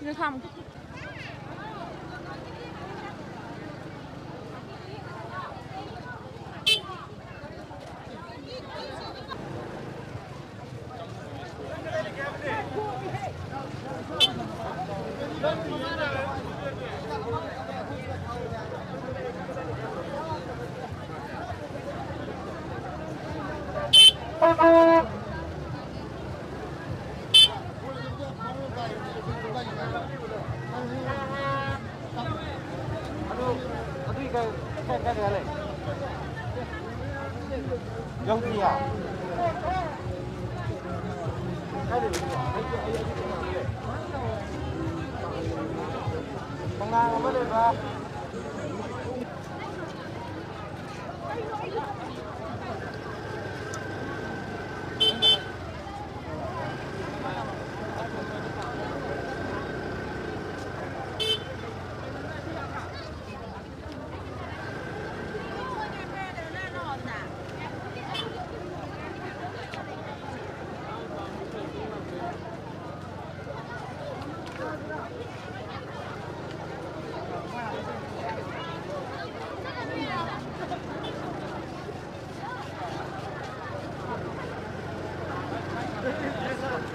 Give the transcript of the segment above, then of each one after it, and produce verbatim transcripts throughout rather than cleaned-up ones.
ꯁꯤꯗ ꯈꯥꯝꯃꯣ꯫ ꯌꯧꯗ꯭ꯔꯤꯌꯦ꯫ ꯀꯥꯏꯗꯅꯣ? ꯑꯉꯥꯡ ꯑꯃ ꯂꯩꯕ꯫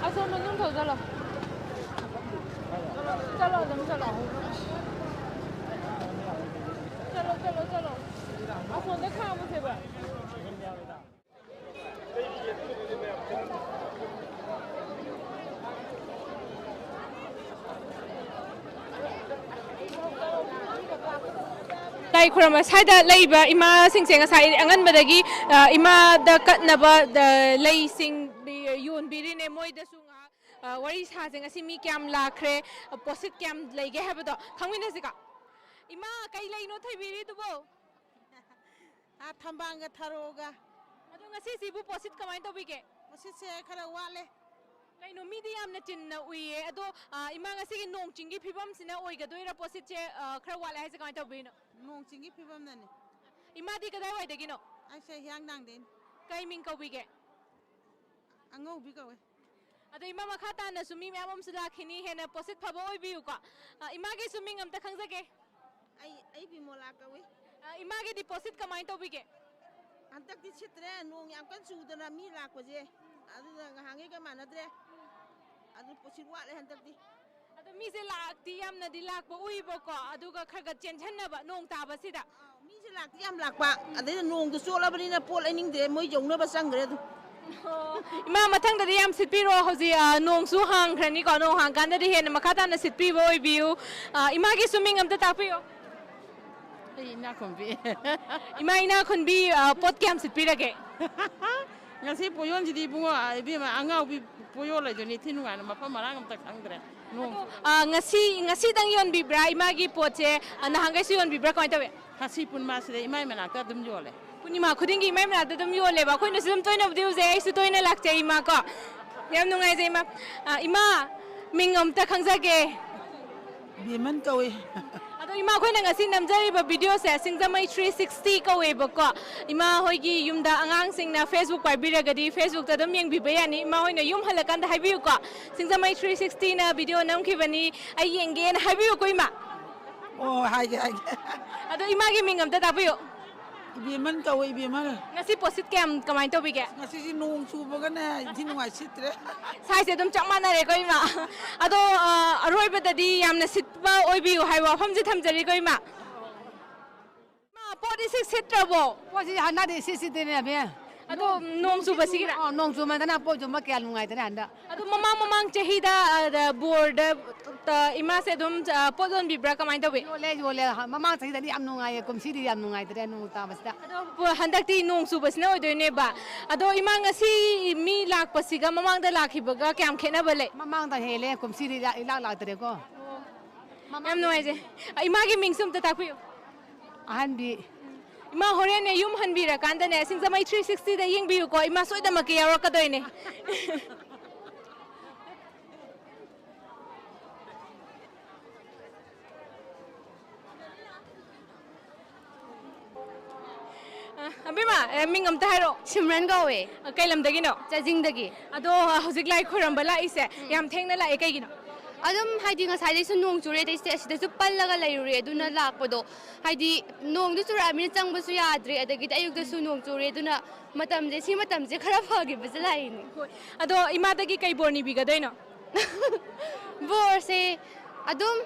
ꯑꯁꯣꯝ ꯃꯅꯨꯡ ꯊꯧꯖꯜꯂꯣ꯫ ꯆꯠꯂꯣ, ꯑꯗꯨꯝ ꯆꯠꯂꯣ꯫ ꯆꯠꯂꯣ, ꯆꯠꯂꯣ, ꯆꯠꯂꯣ꯫ ꯑꯁꯣꯝꯗ ꯈꯥꯝꯃꯨꯁꯦꯕ꯫ ꯂꯥꯏ ꯈꯨꯔꯨꯝꯕ ꯁ꯭ꯋꯥꯏꯗ ꯂꯩꯕ ꯏꯃꯥꯁꯤꯡꯁꯦ ꯉꯁꯥꯏ ꯑꯉꯟꯕꯗꯒꯤ, ꯑ, ꯏꯃꯥꯗ ꯀꯠꯅꯕ, ꯑ, ꯂꯩꯁꯤꯡ ꯕꯤ-, ꯌꯣꯟꯕꯤꯔꯤꯅꯦ꯫ ꯃꯣꯏꯗꯁꯨ ꯉꯥꯏꯍꯥꯛ, ꯑ, ꯋꯥꯔꯤ ꯁꯥꯁꯦ꯫ ꯉꯁꯤ ꯃꯤ ꯀꯌꯥꯝ ꯂꯥꯛꯈ꯭ꯔꯦ? ꯑ, ꯄꯣꯠꯁꯤꯠ ꯀꯌꯥꯝ ꯂꯩꯒꯦ ꯍꯥꯏꯕꯗꯣ ꯈꯪꯃꯤꯟꯅꯁꯤꯀꯣ꯫ ꯏꯃꯥ, ꯀꯩ ꯂꯩꯅꯣ ꯊꯣꯏꯕꯤꯔꯤꯗꯨꯕꯣ? ꯑꯥ, ꯊꯝꯕꯥꯜꯒ ꯊꯔꯣꯒ꯫ ꯑꯗꯣ ꯉꯁꯤꯁꯤꯕꯨ ꯄꯣꯠꯁꯤꯠ ꯀꯃꯥꯏꯅ ꯇꯧꯕꯤꯒꯦ? ꯄꯣꯠꯁꯤꯠꯁꯦ ꯈꯔ ꯋꯥꯠꯂꯦ꯫ ꯀꯩꯅꯣ, ꯃꯤꯗꯤ ꯌꯥꯝꯅ ꯆꯤꯟꯅ ꯎꯏꯌꯦ꯫ ꯑꯗꯣ, ꯑ, ꯏꯃꯥ, ꯉꯁꯤꯒꯤ ꯅꯣꯡ ꯆꯤꯡꯒꯤ ꯐꯤꯕꯝꯁꯤꯅ ꯑꯣꯏꯒꯗꯣꯏꯔꯥ ꯄꯣꯠꯁꯤꯠꯁꯦ, ꯑ, ꯈꯔ ꯋꯥꯠꯂꯦ ꯍꯥꯏꯁꯦ ꯀꯃꯥꯏꯅ ꯇꯧꯕꯤꯅꯣ? ꯅꯣꯡ ꯆꯤꯡꯒꯤ ꯐꯤꯕꯝꯅꯅꯦ꯫ ꯏꯃꯥꯗꯤ ꯀꯗꯥꯏꯋꯥꯏꯗꯒꯤꯅꯣ? ꯑꯩꯁꯦ ꯍꯤꯌꯥꯡꯊꯥꯡꯗꯩꯅꯤ꯫ ꯀꯩ ꯃꯤꯡ ꯀꯧꯕꯤꯒꯦ? ꯑꯉꯧꯕꯤ ꯀꯧꯋꯦ꯫ ꯑꯗꯣ ꯏꯃꯥ, ꯃꯈꯥ ꯇꯥꯅꯁꯨ ꯃꯤ ꯃꯌꯥꯝ ꯑꯃꯁꯨ ꯂꯥꯛꯈꯤꯅꯤ, ꯍꯦꯟꯅ ꯄꯣꯠꯁꯤꯠ ꯐꯕ ꯑꯣꯏꯕꯤꯌꯨꯀꯣ꯫ ꯑ, ꯏꯃꯥꯒꯤꯁꯨ ꯃꯤꯡ ꯑꯝꯇ ꯈꯪꯖꯒꯦ꯫ ꯑꯩ ꯑꯩ ꯕꯤꯃꯣꯂꯥ ꯀꯧꯏ꯫ ꯑ, ꯏꯃꯥꯒꯤꯗꯤ ꯄꯣꯠꯁꯤꯠ ꯀꯃꯥꯏꯅ ꯇꯧꯕꯤꯒꯦ? ꯍꯟꯗꯛꯇꯤ ꯁꯤꯠꯇ꯭ꯔꯦ, ꯅꯣꯡ ꯌꯥꯝ ꯀꯟꯅ ꯆꯨꯗꯅ ꯃꯤ ꯂꯥꯛꯄꯁꯦ, ꯑꯗꯨꯅ ꯉꯍꯥꯟꯈꯩꯒ ꯃꯥꯟꯅꯗ꯭ꯔꯦ꯫ ꯑꯗꯨ ꯄꯣꯠꯁꯤꯠ ꯋꯥꯠꯂꯦ ꯍꯟꯗꯛꯇꯤ꯫ ꯑꯗꯣ ꯃꯤꯁꯦ ꯂꯥꯛꯇꯤ ꯌꯥꯝꯅꯗꯤ ꯂꯥꯛꯄ ꯎꯏꯕꯀꯣ, ꯑꯗꯨꯒ ꯈꯔ ꯈꯔ ꯆꯦꯟꯁꯤꯟꯅꯕ ꯅꯣꯡ ꯇꯥꯕꯁꯤꯗ꯫ ꯃꯤꯁꯦ ꯂꯥꯛꯇꯤ ꯌꯥꯝ ꯂꯥꯛꯄ, ꯑꯗꯩꯗ ꯅꯣꯡꯗꯣ ꯆꯣꯠꯂꯕꯅꯤꯅ ꯄꯣꯠ ꯂꯩꯅꯤꯡꯗꯦ, ꯃꯣꯏ ꯌꯧꯅꯕ ꯆꯪꯈ꯭ꯔꯦ ꯑꯗꯨꯝ꯫ ꯑꯣ, ꯏꯃꯥ, ꯃꯊꯪꯗꯗꯤ ꯌꯥꯝ ꯁꯤꯠꯄꯤꯔꯣ꯫ ꯍꯧꯖꯤꯛ, ꯑ, ꯅꯣꯡꯁꯨ ꯍꯥꯡꯈ꯭ꯔꯅꯤꯀꯣ, ꯅꯣꯡ ꯍꯥꯡꯀꯥꯟꯗꯗꯤ ꯍꯦꯟꯅ ꯃꯈꯥ ꯇꯥꯅ ꯁꯤꯠꯄꯤꯕ ꯑꯣꯏꯕꯤꯌꯨ꯫ ꯑ, ꯏꯃꯥꯒꯤꯁꯨ ꯃꯤꯡ ꯑꯝꯇ ꯇꯥꯛꯄꯤꯌꯣ꯫ ꯑꯩ ꯏꯅꯥꯈꯨꯟꯕꯤ꯫ ꯏꯃꯥ ꯏꯅꯥꯈꯨꯟꯕꯤ, ꯑ, ꯄꯣꯠ ꯀꯌꯥꯝ ꯁꯤꯠꯄꯤꯔꯒꯦ? ꯉꯁꯤ ꯄꯣꯌꯣꯟꯁꯤꯗꯤ ꯏꯕꯨꯡꯉꯣ, ꯏꯕꯦꯝꯃ, ꯑꯉꯥꯎꯕꯤ ꯄꯣꯌꯣꯟ ꯂꯩꯗꯣꯏꯅꯤ, ꯏꯊꯤ ꯅꯨꯡꯉꯥꯏꯅ ꯃꯐꯝ ꯃꯔꯥꯡ ꯑꯝꯇ ꯈꯪꯗ꯭ꯔꯦ꯫ ꯅꯣꯡ ꯑꯗꯣ, ꯑ, ꯉꯁꯤ, ꯉꯁꯤꯗꯪ ꯌꯣꯟꯕꯤꯕ꯭ꯔꯥ ꯏꯃꯥꯒꯤ ꯄꯣꯠꯁꯦ? ꯑ, ꯅꯍꯥꯟꯈꯩꯁꯨ ꯌꯣꯟꯕꯤꯕ꯭ꯔꯥ? ꯀꯃꯥꯏꯅ ꯇꯧꯋꯤ? ꯉꯁꯤ ꯄꯨꯔꯅꯤꯃꯥꯁꯤꯗ ꯏꯃꯥꯏ ꯃꯅꯥꯛꯇ ꯑꯗꯨꯝ ꯌꯣꯜꯂꯦ꯫ ꯄꯨꯔꯅꯤꯃꯥ ꯈꯨꯗꯤꯡꯒꯤ ꯏꯃꯥꯏ ꯃꯅꯥꯛꯇ ꯑꯗꯨꯝ ꯌꯣꯜꯂꯦꯕ꯫ ꯑꯩꯈꯣꯏꯅꯁꯨ ꯑꯗꯨꯝ ꯇꯣꯏꯅꯕꯨꯗꯤ ꯎꯖꯩ, ꯑꯩꯁꯨ ꯇꯣꯏꯅ ꯂꯥꯛꯆꯩ, ꯏꯃꯥ ꯀꯣ꯫ ꯌꯥꯝ ꯅꯨꯡꯉꯥꯏꯖꯩ, ꯏꯃꯥ꯫ ꯑ, ꯏꯃꯥ, ꯃꯤꯡ ꯑꯝꯇ ꯈꯪꯖꯒꯦ꯫ ꯕꯦꯃꯟ ꯀꯧꯏ꯫ ꯑꯗꯣ ꯏꯃꯥ, ꯑꯩꯈꯣꯏꯅ ꯉꯁꯤ ꯅꯝꯖꯔꯤꯕ ꯚꯤꯗꯤꯑꯣꯁꯦ ꯁꯤꯡꯖꯃꯩ ꯊ꯭ꯔꯤ ꯁꯤꯛꯁꯇꯤ ꯀꯧꯋꯦꯕꯀꯣ꯫ ꯏꯃꯥ ꯍꯣꯏꯒꯤ ꯌꯨꯝꯗ ꯑꯉꯥꯡꯁꯤꯡꯅ Facebook ꯄꯥꯏꯕꯤꯔꯒꯗꯤ Facebook-ꯇ ꯑꯗꯨꯝ ꯌꯦꯡꯕꯤꯕ ꯌꯥꯅꯤ꯫ ꯏꯃꯥ ꯍꯣꯏꯅ ꯌꯨꯝ ꯍꯜꯂꯀꯥꯟꯗ ꯍꯥꯏꯕꯤꯌꯨꯀꯣ, "ꯁꯤꯡꯖꯃꯩ ꯊ꯭ꯔꯤ ꯁꯤꯛꯁꯇꯤꯅ ꯚꯤꯗꯤꯑꯣ ꯅꯝꯈꯤꯕꯅꯤ, ꯑꯩ ꯌꯦꯡꯒꯦꯅ" ꯍꯥꯏꯕꯤꯌꯨꯀꯣ, ꯏꯃꯥ꯫ ꯑꯣ, ꯍꯥꯏꯒꯦ, ꯍꯥꯏꯒꯦ꯫ ꯑꯗꯣ ꯏꯃꯥꯒꯤ ꯃꯤꯡ ꯑꯝꯇ ꯇꯥꯛꯄꯤꯌꯨ꯫ ꯏꯕꯦꯝꯃꯟ ꯀꯧꯋꯦ, ꯏꯕꯦꯝꯃꯟ꯫ ꯉꯁꯤ ꯄꯣꯠꯁꯤꯠ ꯀꯌꯥꯝ, ꯀꯃꯥꯏꯅ ꯇꯧꯕꯤꯒꯦ? ꯉꯁꯤꯁꯤ ꯅꯣꯡ ꯆꯨꯕꯒꯅꯦ, ꯏꯟꯊꯤ ꯅꯨꯡꯉꯥꯏ ꯁꯤꯠꯇ꯭ꯔꯦ꯫ ꯁꯥꯏꯁꯦ ꯑꯗꯨꯝ ꯆꯞ ꯃꯥꯟꯅꯔꯦꯀꯣ, ꯏꯃꯥ꯫ ꯑꯗꯣ, ꯑ, ꯑꯔꯣꯏꯕꯗꯗꯤ ꯌꯥꯝꯅ ꯁꯤꯠꯄ ꯑꯣꯏꯕꯤꯌꯨ ꯍꯥꯏꯕ ꯋꯥꯐꯝꯁꯤ ꯊꯝꯖꯔꯤꯀꯣ, ꯏꯃꯥ꯫ ꯏꯃꯥ, ꯄꯣꯠ ꯏꯁꯤꯠ ꯁꯤꯠꯇ꯭ꯔꯕꯣ? ꯄꯣꯠꯁꯤ ꯍꯟꯗꯛꯇꯤ ꯏꯁꯤꯠ ꯁꯤꯠꯇꯦꯅꯦ, ꯑꯕꯦ꯫ ꯑꯗꯣ ꯅꯣꯡ ꯆꯨꯕꯁꯤꯒꯤꯔ? ꯑꯣ, ꯅꯣꯡ ꯆꯨꯃꯟꯗꯅ ꯄꯣꯠ ꯌꯣꯟꯕ ꯀꯌꯥ ꯅꯨꯡꯉꯥꯏꯇ꯭ꯔꯦ ꯍꯟꯗꯛ꯫ ꯑꯗꯣ ꯃꯃꯥꯡ, ꯃꯃꯥꯡ ꯆꯍꯤꯗ, ꯑ, ꯕꯣꯔꯗ, ꯇ, ꯏꯃꯥꯁꯦ ꯑꯗꯨꯝ, ꯑ, ꯄꯣꯠ ꯌꯣꯟꯕꯤꯕ꯭ꯔꯥ? ꯀꯃꯥꯏꯅ ꯇꯧꯋꯤ? ꯌꯣꯜꯂꯦ, ꯌꯣꯜꯂꯦ꯫ ꯍ-, ꯃꯃꯥꯡ ꯆꯍꯤꯗꯗꯤ ꯌꯥꯝ ꯅꯨꯡꯉꯥꯏꯌꯦ, ꯀꯨꯝꯁꯤꯗꯤ ꯌꯥꯝ ꯅꯨꯡꯉꯥꯏꯇ꯭ꯔꯦ ꯅꯣꯡ ꯇꯥꯕꯁꯤꯗ꯫ ꯑꯗꯣ ꯄ-, ꯍꯟꯗꯛꯇꯤ ꯅꯣꯡ ꯆꯨꯕꯁꯤꯅ ꯑꯣꯏꯗꯣꯏꯅꯦꯕ꯫ ꯑꯗꯣ ꯏꯃꯥ, ꯉꯁꯤ ꯃꯤ ꯂꯥꯛꯄꯁꯤꯒ ꯃꯃꯥꯡꯗ ꯂꯥꯛꯈꯤꯕꯒ ꯀꯌꯥꯝ ꯈꯦꯠꯅꯕ ꯂꯩ? ꯃꯃꯥꯡꯗ ꯍꯦꯜꯂꯦ, ꯀꯨꯝꯁꯤꯗꯤ ꯏꯂꯥꯛ, ꯏꯂꯥꯛ ꯂꯥꯛꯇ꯭ꯔꯦꯀꯣ꯫ ꯌꯥꯝ ꯅꯨꯡꯉꯥꯏꯖꯩ꯫ ꯑ, ꯏꯃꯥꯒꯤ ꯃꯤꯡꯁꯨ ꯑꯝꯇ ꯇꯥꯛꯄꯤꯌꯨ꯫ ꯑꯍꯟꯕꯤ꯫ ꯏꯃꯥ, ꯍꯣꯔꯦꯟꯅꯦ ꯌꯨꯝ ꯍꯟꯕꯤꯔꯀꯥꯟꯗꯅꯦ, ꯁꯤꯡꯖꯃꯩ ꯊ꯭ꯔꯤ ꯁꯤꯛꯁꯇꯤꯗ ꯌꯦꯡꯕꯤꯌꯨꯀꯣ꯫ ꯏꯃꯥ ꯁꯣꯏꯗꯃꯛꯀꯤ ꯌꯥꯎꯔꯛꯀꯗꯣꯏꯅꯦ꯫ ꯑ, ꯑꯕꯦꯝꯃ, ꯑꯦ, ꯃꯤꯡ ꯑꯝꯇ ꯍꯥꯏꯔꯛꯑꯣ꯫ ꯁꯤꯝꯔꯟ ꯀꯧꯋꯦ꯫ ꯀꯩ ꯂꯝꯗꯒꯤꯅꯣ? ꯆꯥꯖꯤꯡꯗꯒꯤ꯫ ꯑꯗꯣ ꯍꯧꯖꯤꯛ ꯂꯥꯏ ꯈꯣꯏꯔꯝꯕ ꯂꯥꯛꯏꯁꯦ ꯌꯥꯝ ꯊꯦꯡꯅ ꯂꯥꯛꯑꯦ, ꯀꯩꯒꯤꯅꯣ? ꯑꯗꯨꯝ ꯍꯥꯏꯗꯤ ꯉꯁꯥꯏꯗꯩꯁꯨ ꯅꯣꯡ ꯆꯨꯔꯦ, ꯑꯗꯩ ꯁꯤꯗ- ꯁꯤꯗꯁꯨ ꯄꯜꯂꯒ ꯂꯩꯔꯨꯔꯦ, ꯑꯗꯨꯅ ꯂꯥꯛꯄꯗꯣ ꯍꯥꯏꯗꯤ ꯅꯣꯡꯗꯨ ꯆꯨꯔꯛꯑꯃꯤꯅ ꯆꯪꯕꯁꯨ ꯌꯥꯗ꯭ꯔꯦ, ꯑꯗꯒꯤꯗꯤ ꯑꯌꯨꯛꯇꯁꯨ ꯅꯣꯡ ꯆꯨꯔꯦ, ꯑꯗꯨꯅ ꯃꯇꯝꯁꯦ, ꯁꯤ ꯃꯇꯝꯁꯦ ꯈꯔ ꯐꯈꯤꯕꯁꯦ ꯂꯥꯛꯏꯅꯦ꯫ ꯍꯣꯏ꯫ ꯑꯗꯣ ꯏꯃꯥꯗꯒꯤ ꯀꯩ ꯕꯣꯔ ꯅꯤꯕꯤꯒꯗꯣꯏꯅꯣ? ꯕꯣꯔꯁꯦ ꯑꯗꯨꯝ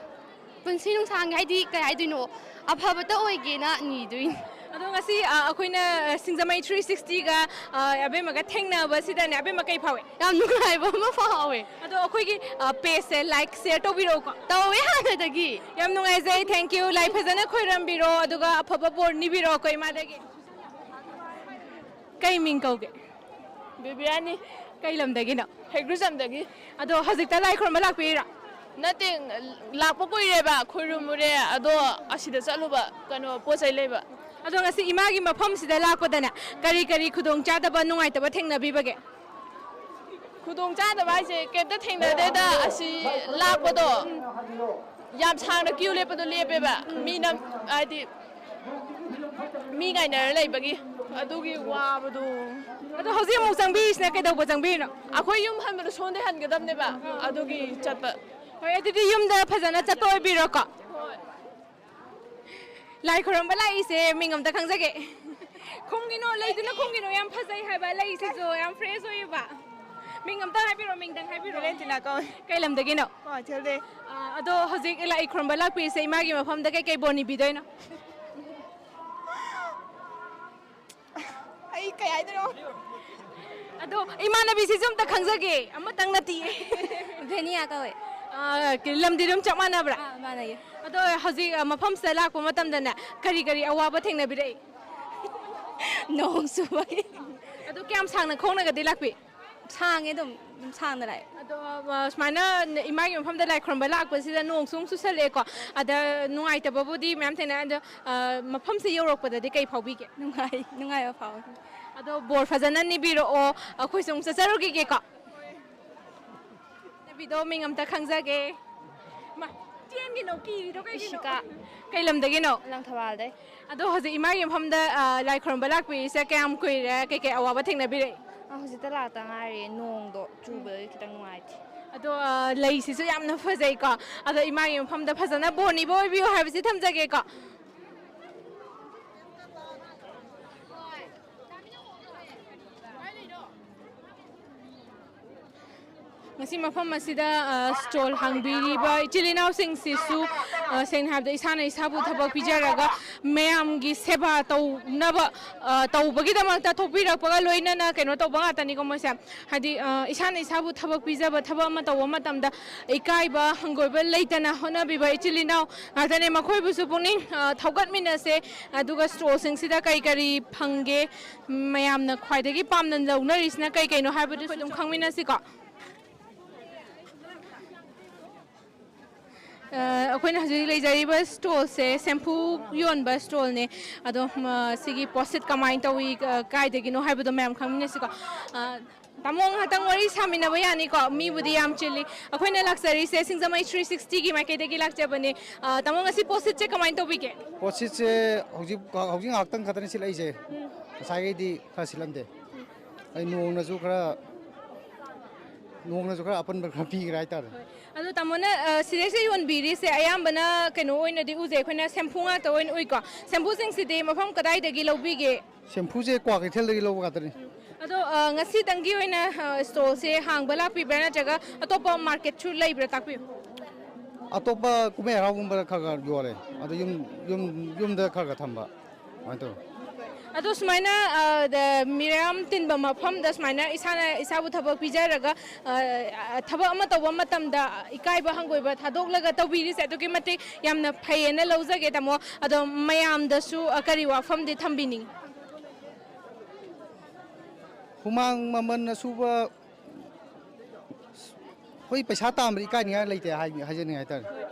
ꯄꯨꯟꯁꯤ ꯅꯨꯡꯁꯥꯡꯒꯦ, ꯍꯥꯏꯗꯤ ꯀꯩ ꯍꯥꯏꯗꯣꯏꯅꯣ, ꯑꯐꯕꯇ ꯑꯣꯏꯒꯦꯅ ꯅꯤꯗꯣꯏꯅꯤ꯫ ꯑꯗꯣ ꯉꯁꯤ, ꯑ, ꯑꯩꯈꯣꯏꯅ, ꯑ, ꯁꯤꯡꯖꯃꯩ ꯊ꯭ꯔꯤ ꯁꯤꯛꯁꯇꯤꯒ, ꯑ, ꯑꯕꯦꯝꯃꯒ ꯊꯦꯡꯅꯕꯁꯤꯗꯅꯦ, ꯑꯕꯦꯝꯃ ꯀꯩ ꯐꯥꯎꯏ? ꯌꯥꯝ ꯅꯨꯡꯉꯥꯏꯕ ꯑꯃ ꯐꯥꯎꯋꯦ꯫ ꯑꯗꯣ ꯑꯩꯈꯣꯏꯒꯤ, ꯑ, ꯄꯦꯖꯁꯦ ꯂꯥꯏꯛ ꯁꯤꯌꯔ ꯇꯧꯕꯤꯔꯛꯎꯀꯣ꯫ ꯇꯧꯋꯦ ꯍꯥꯟꯅꯗꯒꯤ꯫ ꯌꯥꯝ ꯅꯨꯡꯉꯥꯏꯖꯩ, thank you꯫ ꯂꯥꯏ ꯐꯖꯅ ꯈꯣꯏꯔꯝꯕꯤꯔꯣ, ꯑꯗꯨꯒ ꯑꯐꯕ ꯕꯣꯔ ꯅꯤꯕꯤꯔꯣ ꯑꯩꯈꯣꯏ ꯏꯃꯥꯗꯒꯤ꯫ ꯀꯩ ꯃꯤꯡ ꯀꯧꯒꯦ? ꯕꯤꯕꯤꯌꯥꯅꯤ꯫ ꯀꯩ ꯂꯝꯗꯒꯤꯅꯣ? ꯍꯩꯒ꯭ꯔꯨꯖꯝꯗꯒꯤ꯫ ꯑꯗꯣ ꯍꯧꯖꯤꯛꯇ ꯂꯥꯏ ꯈꯨꯔꯨꯝꯕ ꯂꯥꯛꯄꯤꯔꯤꯔꯣ? ꯅꯠꯇꯦ, ꯂꯥꯛꯄ ꯀꯨꯏꯔꯦꯕ, ꯈꯣꯏꯔꯨꯝꯃꯨꯔꯦ, ꯑꯗꯣ ꯑꯁꯤꯗ ꯆꯠꯂꯨꯕ, ꯀꯩꯅꯣ, ꯄꯣꯠ ꯆꯩ ꯂꯩꯕ꯫ ꯑꯗꯣ ꯉꯁꯤ ꯏꯃꯥꯒꯤ ꯃꯐꯝꯁꯤꯗ ꯂꯥꯛꯄꯗꯅꯦ ꯀꯔꯤ ꯀꯔꯤ ꯈꯨꯗꯣꯡ ꯆꯥꯗꯕ, ꯅꯨꯡꯉꯥꯏꯇꯕ ꯊꯦꯡꯅꯕꯤꯕꯒꯦ? ꯈꯨꯗꯣꯡ ꯆꯥꯗꯕ ꯍꯥꯏꯁꯦ ꯀꯩꯝꯇ ꯊꯦꯡꯅꯗꯦꯗ, ꯑꯁꯤ ꯂꯥꯛꯄꯗꯣ ꯌꯥꯝ ꯁꯥꯡꯅ ꯀ꯭ꯌꯨ ꯂꯦꯞꯄꯗꯣ ꯂꯦꯞꯄꯦꯕ, ꯃꯤꯅ ꯍꯥꯏꯗꯤ ꯃꯤ ꯉꯥꯏꯅꯔ ꯂꯩꯕꯒꯤ, ꯑꯗꯨꯒꯤ ꯋꯥꯕꯗꯣ꯫ ꯑꯗꯣ ꯍꯧꯖꯤꯛ ꯑꯃꯨꯛ ꯆꯪꯕꯤꯔꯤꯁꯤꯅ ꯀꯩꯗꯧꯕ ꯆꯪꯕꯤꯔꯤꯅꯣ? ꯑꯩꯈꯣꯏ ꯌꯨꯝ ꯍꯟꯕꯗꯣ ꯁꯣꯝꯗꯩ ꯍꯟꯒꯗꯕꯅꯦꯕ, ꯑꯗꯨꯒꯤ ꯆꯠꯄ꯫ ꯍꯣꯏ, ꯑꯗꯨꯗꯤ ꯌꯨꯝꯗ ꯐꯖꯅ ꯆꯠꯄ ꯑꯣꯏꯕꯤꯔꯣꯀꯣ꯫ ꯂꯥꯏ ꯈꯨꯔꯨꯝꯕ ꯂꯥꯛꯏꯁꯦ ꯃꯤꯡ ꯑꯝꯇ ꯈꯪꯖꯒꯦ꯫ ꯈꯨꯝꯒꯤꯅꯣ, ꯂꯩꯗꯨꯅ ꯈꯨꯝꯒꯤꯅꯣ, ꯌꯥꯝ ꯐꯖꯩ ꯍꯥꯏꯕ, ꯂꯩꯁꯤꯁꯨ ꯌꯥꯝ ꯐ꯭ꯔꯦꯁ ꯑꯣꯏꯌꯦꯕ꯫ ꯃꯤꯡ ꯑꯝꯇ ꯍꯥꯏꯕꯤꯔꯣ, ꯃꯤꯡꯗꯪ ꯍꯥꯏꯕꯤꯔꯣ꯫ ꯚꯦꯂꯦꯟꯇꯤꯅꯥ ꯀꯧꯋꯦ꯫ ꯀꯩ ꯂꯝꯗꯒꯤꯅꯣ? ꯀ꯭ꯋꯥꯀꯩꯊꯦꯜꯗꯩ꯫ ꯑꯥ, ꯑꯗꯣ ꯍꯧꯖꯤꯛ ꯂꯥꯏ ꯈꯨꯔꯨꯝꯕ ꯂꯥꯛꯄꯤꯔꯤꯁꯦ ꯏꯃꯥꯒꯤ ꯃꯐꯝꯗ ꯀꯩꯀꯩ ꯕꯣꯔ ꯅꯤꯕꯤꯗꯣꯏꯅꯣ? ꯑꯩ ꯀꯩ ꯍꯥꯏꯗꯣꯏꯅꯣ? ꯑꯗꯣ ꯏꯃꯥꯟꯅꯕꯤꯁꯤꯁꯨ ꯑꯝꯇ ꯈꯪꯖꯒꯦ, ꯑꯃꯇꯪ ꯅꯠꯇꯤꯌꯦ꯫ ꯚꯦꯅꯤꯌꯥ ꯀꯧꯋꯦ꯫ ꯑꯥ, ꯂꯝꯗꯤ ꯑꯗꯨꯝ ꯆꯞ ꯃꯥꯟꯅꯕ꯭ꯔꯥ? ꯑꯥ, ꯃꯥꯟꯅꯩꯌꯦ꯫ ꯑꯗꯣ ꯍꯧꯖꯤꯛ, ꯑ, ꯃꯐꯝꯁꯤꯗ ꯂꯥꯛꯄ ꯃꯇꯝꯗꯅꯦ ꯀꯔꯤ ꯀꯔꯤ ꯑꯋꯥꯕ ꯊꯦꯡꯅꯕꯤꯔꯛꯏ? ꯅꯣꯡ ꯆꯨꯕꯒꯤ꯫ ꯑꯗꯣ ꯀꯌꯥꯝ ꯁꯥꯡꯅ ꯈꯣꯡꯅꯒꯗꯤ ꯂꯥꯛꯄꯤ? ꯁꯥꯡꯉꯦ ꯑꯗꯨꯝ, ꯑꯗꯨꯝ ꯁꯥꯡꯅ ꯂꯥꯛꯑꯦ꯫ ꯑꯗꯣ, ꯑ, ꯁꯨꯃꯥꯏꯅ ꯏꯃꯥꯒꯤ ꯃꯐꯝꯗ ꯂꯥꯏ ꯈꯨꯔꯨꯝꯕ ꯂꯥꯛꯄꯁꯤꯗ ꯅꯣꯡꯁꯨ ꯑꯃꯨꯛ ꯆꯨꯁꯜꯂꯛꯑꯦꯀꯣ, ꯑꯗ ꯅꯨꯡꯉꯥꯏꯇꯕꯕꯨꯗꯤ ꯃꯌꯥꯝ ꯊꯦꯡꯅꯩ, ꯑꯗꯣ, ꯑ, ꯃꯐꯝꯁꯦ ꯌꯧꯔꯛꯄꯗꯗꯤ ꯀꯩ ꯐꯥꯎꯕꯤꯒꯦ? ꯅꯨꯡꯉꯥꯏ, ꯅꯨꯡꯉꯥꯏꯕ ꯐꯥꯎꯋꯦ꯫ ꯑꯗꯣ ꯕꯣꯔ ꯐꯖꯅ ꯅꯤꯕꯤꯔꯛꯑꯣ, ꯑꯩꯈꯣꯏꯁꯨ ꯑꯃꯨꯛ ꯆꯠꯆꯔꯨꯈꯤꯒꯦꯀꯣ꯫ ꯅꯕꯤꯗꯣ ꯃꯤꯡ ꯑꯝꯇ ꯈꯪꯖꯒꯦ꯫ ꯃꯥ, ꯆꯦꯟꯒꯤꯅꯣ, ꯀꯤꯔꯤꯗꯣ ꯀꯩꯒꯤꯅꯣ? ꯏꯁꯤꯀꯥ꯫ ꯀꯩ ꯂꯝꯗꯒꯤꯅꯣ? ꯂꯪꯊꯕꯥꯜꯗꯩ꯫ ꯑꯗꯣ ꯍꯧꯖꯤꯛ ꯏꯃꯥꯒꯤ ꯃꯐꯝꯗ, ꯑ, ꯂꯥꯏ ꯈꯨꯔꯨꯝꯕ ꯂꯥꯛꯄꯤꯔꯤꯁꯦ ꯀꯌꯥꯝ ꯀꯨꯏꯔꯦ? ꯀꯩꯀꯩ ꯑꯋꯥꯕ ꯊꯦꯡꯅꯕꯤꯔꯛꯏ? ꯑ, ꯍꯧꯖꯤꯛꯇ ꯂꯥꯛꯇ ꯉꯥꯏꯔꯤ꯫ ꯅꯣꯡꯗꯣ ꯆꯨꯕꯗꯒꯤ ꯈꯤꯇꯪ ꯅꯨꯡꯉꯥꯏꯇꯦ꯫ ꯑꯗꯣ, ꯑ, ꯂꯩꯁꯤꯁꯨ ꯌꯥꯝꯅ ꯐꯖꯩꯀꯣ꯫ ꯑꯗꯣ ꯏꯃꯥꯒꯤ ꯃꯐꯝꯗ ꯐꯖꯅ ꯕꯣꯔ ꯅꯤꯕ ꯑꯣꯏꯕꯤꯌꯨ ꯍꯥꯏꯕꯁꯤ ꯊꯝꯖꯒꯦꯀꯣ꯫ ꯉꯁꯤ ꯃꯐꯝ ꯑꯁꯤꯗ, ꯑ, ꯁ꯭ꯇꯣꯜ ꯍꯥꯡꯕꯤꯔꯤꯕ ꯏꯆꯤꯜ ꯏꯅꯥꯎꯁꯤꯡꯁꯤꯁꯨ, ꯑ, ꯁꯦꯡꯅ ꯍꯥꯏꯔꯕꯗ ꯏꯁꯥꯅ ꯏꯁꯥꯕꯨ ꯊꯕꯛ ꯄꯤꯖꯔꯒ ꯃꯌꯥꯝꯒꯤ ꯁꯦꯕꯥ ꯇꯧꯅꯕ, ꯑ, ꯇꯧꯕꯒꯤꯗꯃꯛꯇ ꯊꯣꯛꯄꯤꯔꯛꯄꯒ ꯂꯣꯏꯅꯅ ꯀꯩꯅꯣ ꯇꯧꯕ ꯉꯥꯛꯇꯅꯤꯀꯣ ꯃꯣꯏꯁꯦ꯫ ꯍꯥꯏꯗꯤ, ꯑ, ꯏꯁꯥꯅ ꯏꯁꯥꯕꯨ ꯊꯕꯛ ꯄꯤꯖꯕ, ꯊꯕꯛ ꯑꯃ ꯇꯧꯕ ꯃꯇꯝꯗ ꯏꯀꯥꯏꯕ ꯍꯪꯒꯣꯏꯕ ꯂꯩꯇꯅ ꯍꯣꯠꯅꯕꯤꯕ ꯏꯆꯤꯜ ꯏꯅꯥꯎ ꯉꯥꯛꯇꯅꯦ꯫ ꯃꯈꯣꯏꯕꯨꯁꯨ ꯄꯨꯛꯅꯤꯡ, ꯑ, ꯊꯧꯒꯠꯃꯤꯟꯅꯁꯦ꯫ ꯑꯗꯨꯒ ꯁ꯭ꯇꯣꯜꯁꯤꯡꯁꯤꯗ ꯀꯔꯤ ꯀꯔꯤ ꯐꯪꯒꯦ, ꯃꯌꯥꯝꯅ ꯈ꯭ꯋꯥꯏꯗꯒꯤ ꯄꯥꯝꯅ ꯂꯧꯅꯔꯤꯁꯤꯅ ꯀꯩ ꯀꯩꯅꯣ ꯍꯥꯏꯕꯗꯨꯁꯨ ꯑꯗꯨꯝ ꯈꯪꯃꯤꯟꯅꯁꯤꯀꯣ꯫ ꯑ, ꯑꯩꯈꯣꯏꯅ ꯍꯧꯖꯤꯛ ꯂꯩꯖꯔꯤꯕ ꯁ꯭ꯇꯣꯜꯁꯦ ꯁꯦꯝꯄꯨ ꯌꯣꯟꯕ ꯁ꯭ꯇꯣꯜꯅꯦ꯫ ꯑꯗꯣ, ꯃ-, ꯁꯤꯒꯤ ꯄꯣꯠꯁꯤꯠ ꯀꯃꯥꯏꯅ ꯇꯧꯏ, ꯀ-, ꯀꯥꯏꯗꯒꯤꯅꯣ ꯍꯥꯏꯕꯗꯣ ꯃꯌꯥꯝ ꯈꯪꯃꯤꯟꯅꯁꯤꯀꯣ꯫ ꯑ, ꯇꯥꯃꯣ, ꯉꯥꯏꯍꯥꯛꯇꯪ ꯋꯥꯔꯤ ꯁꯥꯃꯤꯟꯅꯕ ꯌꯥꯅꯤꯀꯣ? ꯃꯤꯕꯨꯗꯤ ꯌꯥꯝ ꯆꯤꯜꯂꯤ꯫ ꯑꯩꯈꯣꯏꯅ ꯂꯥꯛꯆꯔꯤꯁꯦ ꯁꯤꯡꯖꯃꯩ ꯊ꯭ꯔꯤ ꯁꯤꯛꯁꯇꯤꯒꯤ ꯃꯥꯏꯀꯩꯗꯒꯤ ꯂꯥꯛꯆꯕꯅꯦ꯫ ꯑ, ꯇꯥꯃꯣ, ꯉꯁꯤ ꯄꯣꯠꯁꯤꯠꯁꯦ ꯀꯃꯥꯏꯅ ꯇꯧꯕꯤꯒꯦ? ꯄꯣꯠꯁꯤꯠꯁꯦ ꯍꯧꯖꯤꯛ, ꯍꯧꯖꯤꯛ ꯉꯥꯏꯍꯥꯛꯇꯪ ꯈꯛꯇꯅꯤ ꯁꯤꯠꯂꯛꯏꯁꯦ꯫ ꯎꯝ꯫ ꯉꯁꯥꯏꯈꯩꯗꯤ ꯈꯔ ꯁꯤꯠꯂꯝꯗꯦ꯫ ꯑꯩ ꯅꯣꯡꯅꯁꯨ ꯈꯔ, ꯅꯣꯡꯅꯁꯨ ꯈꯔ ꯑꯄꯟꯕ ꯈꯔ ꯄꯤꯈ꯭ꯔꯦ ꯍꯥꯏꯇꯥꯔꯦ꯫ ꯍꯣꯏ꯫ ꯑꯗꯣ ꯇꯥꯃꯣꯅ, ꯑ, ꯁꯤꯗꯩꯁꯤꯗ ꯌꯣꯟꯕꯤꯔꯤꯁꯦ ꯑꯌꯥꯝꯕꯅ ꯀꯩꯅꯣ ꯑꯣꯏꯅꯗꯤ ꯎꯖꯩ, ꯑꯩꯈꯣꯏꯅ ꯁꯦꯝꯄꯨ ꯉꯥꯛꯇ ꯑꯣꯏꯅ ꯎꯏꯀꯣ꯫ ꯁꯦꯝꯄꯨꯁꯤꯡꯁꯤꯗꯤ ꯃꯐꯝ ꯀꯗꯥꯏꯗꯒꯤ ꯂꯧꯕꯤꯒꯦ? ꯁꯦꯝꯄꯨꯁꯦ ꯀ꯭ꯋꯥꯀꯩꯊꯦꯜꯗꯒꯤ ꯂꯧꯕ ꯉꯥꯛꯇꯅꯤ꯫ ꯑꯗꯣ, ꯑ, ꯉꯁꯤꯇꯪꯒꯤ ꯑꯣꯏꯅ, ꯑ, ꯁ꯭ꯇꯣꯜꯁꯦ ꯍꯥꯡꯕ ꯂꯥꯛꯄꯤꯕ꯭ꯔꯥ, ꯅꯠꯇ꯭ꯔꯒ ꯑꯇꯣꯞꯄ ꯃꯥꯔꯀꯦꯠꯁꯨ ꯂꯩꯕ꯭ꯔꯥ, ꯇꯥꯛꯄꯤꯌꯨ꯫ ꯑꯇꯣꯞꯄ ꯀꯨꯝꯍꯩ ꯍꯔꯥꯎꯒꯨꯝꯕꯗ ꯈꯔ ꯈꯔ ꯌꯣꯜꯂꯦ꯫ ꯑꯗꯣ ꯌꯨꯝ, ꯌꯨꯝ, ꯌꯨꯝꯗ ꯈꯔ ꯈꯔ ꯊꯝꯕ꯫ ꯑꯗꯨꯃꯥꯏꯅ ꯇꯧꯋꯤ꯫ ꯑꯗꯣ ꯁꯨꯃꯥꯏꯅ, ꯑ, ꯗ-, ꯃꯤꯌꯥꯝ ꯇꯤꯟꯕ ꯃꯐꯝꯗ ꯁꯨꯃꯥꯏꯅ ꯏꯁꯥꯅ ꯏꯁꯥꯕꯨ ꯊꯕꯛ ꯄꯤꯖꯔꯒ, ꯑ, ꯑ, ꯊꯕꯛ ꯑꯃ ꯇꯧꯕ ꯃꯇꯝꯗ ꯏꯀꯥꯏꯕ ꯍꯪꯒꯣꯏꯕ ꯊꯥꯗꯣꯛꯂꯒ ꯇꯧꯕꯤꯔꯤꯁꯦ ꯑꯗꯨꯛꯀꯤ ꯃꯇꯤꯛ ꯌꯥꯝꯅ ꯐꯩꯌꯦꯅ ꯂꯧꯖꯒꯦ, ꯇꯥꯃꯣ꯫ ꯑꯗꯣ ꯃꯌꯥꯝꯗꯁꯨ, ꯑ, ꯀꯔꯤ ꯋꯥꯐꯝꯗꯤ ꯊꯝꯕꯤꯅꯤꯡꯉꯤ? ꯍꯨꯃꯥꯡ ꯃꯃꯜꯅ ꯁꯨꯕ ꯑꯩꯈꯣꯏ ꯄꯩꯁꯥ ꯇꯥꯟꯕꯗ ꯏꯀꯥꯏꯅꯤꯡꯉꯥꯏ ꯂꯩꯇꯦ ꯍꯥꯏ-, ꯍꯥꯏꯖꯅꯤꯡꯉꯥꯏ ꯍꯥꯏꯇꯥꯔꯦ꯫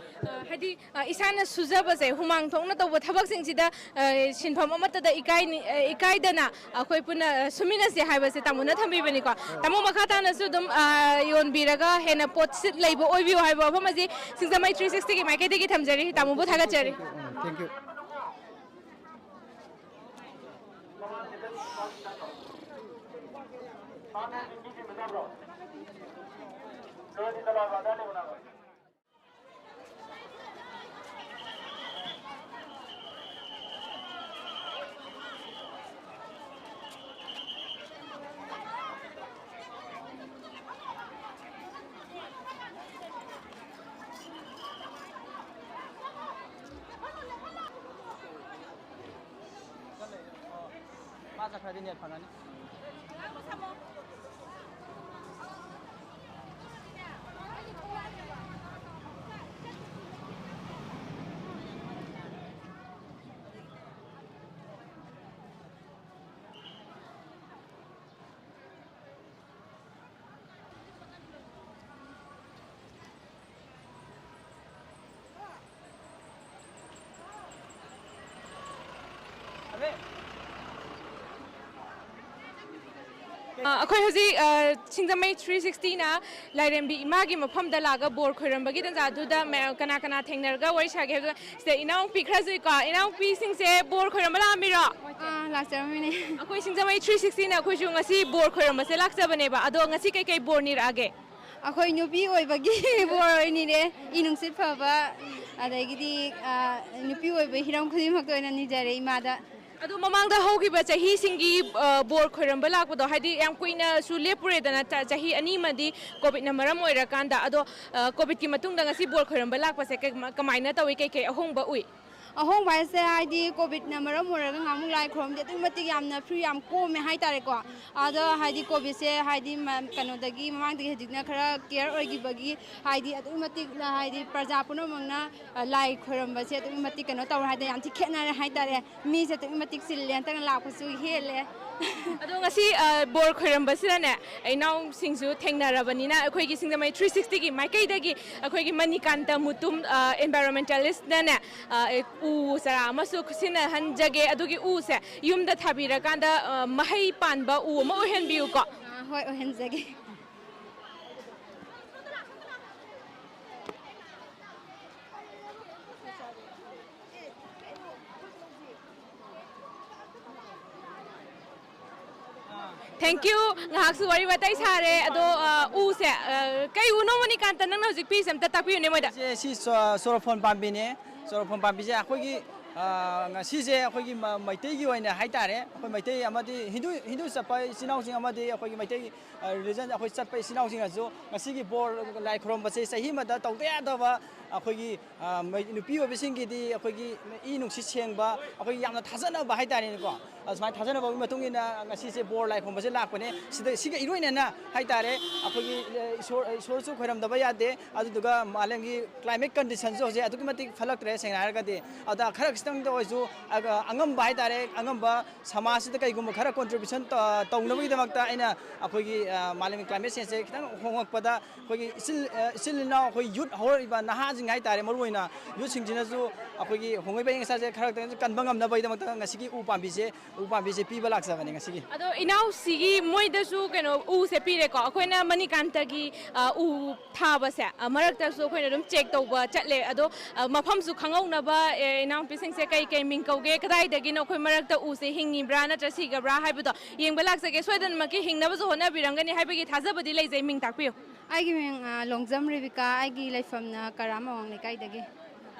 ꯑ, ꯍꯥꯏꯗꯤ, ꯑ, ꯏꯁꯥꯅ ꯁꯨꯖꯕꯁꯦ, ꯍꯨꯃꯥꯡ ꯊꯣꯛꯅ ꯇꯧꯕ ꯊꯕꯛꯁꯤꯡꯁꯤꯗ, ꯑ, ꯁꯤꯟꯐꯝ ꯑꯃꯠꯇꯗ ꯏꯀꯥꯏꯅꯤ-, ꯑ, ꯏꯀꯥꯏꯗꯅ ꯑꯩꯈꯣꯏ ꯄꯨꯟꯅ, ꯑ, ꯁꯨꯃꯤꯟꯅꯁꯦ ꯍꯥꯏꯕꯁꯦ ꯇꯥꯃꯣꯅ ꯊꯝꯕꯤꯕꯅꯤꯀꯣ꯫ ꯇꯥꯃꯣ, ꯃꯈꯥ ꯇꯥꯅꯁꯨ ꯑꯗꯨꯝ, ꯑ, ꯌꯣꯟꯕꯤꯔꯒ ꯍꯦꯟꯅ ꯄꯣꯠꯁꯤꯠ ꯂꯩꯕ ꯑꯣꯏꯕꯤꯌꯨ ꯍꯥꯏꯕ ꯋꯥꯐꯝ ꯑꯁꯤ ꯁꯤꯡꯖꯃꯩ ꯊ꯭ꯔꯤ ꯁꯤꯛꯁꯇꯤꯒꯤ ꯃꯥꯏꯀꯩꯗꯒꯤ ꯊꯝꯖꯔꯤ꯫ ꯇꯥꯃꯣꯕꯨ ꯊꯥꯒꯠꯆꯔꯤ꯫ Thank you. ꯃꯥ ꯆꯠꯈ꯭ꯔꯗꯤ ꯅꯦꯠ ꯐꯪꯉꯅꯤ꯫ ꯑ, ꯑꯩꯈꯣꯏ ꯍꯧꯖꯤꯛ, ꯑ, ꯁꯤꯡꯖꯃꯩ ꯊ꯭ꯔꯤ ꯁꯤꯛꯁꯇꯤꯅ ꯂꯥꯏꯔꯦꯝꯕꯤ ꯏꯃꯥꯒꯤ ꯃꯐꯝꯗ ꯂꯥꯛꯑꯒ ꯕꯣꯔ ꯈꯣꯏꯔꯝꯕꯒꯤ ꯇꯥꯟꯖꯥꯗꯨꯗ ꯃꯌꯥꯝ, ꯀꯅꯥ ꯀꯅꯥ ꯊꯦꯡꯅꯔꯒ ꯋꯥꯔꯤ ꯁꯥꯒꯦ ꯍꯥꯏꯕꯗ, ꯁꯤꯗ ꯏꯅꯥꯎꯄꯤ ꯈꯔꯁꯨ ꯏꯀꯣ, ꯏꯅꯥꯎꯄꯤꯁꯤꯡꯁꯦ ꯕꯣꯔ ꯈꯣꯏꯔꯝꯕ ꯂꯥꯛꯑꯝꯃꯤꯔꯣ? ꯑꯥ, ꯂꯥꯛꯆꯔꯝꯃꯤꯅꯦ꯫ ꯑꯩꯈꯣꯏ ꯁꯤꯡꯖꯃꯩ ꯊ꯭ꯔꯤ ꯁꯤꯛꯁꯇꯤꯅ ꯑꯩꯈꯣꯏꯁꯨ ꯉꯁꯤ ꯕꯣꯔ ꯈꯣꯏꯔꯝꯕꯁꯦ ꯂꯥꯛꯆꯕꯅꯦꯕ꯫ ꯑꯗꯣ ꯉꯁꯤ ꯀꯩꯀꯩ ꯕꯣꯔ ꯅꯤꯔꯛꯑꯒꯦ? ꯑꯩꯈꯣꯏ ꯅꯨꯄꯤ ꯑꯣꯏꯕꯒꯤ ꯕꯣꯔ ꯑꯣꯏꯅꯤꯔꯦ꯫ ꯏ ꯅꯨꯡꯁꯤꯠ ꯐꯕ, ꯑꯗꯒꯤꯗꯤ, ꯑ, ꯅꯨꯄꯤ ꯑꯣꯏꯕꯒꯤ ꯍꯤꯔꯝ ꯈꯨꯗꯤꯡꯃꯛꯇ ꯑꯣꯏꯅ ꯅꯤꯖꯔꯦ ꯏꯃꯥꯗ꯫ ꯑꯗꯣ ꯃꯃꯥꯡꯗ ꯍꯧꯈꯤꯕ ꯆꯍꯤꯁꯤꯡꯒꯤ, ꯑ, ꯕꯣꯔ ꯈꯣꯏꯔꯝꯕ ꯂꯥꯛꯄꯗꯣ, ꯍꯥꯏꯗꯤ ꯌꯥꯝ ꯀꯨꯏꯅꯁꯨ ꯂꯦꯞꯄꯨꯔꯦꯗꯅ, ꯆ-, ꯆꯍꯤ ꯑꯅꯤ ꯑꯃꯗꯤ ꯀꯣꯚꯤꯗꯅ ꯃꯔꯝ ꯑꯣꯏꯔꯀꯥꯟꯗ꯫ ꯑꯗꯣ, ꯑ, ꯀꯣꯚꯤꯗꯀꯤ ꯃꯇꯨꯡꯗ ꯉꯁꯤ ꯕꯣꯔ ꯈꯣꯏꯔꯝꯕ ꯂꯥꯛꯄꯁꯦ ꯀꯩ-, ꯀꯃꯥꯏꯅ ꯇꯧꯏ? ꯀꯩꯀꯩ ꯑꯍꯣꯡꯕ ꯎꯏ? ꯑꯍꯣꯡꯕ ꯍꯥꯏꯁꯦ, ꯍꯥꯏꯗꯤ ꯀꯣꯚꯤꯗꯅ ꯃꯔꯝ ꯑꯣꯏꯔꯒ ꯉꯍꯥꯟꯃꯨꯛ ꯂꯥꯏ ꯈꯨꯔꯨꯝꯕꯗꯤ ꯑꯗꯨꯛꯀꯤ ꯃꯇꯤꯛ ꯌꯥꯝꯅ ꯐ꯭ꯔꯤ ꯌꯥꯝ ꯀꯣꯝꯃꯦ ꯍꯥꯏꯇꯥꯔꯦꯀꯣ꯫ ꯑꯗꯣ ꯍꯥꯏꯗꯤ ꯀꯣꯚꯤꯗꯁꯦ ꯍꯥꯏꯗꯤ ꯃ-, ꯀꯩꯅꯣꯗꯒꯤ, ꯃꯃꯥꯡꯗꯒꯤ ꯍꯧꯖꯤꯛꯅ ꯈꯔ ꯀꯤꯌꯔ ꯑꯣꯏꯈꯤꯕꯒꯤ ꯍꯥꯏꯗꯤ ꯑꯗꯨꯛꯀꯤ ꯃꯇꯤꯛ ꯍꯥꯏꯗꯤ ꯄ꯭ꯔꯖꯥ ꯄꯨꯝꯅꯃꯛꯅ, ꯑ, ꯂꯥꯏ ꯈꯣꯏꯔꯝꯕꯁꯦ ꯑꯗꯨꯛꯀꯤ ꯃꯇꯤꯛ ꯀꯩꯅꯣ ꯇꯧꯔꯦ ꯍꯥꯏꯇꯥꯔꯦ, ꯌꯥꯝ ꯊꯤ ꯈꯦꯠꯅꯔꯦ ꯍꯥꯏꯇꯥꯔꯦ꯫ ꯃꯤꯁꯦ ꯑꯗꯨꯛꯀꯤ ꯃꯇꯤꯛ ꯆꯤꯜꯂꯦ, ꯍꯟꯗꯛꯅ ꯂꯥꯛꯄꯁꯨ ꯍꯦꯜꯂꯦ꯫ ꯑꯗꯣ ꯉꯁꯤ ꯑ, ꯕꯣꯔ ꯈꯣꯏꯔꯝꯕꯁꯤꯗꯅꯦ, ꯏꯅꯥꯎꯁꯤꯡꯁꯨ ꯊꯦꯡꯅꯔꯕꯅꯤꯅ, ꯑꯩꯈꯣꯏꯒꯤ ꯁꯤꯡꯖꯃꯩ ꯊ꯭ꯔꯤ ꯁꯤꯛꯁꯇꯤꯒꯤ ꯃꯥꯏꯀꯩꯗꯒꯤ ꯑꯩꯈꯣꯏꯒꯤ ꯃꯅꯤꯀꯥꯟꯇ ꯃꯨꯇꯨꯝ ꯑꯦꯟꯚꯥꯏꯔꯣꯟꯃꯦꯟꯇꯦꯂꯤꯁꯅꯅꯦ, ꯑ, ꯑꯦ, ꯎ ꯆꯥꯔꯥ ꯑꯃꯁꯨ ꯈꯨꯠꯁꯤꯟꯅꯍꯟꯖꯒꯦ꯫ ꯑꯗꯨꯒꯤ ꯎꯁꯦ ꯌꯨꯝꯗ ꯊꯥꯕꯤꯔꯀꯥꯟꯗ ꯑ, ꯃꯍꯩ ꯄꯥꯟꯕ ꯎ ꯑꯃ ꯑꯣꯏꯍꯟꯕꯤꯌꯨꯀꯣ꯫ ꯑ, ꯍꯣꯏ, ꯑꯣꯏꯍꯟꯖꯒꯦ꯫ Thank you. ꯉꯥꯏꯍꯥꯛꯁꯨ ꯋꯥꯔꯤ ꯋꯥꯇꯥꯏ ꯁꯥꯔꯦ꯫ ꯑꯗꯣ ꯑ, ꯎꯁꯦ ꯑ, ꯀꯩ ꯎꯅꯣ, ꯃꯅꯤꯀꯥꯟꯇ, ꯅꯪꯅ ꯍꯧꯖꯤꯛ ꯄꯤꯔꯤꯁꯦ? ꯑꯝꯇ ꯇꯥꯛꯄꯤꯌꯨꯅꯦ ꯃꯣꯏꯗ꯫ ꯁꯤ, ꯁꯤ ꯆꯣ-, ꯆꯣꯔꯣꯐꯣꯟ ꯄꯥꯝꯕꯤꯅꯦ꯫ ꯆꯣꯔꯣꯐꯣꯟ ꯄꯥꯝꯕꯤꯁꯦ ꯑꯩꯈꯣꯏꯒꯤ, ꯑ, ꯉꯁꯤꯁꯦ ꯑꯩꯈꯣꯏꯒꯤ ꯃ-, ꯃꯩꯇꯩꯒꯤ ꯑꯣꯏꯅ ꯍꯥꯏꯇꯥꯔꯦ, ꯑꯩꯈꯣꯏ ꯃꯩꯇꯩ ꯑꯃꯗꯤ ꯍꯤꯟꯗꯨ, ꯍꯤꯟꯗꯨ ꯆꯠꯄ ꯏꯆꯤꯟ ꯏꯅꯥꯎꯁꯤꯡ ꯑꯃꯗꯤ ꯑꯩꯈꯣꯏꯒꯤ ꯃꯩꯇꯩꯒꯤ, ꯑ, ꯔꯤꯂꯤꯖꯟ ꯑꯩꯈꯣꯏ ꯆꯠꯄ ꯏꯆꯤꯟ ꯏꯅꯥꯎꯁꯤꯡꯅꯁꯨ ꯉꯁꯤꯒꯤ ꯕꯣꯔ ꯂꯥꯏ ꯈꯨꯔꯨꯝꯕꯁꯦ ꯆꯍꯤ ꯑꯃꯗ ꯇꯧꯗ ꯌꯥꯗꯕ ꯑꯩꯈꯣꯏꯒꯤ ꯑ, ꯃꯩ-, ꯅꯨꯄꯤ ꯑꯣꯏꯕꯁꯤꯡꯒꯤꯗꯤ ꯑꯩꯈꯣꯏꯒꯤ ꯏ ꯅꯨꯡꯁꯤꯠ ꯁꯦꯡꯕ, ꯑꯩꯈꯣꯏꯒꯤ ꯌꯥꯝꯅ ꯊꯥꯖꯅꯕ ꯍꯥꯏꯇꯥꯔꯦꯅꯦꯀꯣ꯫ ꯑꯁꯨꯃꯥꯏꯅ ꯊꯥꯖꯅꯕꯒꯤ ꯃꯇꯨꯡ ꯏꯟꯅ ꯉꯁꯤꯁꯦ ꯕꯣꯔ ꯂꯥꯏ ꯈꯨꯔꯨꯝꯕꯁꯦ ꯂꯥꯛꯄꯅꯦ꯫ ꯁꯤꯗ, ꯁꯤꯒ ꯏꯔꯣꯏꯅꯅ ꯍꯥꯏꯇꯥꯔꯦ, ꯑꯩꯈꯣꯏꯒꯤ, ꯑ, ꯏꯁꯣꯔ, ꯏꯁꯣꯔꯁꯨ ꯈꯣꯏꯔꯝꯗꯕ ꯌꯥꯗꯦ꯫ ꯑꯗꯨꯗꯨꯒ ꯃꯥꯂꯦꯝꯒꯤ climate conditionꯁꯨ ꯍꯧꯖꯤꯛ ꯑꯗꯨꯛꯀꯤ ꯃꯇꯤꯛ ꯐꯠꯂꯛꯇ꯭ꯔꯦ, ꯁꯦꯡꯅ ꯍꯥꯏꯔꯒꯗꯤ꯫ ꯑꯗ ꯈꯔ ꯈꯤꯇꯪꯗ ꯑꯣꯏꯔꯁꯨ, ꯑ, ꯑꯉꯝꯕ ꯍꯥꯏꯇꯥꯔꯦ, ꯑꯉꯝꯕ ꯁꯃꯥꯖꯁꯤꯗ ꯀꯩꯒꯨꯝꯕ ꯈꯔ contribution ꯇ-, ꯇꯧꯅꯕꯒꯤꯗꯃꯛꯇ ꯑꯩꯅ ꯑꯩꯈꯣꯏꯒꯤ, ꯑ, ꯃꯥꯂꯦꯝꯒꯤ climate changeꯁꯦ ꯈꯤꯇꯪ ꯍꯣꯡꯉꯛꯄꯗ ꯑꯩꯈꯣꯏꯒꯤ ꯏꯆꯤꯜ, ꯑ, ꯏꯆꯤꯜ ꯏꯅꯥꯎ ꯑꯩꯈꯣꯏ youth ꯍꯧꯔꯛꯏꯕ ꯅꯍꯥꯁꯤꯡ ꯍꯥꯏꯇꯥꯔꯦ, ꯃꯔꯨꯑꯣꯏꯅ youthꯁꯤꯡꯁꯤꯅꯁꯨ ꯑꯩꯈꯣꯏꯒꯤ ꯍꯣꯡꯂꯛꯏꯕ ꯑꯏꯪ ꯑꯁꯥꯁꯦ ꯈꯔ ꯈꯛꯇꯪ ꯀꯟꯕ ꯉꯝꯅꯕꯒꯤꯗꯃꯛꯇ ꯉꯁꯤꯒꯤ ꯎ ꯄꯥꯝꯕꯤꯁꯦ, ꯎ ꯄꯥꯝꯕꯤꯁꯦ ꯄꯤꯕ ꯂꯥꯛꯆꯕꯅꯦ ꯉꯁꯤꯒꯤ꯫ ꯑꯗꯣ ꯏꯅꯥꯎꯁꯤꯒꯤ ꯃꯣꯏꯗꯁꯨ ꯀꯩꯅꯣ ꯎꯁꯦ ꯄꯤꯔꯦꯀꯣ, ꯑꯩꯈꯣꯏꯅ ꯃꯅꯤꯀꯥꯟꯇꯒꯤ, ꯑ, ꯎ ꯊꯥꯕꯁꯦ, ꯑ, ꯃꯔꯛꯇꯁꯨ ꯑꯩꯈꯣꯏꯅ ꯑꯗꯨꯝ check ꯇꯧꯕ ꯆꯠꯂꯦ꯫ ꯑꯗꯣ, ꯑ, ꯃꯐꯝꯁꯨ ꯈꯪꯍꯧꯅꯕ, ꯑꯦ, ꯏꯅꯥꯎꯄꯤꯁꯤꯡꯁꯦ ꯀꯩ ꯀꯩ ꯃꯤꯡ ꯀꯧꯒꯦ, ꯀꯗꯥꯏꯗꯒꯤꯅꯣ, ꯑꯩꯈꯣꯏ ꯃꯔꯛꯇ ꯎꯁꯦ ꯍꯤꯡꯉꯤꯕ꯭ꯔꯥ ꯅꯠꯇ꯭ꯔ ꯁꯤꯈ꯭ꯔꯕ꯭ꯔꯥ ꯍꯥꯏꯕꯗꯣ ꯌꯦꯡꯕ ꯂꯥꯛꯆꯒꯦ꯫ ꯁꯣꯏꯗꯅꯃꯛꯀꯤ ꯍꯤꯡꯅꯕꯁꯨ ꯍꯣꯠꯅꯕꯤꯔꯝꯒꯅꯤ ꯍꯥꯏꯕꯒꯤ ꯊꯥꯖꯕꯗꯤ ꯂꯩꯖꯩ꯫ ꯃꯤꯡ ꯇꯥꯛꯄꯤꯌꯨ꯫ ꯑꯩꯒꯤ ꯃꯤꯡ, ꯑ, ꯂꯣꯡꯖꯝ ꯔꯦꯕꯤꯀꯥ, ꯑꯩꯒꯤ ꯂꯩꯐꯝꯅ ꯀꯔꯥꯝ ꯑꯋꯥꯡ ꯂꯩꯀꯥꯏꯗꯒꯤ꯫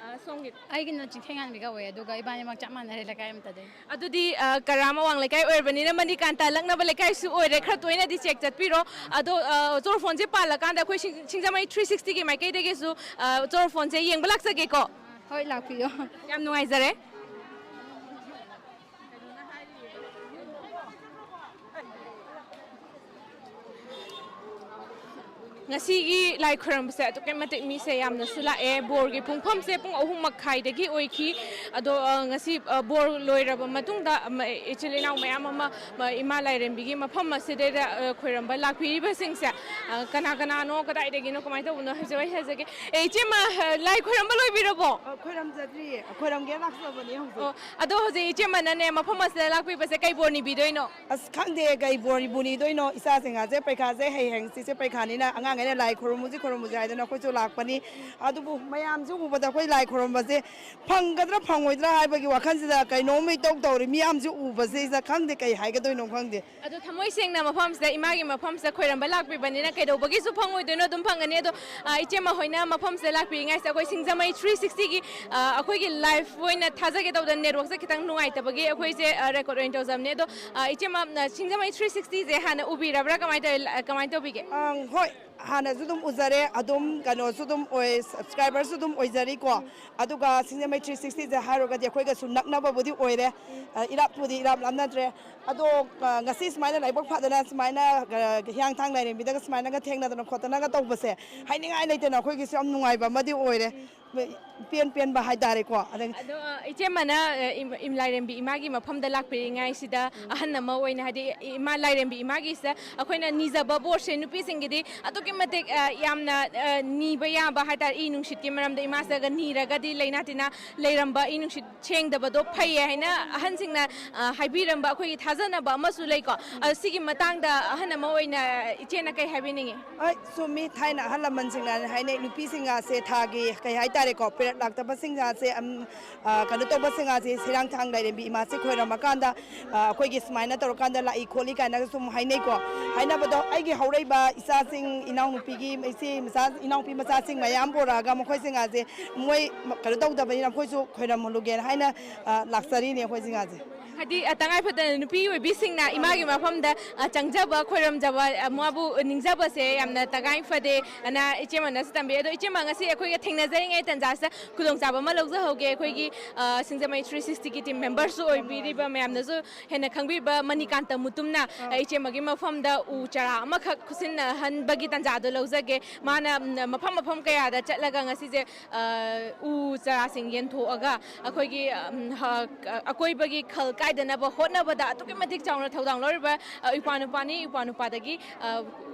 ꯑ, ꯁꯣꯝꯒꯤ? ꯑꯩꯒꯤꯅ ꯆꯤꯡꯊꯩꯉꯥꯟꯕꯤ ꯀꯧꯋꯦ, ꯑꯗꯨꯒ ꯏꯕꯥꯅꯤꯃꯛ ꯆꯞ ꯃꯥꯟꯅꯔꯦ, ꯂꯩꯀꯥꯏ ꯑꯃꯠꯇꯗꯩ꯫ ꯑꯗꯨꯗꯤ, ꯑ, ꯀꯔꯥꯝ ꯑꯋꯥꯡ ꯂꯩꯀꯥꯏ ꯑꯣꯏꯔꯕꯅꯤꯅ ꯃꯅꯤꯀꯥꯟꯇ ꯂꯛꯅꯕ ꯂꯩꯀꯥꯏꯁꯨ ꯑꯣꯏꯔꯦ, ꯈꯔ ꯇꯣꯏꯅꯗꯤ check ꯆꯠꯄꯤꯔꯣ꯫ ꯑꯗꯣ, ꯑ, ꯆꯣꯔꯐꯣꯟꯁꯦ ꯄꯥꯜꯂꯀꯥꯟꯗ ꯑꯩꯈꯣꯏ ꯁꯤꯡ-, ꯁꯤꯡꯖꯃꯩ ꯊ꯭ꯔꯤ ꯁꯤꯛꯁꯇꯤꯒꯤ ꯃꯥꯏꯀꯩꯗꯒꯤꯁꯨ, ꯑ, ꯆꯣꯔꯐꯣꯟꯁꯦ ꯌꯦꯡꯕ ꯂꯥꯛꯆꯒꯦꯀꯣ꯫ ꯍꯣꯏ, ꯂꯥꯛꯄꯤꯌꯣ꯫ ꯌꯥꯝ ꯅꯨꯡꯉꯥꯏꯖꯔꯦ꯫ ꯉꯁꯤꯒꯤ ꯂꯥꯏ ꯈꯣꯏꯔꯝꯕꯁꯦ ꯑꯗꯨꯛꯀꯤ ꯃꯇꯤꯛ ꯃꯤꯁꯦ ꯌꯥꯝꯅꯁꯨ ꯂꯥꯛꯑꯦ꯫ ꯕꯣꯔꯒꯤ ꯄꯨꯡꯐꯝꯁꯦ ꯄꯨꯡ ꯑꯍꯨꯝ ꯃꯈꯥꯏꯗꯒꯤ ꯑꯣꯏꯈꯤ꯫ ꯑꯗꯣ, ꯑ, ꯉꯁꯤ, ꯑ, ꯕꯣꯔ ꯂꯣꯏꯔꯕ ꯃꯇꯨꯡꯗ, ꯑꯃ, ꯏꯆꯤꯜ ꯏꯅꯥꯎ ꯃꯌꯥꯝ ꯑꯃ, ꯑ, ꯏꯃꯥ ꯂꯥꯏꯔꯦꯝꯕꯤꯒꯤ ꯃꯐꯝ ꯑꯁꯤꯗꯩꯗ, ꯑ, ꯈꯣꯏꯔꯝꯕ ꯂꯥꯛꯄꯤꯔꯤꯕꯁꯤꯡꯁꯦ, ꯑ, ꯀꯅꯥ ꯀꯅꯥꯅꯣ, ꯀꯗꯥꯏꯗꯒꯤꯅꯣ, ꯀꯃꯥꯏꯅ ꯇꯧꯕꯅꯣ ꯍꯥꯏꯕꯁꯦ ꯑꯩ ꯍꯥꯏꯖꯒꯦ꯫ ꯑꯦ, ꯏꯆꯦꯃ, ꯑ, ꯂꯥꯏ ꯈꯣꯏꯔꯝꯕ ꯂꯣꯏꯕꯤꯔꯕꯣ? ꯑ, ꯈꯣꯏꯔꯝꯖꯗ꯭ꯔꯤꯌꯦ꯫ ꯈꯣꯏꯔꯝꯒꯦ ꯂꯥꯛꯆꯕꯅꯦ ꯍꯧꯖꯤꯛ꯫ ꯑꯣ, ꯑꯗꯣ ꯍꯧꯖꯤꯛ ꯏꯆꯦꯃꯅꯅꯦ, ꯃꯐꯝ ꯑꯁꯤꯗ ꯂꯥꯛꯄꯤꯕꯁꯦ ꯀꯩ ꯕꯣꯔ ꯅꯤꯕꯤꯗꯣꯏꯅꯣ? ꯑꯁ, ꯈꯪꯗꯦ ꯀꯩ ꯕꯣꯔ ꯅꯤꯕꯤꯗꯣꯏꯅꯣ꯫ ꯏꯆꯥꯁꯤꯡ ꯑꯁꯦ ꯄꯩꯈꯥꯁꯦ ꯍꯌꯦꯡ ꯍꯪꯆꯤꯠꯁꯦ ꯄꯩꯈꯥꯅꯤꯅ ꯑꯉꯥꯡꯈꯩꯅ ꯂꯥꯏ ꯈꯨꯔꯨꯝꯃꯨꯁꯤ, ꯈꯨꯔꯨꯝꯃꯨꯁꯤ ꯍꯥꯏꯗꯅ ꯑꯩꯈꯣꯏꯁꯨ ꯂꯥꯛꯄꯅꯤ꯫ ꯑꯗꯨꯕꯨ ꯃꯌꯥꯝꯁꯦ ꯎꯕꯗ ꯑꯩꯈꯣꯏ ꯂꯥꯏ ꯈꯨꯔꯨꯝꯕꯁꯦ ꯐꯪꯒꯗ꯭ꯔꯥ ꯐꯪꯉꯣꯏꯗ꯭ꯔꯥ ꯍꯥꯏꯕꯒꯤ ꯋꯥꯈꯜꯁꯤꯗ ꯀꯩꯅꯣꯝ ꯏꯇꯧ ꯇꯧꯔꯤ꯫ ꯃꯤꯌꯥꯝꯁꯦ ꯎꯕꯁꯤꯗ ꯈꯪꯗꯦ ꯀꯩ ꯍꯥꯏꯒꯗꯣꯏꯅꯣ ꯈꯪꯗꯦ꯫ ꯑꯗꯣ ꯊꯃꯣꯏ ꯁꯦꯡꯅ ꯃꯐꯝꯁꯤꯗ, ꯏꯃꯥꯒꯤ ꯃꯐꯝꯁꯤꯗ ꯈꯣꯏꯔꯝꯕ ꯂꯥꯛꯄꯤꯕꯅꯤꯅ ꯀꯩꯗꯧꯕꯒꯤꯁꯨ ꯐꯪꯉꯣꯏꯗꯣꯏꯅꯣ? ꯑꯗꯨꯝ ꯐꯪꯒꯅꯤ꯫ ꯑꯗꯣ, ꯑ, ꯏꯆꯦꯃ ꯍꯣꯏꯅ ꯃꯐꯝꯁꯤꯗ ꯂꯥꯛꯄꯤꯔꯤꯉꯩꯁꯤꯗ ꯑꯩꯈꯣꯏ ꯁꯤꯡꯖꯃꯩ ꯊ꯭ꯔꯤ ꯁꯤꯛꯁꯇꯤꯒꯤ, ꯑ, ꯑꯩꯈꯣꯏꯒꯤ ꯂꯥꯏꯐ ꯑꯣꯏꯅ ꯊꯥꯖꯒꯦ ꯇꯧꯗꯅ ꯅꯦꯠꯋꯥꯛꯁꯦ ꯈꯤꯇꯪ ꯅꯨꯡꯉꯥꯏꯇꯕꯒꯤ ꯑꯩꯈꯣꯏꯁꯦ, ꯑ, ꯔꯦꯀꯣꯔꯗ ꯑꯣꯏꯅ ꯇꯧꯖꯕꯅꯦ꯫ ꯑꯗꯣ, ꯑ, ꯏꯆꯦꯃ, ꯑ, ꯁꯤꯡꯖꯃꯩ ꯊ꯭ꯔꯤ ꯁꯤꯛꯁꯇꯤꯁꯦ ꯍꯥꯟꯅ ꯎꯕꯤꯔꯕ꯭ꯔꯥ? ꯀꯃꯥꯏꯅ ꯇꯧꯋꯤ? ꯑ, ꯀꯃꯥꯏꯅ ꯇꯧꯕꯤꯒꯦ? ꯑꯪ, ꯍꯣꯏ, ꯍꯥꯟꯅꯁꯨ ꯑꯗꯨꯝ ꯎꯖꯔꯦ, ꯑꯗꯨꯝ ꯀꯩꯅꯣꯁꯨ ꯑꯗꯨꯝ ꯑꯣꯏ, ꯁꯕꯁꯀ꯭ꯔꯥꯏꯕꯔꯁꯨ ꯑꯗꯨꯝ ꯑꯣꯏꯖꯔꯤꯀꯣ꯫ ꯑꯗꯨꯒ ꯁꯤꯡꯖꯃꯩ ꯊ꯭ꯔꯤ ꯁꯤꯛꯁꯇꯤꯁꯦ ꯍꯥꯏꯔꯨꯔꯒꯗꯤ ꯑꯩꯈꯣꯏꯒꯁꯨ ꯅꯛꯅꯕꯕꯨꯗꯤ ꯑꯣꯏꯔꯦ꯫ ꯑ, ꯏꯔꯥꯞꯄꯨꯗꯤ ꯏꯔꯥꯞ ꯂꯥꯞꯅꯗ꯭ꯔꯦ꯫ ꯑꯗꯣ, ꯑ, ꯉꯁꯤ ꯁꯨꯃꯥꯏꯅ ꯂꯥꯏꯕꯛ ꯐꯗꯅ ꯁꯨꯃꯥꯏꯅ, ꯑ, ꯍꯤꯌꯥꯡꯊꯥꯡ ꯂꯥꯏꯔꯦꯝꯕꯤꯗꯒ ꯁꯨꯃꯥꯏꯅꯒ ꯊꯦꯡꯅꯗꯅ ꯈꯣꯠꯇꯅꯒ ꯇꯧꯕꯁꯦ ꯍꯥꯏꯅꯤꯡꯉꯥꯏ ꯂꯩꯇꯅ ꯑꯩꯈꯣꯏꯒꯤꯁꯨ ꯌꯥꯝ ꯅꯨꯡꯉꯥꯏꯕ ꯑꯃꯗꯤ ꯑꯣꯏꯔꯦ꯫ ꯏꯄꯦꯟ ꯄꯦꯟꯕ ꯍꯥꯏꯇꯥꯔꯦꯀꯣ꯫ ꯑꯗꯒꯤ ꯑꯗꯣ, ꯑ, ꯏꯆꯦꯃꯅ, ꯑ, ꯏꯝ-, ꯏꯝ-, ꯂꯥꯏꯔꯦꯝꯕꯤ ꯏꯃꯥꯒꯤ ꯃꯐꯝꯗ ꯂꯥꯛꯄꯤꯔꯤꯉꯩꯁꯤꯗ ꯑꯍꯟ ꯑꯃ ꯑꯣꯏꯅ, ꯍꯥꯏꯗꯤ, ꯏꯃꯥ ꯂꯥꯏꯔꯦꯝꯕꯤ ꯏꯃꯥꯒꯤꯁꯤꯗ ꯑꯩꯈꯣꯏꯅ ꯅꯤꯖꯕ ꯕꯣꯔꯁꯦ ꯅꯨꯄꯤꯁꯤꯡꯒꯤꯗꯤ ꯑꯗꯨꯛꯀꯤ ꯃꯇꯤꯛ, ꯑ, ꯌꯥꯝꯅ, ꯑ, ꯅꯤꯕ ꯌꯥꯕ ꯍꯥꯏꯇꯥꯔꯦ꯫ ꯏ ꯅꯨꯡꯁꯤꯠꯀꯤ ꯃꯔꯝꯗ ꯏꯃꯥꯁꯤꯒ ꯅꯤꯔꯒꯗꯤ ꯂꯩꯅꯥ ꯇꯤꯟꯅꯥ ꯂꯩꯔꯝꯕ, ꯏ ꯅꯨꯡꯁꯤꯠ ꯁꯦꯡꯗꯕꯗꯣ ꯐꯩꯌꯦ ꯍꯥꯏꯅ ꯑꯍꯟꯁꯤꯡꯅ, ꯑ, ꯍꯥꯏꯕꯤꯔꯝꯕ, ꯑꯩꯈꯣꯏꯒꯤ ꯊꯥꯖꯅꯕ ꯑꯃꯁꯨ ꯂꯩꯀꯣ꯫ ꯑ, ꯁꯤꯒꯤ ꯃꯇꯥꯡꯗ ꯑꯍꯟ ꯑꯃ ꯑꯣꯏꯅ ꯏꯆꯦꯅ ꯀꯩ ꯍꯥꯏꯕꯤꯅꯤꯡꯉꯤ? ꯍꯣꯏ, ꯆꯨꯝꯃꯤ꯫ ꯊꯥꯏꯅ ꯑꯍꯜ ꯂꯃꯟꯁꯤꯡꯅ ꯍꯥꯏꯅꯩ, ꯅꯨꯄꯤꯁꯤꯡ ꯑꯁꯦ ꯊꯥꯒꯤ, ꯀꯩ ꯍꯥꯏꯇꯥꯔꯦꯀꯣ, ꯄꯦꯔꯠ ꯂꯥꯛꯇꯕꯁꯤꯡ ꯑꯁꯦ, ꯑꯝ, ꯑ, ꯀꯩꯅꯣ ꯇꯧꯕꯁꯤꯡ ꯑꯁꯦ ꯁꯤꯔꯥꯡꯊꯥꯡ ꯂꯥꯏꯔꯦꯝꯕꯤ ꯏꯃꯥꯁꯦ ꯈꯣꯏꯔꯝꯃꯀꯥꯟꯗ, ꯑ, ꯑꯩꯈꯣꯏꯒꯤ ꯁꯨꯃꯥꯏꯅ ꯇꯧꯔꯀꯥꯟꯗ ꯂꯥꯛꯏ ꯈꯣꯠꯂꯤ ꯀꯥꯏꯅꯒ ꯁꯨꯝ ꯍꯥꯏꯅꯩꯀꯣ꯫ ꯍꯥꯏꯅꯕꯗꯣ ꯑꯩꯒꯤ ꯍꯧꯔꯛꯏꯕ ꯏꯆꯥꯁꯤꯡ, ꯏꯅꯥꯎꯅꯨꯄꯤꯒꯤ ꯏꯆꯦ ꯃꯆꯥ, ꯏꯅꯥꯎꯄꯤ ꯃꯆꯥꯁꯤꯡ ꯃꯌꯥꯝ ꯄꯣꯔꯛꯑꯒ ꯃꯈꯣꯏꯁꯤꯡ ꯑꯁꯦ ꯃꯣꯏ ꯀꯩꯅꯣ ꯇꯧꯗꯕꯅꯤꯅ ꯑꯩꯈꯣꯏꯁꯨ ꯈꯣꯏꯔꯝꯃꯨꯂꯨꯒꯦꯅ ꯍꯥꯏꯅ, ꯑ, ꯂꯥꯛꯆꯔꯤꯅꯦ ꯑꯩꯈꯣꯏꯁꯤꯡ ꯑꯁꯦ꯫ ꯍꯥꯏꯗꯤ, ꯑ, ꯇꯉꯥꯏ ꯐꯗꯅ ꯅꯨꯄꯤ ꯑꯣꯏꯕꯤꯁꯤꯡꯅ ꯏꯃꯥꯒꯤ ꯃꯐꯝꯗ, ꯑ, ꯆꯪꯖꯕ, ꯈꯣꯏꯔꯝꯖꯕ, ꯑ, ꯃꯥꯕꯨ ꯅꯤꯡꯖꯕꯁꯦ ꯌꯥꯝꯅ ꯇꯉꯥꯏ ꯐꯗꯦ ꯑꯅ ꯏꯆꯦꯃꯅꯁꯨ ꯇꯝꯕꯤ꯫ ꯑꯗꯣ ꯏꯆꯦꯃ, ꯉꯁꯤ ꯑꯩꯈꯣꯏꯒ ꯊꯦꯡꯅꯖꯔꯤꯉꯩ ꯇꯥꯟꯖꯥꯁꯤꯗ ꯈꯨꯗꯣꯡꯆꯥꯕ ꯑꯃ ꯂꯧꯖꯍꯧꯒꯦ꯫ ꯑꯩꯈꯣꯏꯒꯤ, ꯑ, ꯁꯤꯡꯖꯃꯩ ꯊ꯭ꯔꯤ ꯁꯤꯛꯁꯇꯤꯒꯤ ꯇꯤꯝ ꯃꯦꯝꯕꯔꯁꯨ ꯑꯣꯏꯕꯤꯔꯤꯕ ꯃꯌꯥꯝꯅꯁꯨ ꯍꯦꯟꯅ ꯈꯪꯕꯤꯕ ꯃꯅꯤꯀꯥꯟꯇ ꯃꯨꯇꯨꯝꯅ, ꯑ, ꯏꯆꯦꯃꯒꯤ ꯃꯐꯝꯗ ꯎ ꯆꯥꯔꯥ ꯑꯃꯈꯛ ꯈꯨꯠꯁꯤꯟꯅꯍꯟꯕꯒꯤ ꯇꯥꯟꯖꯥꯗꯣ ꯂꯧꯖꯒꯦ꯫ ꯃꯥꯅ, ꯎꯝ, ꯃꯐꯝ ꯃꯐꯝ ꯀꯌꯥꯗ ꯆꯠꯂꯒ ꯉꯁꯤꯁꯦ, ꯑ, ꯎ ꯆꯥꯔꯥꯁꯤꯡ ꯌꯦꯟꯊꯣꯛꯑꯒ ꯑꯩꯈꯣꯏꯒꯤ, ꯎꯝ, ꯍ-, ꯑꯀꯣꯏꯕꯒꯤ ꯈꯜ ꯀꯥꯏꯗꯅꯕ ꯍꯣꯠꯅꯕꯗ ꯑꯗꯨꯛꯀꯤ ꯃꯇꯤꯛ ꯆꯥꯎꯅ ꯊꯧꯗꯥꯡ ꯂꯧꯔꯤꯕ, ꯑ, ꯏꯄ꯭ꯋꯥ ꯅꯨꯄꯥꯅꯤ꯫ ꯏꯄ꯭ꯋꯥ ꯅꯨꯄꯥꯗꯒꯤ, ꯑ,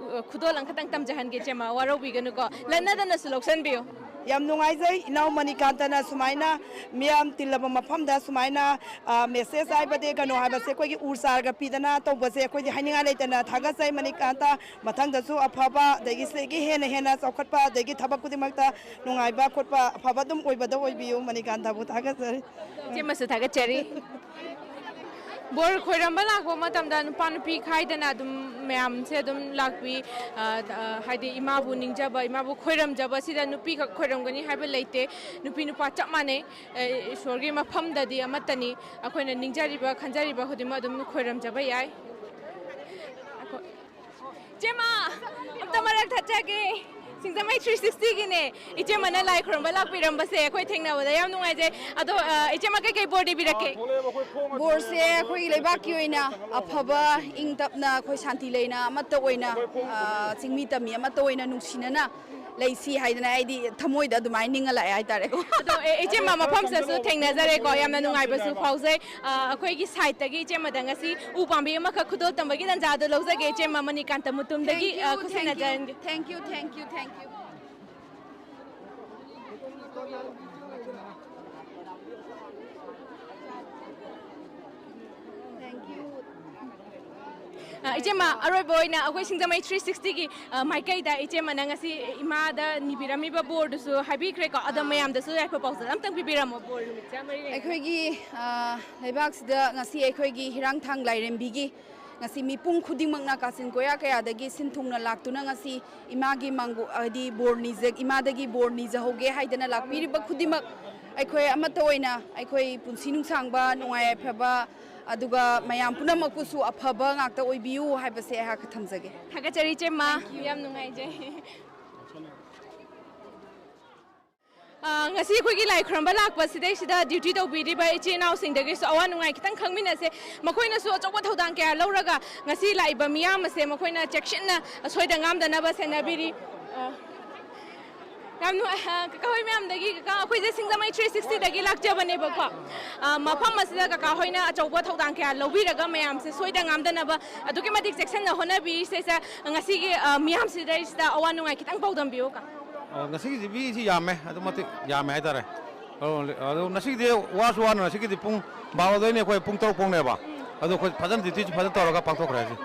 ꯈꯨꯗꯣꯜ ꯑꯃꯈꯛꯇꯪ ꯇꯝꯖꯍꯟꯒꯦ, ꯏꯆꯦꯃ, ꯋꯥꯔꯧꯕꯤꯒꯅꯨꯀꯣ, ꯂꯟꯅꯗꯅꯁꯨ ꯂꯧꯁꯟꯕꯤꯌꯨ꯫ ꯌꯥꯝ ꯅꯨꯡꯉꯥꯏꯖꯩ, ꯏꯅꯥꯎ ꯃꯅꯤꯀꯥꯟꯇꯅ ꯁꯨꯃꯥꯏꯅ ꯃꯤꯌꯥꯝ ꯇꯤꯜꯂꯕ ꯃꯐꯝꯗ ꯁꯨꯃꯥꯏꯅ, ꯑ, ꯃꯦꯁꯦꯖ ꯍꯥꯏꯕꯗꯤ ꯀꯩꯅꯣ ꯍꯥꯏꯕꯁꯦ, ꯑꯩꯈꯣꯏꯒꯤ ꯎ ꯆꯥꯔꯒ ꯄꯤꯗꯅ ꯇꯧꯕꯁꯦ ꯑꯩꯈꯣꯏꯗꯤ ꯍꯥꯏꯅꯤꯡꯉꯥꯏ ꯂꯩꯇꯅ ꯊꯥꯒꯠꯆꯩ ꯃꯅꯤꯀꯥꯟꯇ꯫ ꯃꯊꯪꯗꯁꯨ ꯑꯐꯕ, ꯑꯗꯒꯤ ꯁꯤꯗꯒꯤ ꯍꯦꯟꯅ ꯍꯦꯟꯅ ꯆꯥꯎꯈꯠꯄ, ꯑꯗꯒꯤ ꯊꯕꯛ ꯈꯨꯗꯤꯡꯃꯛꯇ ꯅꯨꯡꯉꯥꯏꯕ ꯈꯣꯠꯄ ꯑꯐꯕ ꯑꯗꯨꯝ ꯑꯣꯏꯕꯗ ꯑꯣꯏꯕꯤꯌꯨ꯫ ꯃꯅꯤꯀꯥꯟꯇꯕꯨ ꯊꯥꯒꯠꯆꯔꯤ꯫ ꯏꯆꯦꯃꯁꯨ ꯊꯥꯒꯠꯆꯔꯤ꯫ ꯕꯣꯔ ꯈꯣꯏꯔꯝꯕ ꯂꯥꯛꯄ ꯃꯇꯝꯗ ꯅꯨꯄꯥ ꯅꯨꯄꯤ ꯈꯥꯏꯗꯅ ꯑꯗꯨꯝ ꯃꯌꯥꯝꯁꯦ ꯑꯗꯨꯝ ꯂꯥꯛꯄꯤ꯫ ꯑ, ꯑ, ꯍꯥꯏꯗꯤ ꯏꯃꯥꯕꯨ ꯅꯤꯡꯖꯕ, ꯏꯃꯥꯕꯨ ꯈꯣꯏꯔꯝꯖꯕ, ꯁꯤꯗ ꯅꯨꯄꯤꯈꯛ ꯈꯣꯏꯔꯝꯒꯅꯤ ꯍꯥꯏꯕ ꯂꯩꯇꯦ꯫ ꯅꯨꯄꯤ ꯅꯨꯄꯥ ꯆꯞ ꯃꯥꯟꯅꯩ꯫ ꯑ, ꯏꯁꯣꯔꯒꯤ ꯃꯐꯝꯗꯗꯤ ꯑꯃꯠꯇꯅꯤ꯫ ꯑꯩꯈꯣꯏꯅ ꯅꯤꯡꯖꯔꯤꯕ, ꯈꯟꯖꯔꯤꯕ ꯈꯨꯗꯤꯡꯃꯛ ꯑꯗꯨꯝ ꯈꯣꯏꯔꯝꯖꯕ ꯌꯥꯏ꯫ ꯑꯩꯈꯣꯏ ꯏꯆꯦꯃ, ꯑꯝꯇ ꯃꯔꯛ ꯊꯠꯆꯒꯦ꯫ ꯁꯤꯡꯖꯃꯩ ꯊ꯭ꯔꯤ ꯁꯤꯛꯁꯇꯤꯒꯤꯅꯦ꯫ ꯏꯆꯦꯃꯅ ꯂꯥꯏ ꯈꯨꯔꯨꯝꯕ ꯂꯥꯛꯄꯤꯔꯝꯕꯁꯦ ꯑꯩꯈꯣꯏ ꯊꯦꯡꯅꯕꯗ ꯌꯥꯝ ꯅꯨꯡꯉꯥꯏꯖꯩ꯫ ꯑꯗꯣ, ꯑ, ꯏꯆꯦꯃ, ꯀꯩꯀꯩ ꯕꯣꯔ ꯄꯤꯕꯤꯔꯛꯀꯦ? ꯕꯣꯔꯁꯦ ꯑꯩꯈꯣꯏꯒꯤ ꯂꯩꯕꯥꯛꯀꯤ ꯑꯣꯏꯅ ꯑꯐꯕ, ꯏꯪ ꯇꯞꯅ, ꯑꯩꯈꯣꯏ ꯁꯥꯟꯇꯤ ꯂꯩꯅ, ꯑꯃꯠꯇ ꯑꯣꯏꯅ, ꯑ, ꯆꯤꯡꯃꯤ ꯇꯝꯃꯤ ꯑꯃꯠꯇ ꯑꯣꯏꯅ ꯅꯨꯡꯁꯤꯅꯅ ꯂꯩꯁꯤ ꯍꯥꯏꯗꯅ ꯑꯩꯗꯤ ꯊꯃꯣꯏꯗ ꯑꯗꯨꯃꯥꯏꯅ ꯅꯤꯡꯉ ꯂꯥꯛꯑꯦ ꯍꯥꯏꯇꯥꯔꯦꯀꯣ꯫ ꯑꯗꯣ, ꯑꯦ, ꯏꯆꯦꯃ, ꯃꯐꯝꯁꯤꯗꯁꯨ ꯊꯦꯡꯅꯖꯔꯦꯀꯣ, ꯌꯥꯝꯅ ꯅꯨꯡꯉꯥꯏꯕꯁꯨ ꯐꯥꯎꯖꯩ꯫ ꯑ, ꯑꯩꯈꯣꯏꯒꯤ ꯁꯥꯏꯠꯇꯒꯤ ꯏꯆꯦꯃꯗ ꯉꯁꯤ ꯎ ꯄꯥꯝꯕꯤ ꯑꯃꯈꯛ ꯈꯨꯗꯣꯜ ꯇꯝꯕꯒꯤ ꯇꯥꯟꯖꯥꯗꯣ ꯂꯧꯖꯒꯦ꯫ ꯏꯆꯦꯃ, ꯃꯅꯤꯀꯥꯟꯇ ꯃꯨꯇꯨꯝꯗꯒꯤ, Thank you, ꯑ, ꯈꯨꯠꯁꯤꯟꯅꯖꯔꯟꯒꯦ꯫ Thank you, thank you, thank you. Thank you. ꯑ, ꯏꯆꯦꯃ, ꯑꯔꯣꯏꯕ ꯑꯣꯏꯅ ꯑꯩꯈꯣꯏ ꯁꯤꯡꯖꯃꯩ ꯊ꯭ꯔꯤ ꯁꯤꯛꯁꯇꯤꯒꯤ, ꯑ, ꯃꯥꯏꯀꯩꯗ ꯏꯆꯦꯃꯅ ꯉꯁꯤ ꯏꯃꯥꯗ ꯅꯤꯕꯤꯔꯝꯃꯤꯕ ꯕꯣꯔꯗꯨꯁꯨ ꯍꯥꯏꯕꯤꯈ꯭ꯔꯦꯀꯣ꯫ ꯑꯗꯣ, ꯑ, ꯃꯌꯥꯝꯗꯁꯨ ꯌꯥꯏꯐ ꯄꯥꯎꯖꯦꯜ ꯑꯝꯇꯪ ꯄꯤꯕꯤꯔꯝꯃꯣ, ꯕꯣꯔ ꯅꯨꯃꯤꯠꯁꯦ ꯌꯥꯝ ꯃꯔꯤ ꯂꯩꯅꯅ꯫ ꯑꯩꯈꯣꯏꯒꯤ, ꯑ, ꯂꯩꯕꯥꯛꯁꯤꯗ ꯉꯁꯤ ꯑꯩꯈꯣꯏꯒꯤ ꯍꯤꯔꯥꯡꯊꯥꯡ ꯂꯥꯏꯔꯦꯝꯕꯤꯒꯤ ꯉꯁꯤ ꯃꯤꯄꯨꯝ ꯈꯨꯗꯤꯡꯃꯛꯅ ꯀꯥꯆꯤꯟ ꯀꯣꯌꯥ ꯀꯌꯥꯗꯒꯤ ꯁꯤꯟ ꯊꯨꯡꯅ ꯂꯥꯛꯇꯨꯅ ꯉꯁꯤ ꯏꯃꯥꯒꯤ ꯃꯥꯡꯒꯣ-, ꯍꯥꯏꯗꯤ ꯕꯣꯔ ꯅꯤꯖ-, ꯏꯃꯥꯗꯒꯤ ꯕꯣꯔ ꯅꯤꯖꯍꯧꯒꯦ ꯍꯥꯏꯗꯅ ꯂꯥꯛꯄꯤꯔꯤꯕ ꯈꯨꯗꯤꯡꯃꯛ ꯑꯩꯈꯣꯏ ꯑꯃꯠꯇ ꯑꯣꯏꯅ ꯑꯩꯈꯣꯏ ꯄꯨꯟꯁꯤ ꯅꯨꯡꯁꯥꯡꯕ, ꯅꯨꯡꯉꯥꯏ ꯌꯥꯏꯐꯕ, ꯑꯗꯨꯒ ꯃꯌꯥꯝ ꯄꯨꯝꯅꯃꯛꯄꯨꯁꯨ ꯑꯐꯕ ꯉꯥꯛꯇ ꯑꯣꯏꯕꯤꯌꯨ ꯍꯥꯏꯕꯁꯦ ꯑꯩꯍꯥꯛꯀ ꯊꯝꯖꯒꯦ꯫ ꯊꯥꯒꯠꯆꯔꯤ, ꯏꯆꯦꯃ꯫ Thank you. ꯌꯥꯝ ꯅꯨꯡꯉꯥꯏꯖꯩ꯫ ꯑ, ꯉꯁꯤ ꯑꯩꯈꯣꯏꯒꯤ ꯂꯥꯏ ꯈꯨꯔꯨꯝꯕ ꯂꯥꯛꯄꯁꯤꯗꯩꯁꯤꯗ duty ꯇꯧꯕꯤꯔꯤꯕ ꯏꯆꯤꯜ ꯏꯅꯥꯎꯁꯤꯡꯗꯒꯤꯁꯨ ꯑꯋꯥ ꯅꯨꯡꯉꯥꯏ ꯈꯤꯇꯪ ꯈꯪꯃꯤꯟꯅꯁꯦ꯫ ꯃꯈꯣꯏꯅꯁꯨ ꯑꯆꯧꯕ ꯊꯧꯗꯥꯡ ꯀꯌꯥ ꯂꯧꯔꯒ ꯉꯁꯤ ꯂꯥꯛꯏꯕ ꯃꯤꯌꯥꯝ ꯑꯁꯦ ꯃꯈꯣꯏꯅ ꯆꯦꯛꯁꯤꯟꯅ ꯑꯁꯣꯏꯗ ꯉꯥꯝꯗꯅꯕ ꯁꯦꯟꯅꯕꯤꯔꯤ꯫ ꯑ, ꯌꯥꯝ ꯅꯨꯡꯉꯥꯏ꯫ ꯑ, ꯀꯀꯥ ꯍꯣꯏ ꯃꯌꯥꯝꯗꯒꯤ, ꯀꯀꯥ, ꯑꯩꯈꯣꯏꯁꯦ ꯁꯤꯡꯖꯃꯩ three sixty ꯗꯒꯤ ꯂꯥꯛꯆꯕꯅꯦꯕꯀꯣ꯫ ꯑ, ꯃꯐꯝ ꯑꯁꯤꯗ ꯀꯀꯥ ꯍꯣꯏꯅ ꯑꯆꯧꯕ ꯊꯧꯗꯥꯡ ꯀꯌꯥ ꯂꯧꯕꯤꯔꯒ ꯃꯌꯥꯝꯁꯦ ꯁꯣꯏꯗ ꯉꯥꯝꯗꯅꯕ ꯑꯗꯨꯛꯀꯤ ꯃꯇꯤꯛ ꯆꯦꯛꯁꯤꯟꯅ ꯍꯣꯠꯅꯕꯤꯔꯤꯁꯦ꯫ ꯁꯦ, ꯉꯁꯤꯒꯤ, ꯑ, ꯃꯤꯌꯥꯝꯁꯤꯗꯩꯁꯤꯗ ꯑꯋꯥ ꯅꯨꯡꯉꯥꯏ ꯈꯤꯇꯪ ꯄꯥꯎꯗꯝꯕꯤꯌꯨ, ꯀꯀꯥ꯫ ꯑ, ꯉꯁꯤꯒꯤꯁꯤ ꯃꯤꯁꯤ ꯌꯥꯝꯃꯦ, ꯑꯗꯨꯛ ꯃꯇꯤꯛ ꯌꯥꯝꯃꯦ ꯍꯥꯏꯇꯥꯔꯦ꯫ ꯑꯗꯣ, ꯑꯗꯣ ꯉꯁꯤꯒꯤꯗꯤ ꯋꯥꯁꯨ ꯋꯥꯅ ꯉꯁꯤꯒꯤꯗꯤ ꯄꯨꯡ ꯕꯥꯔꯣꯗꯩꯅ ꯑꯩꯈꯣꯏ ꯄꯨꯡ ꯇꯔꯨꯛ ꯐꯥꯎꯅꯦꯕ꯫ ꯑꯗꯣ ꯑꯩꯈꯣꯏ ꯐꯖꯅ duty ꯁꯨ ꯐꯖꯅ ꯇꯧꯔꯒ ꯄꯥꯡꯊꯣꯛꯈ꯭ꯔꯦ ꯉꯁꯤ꯫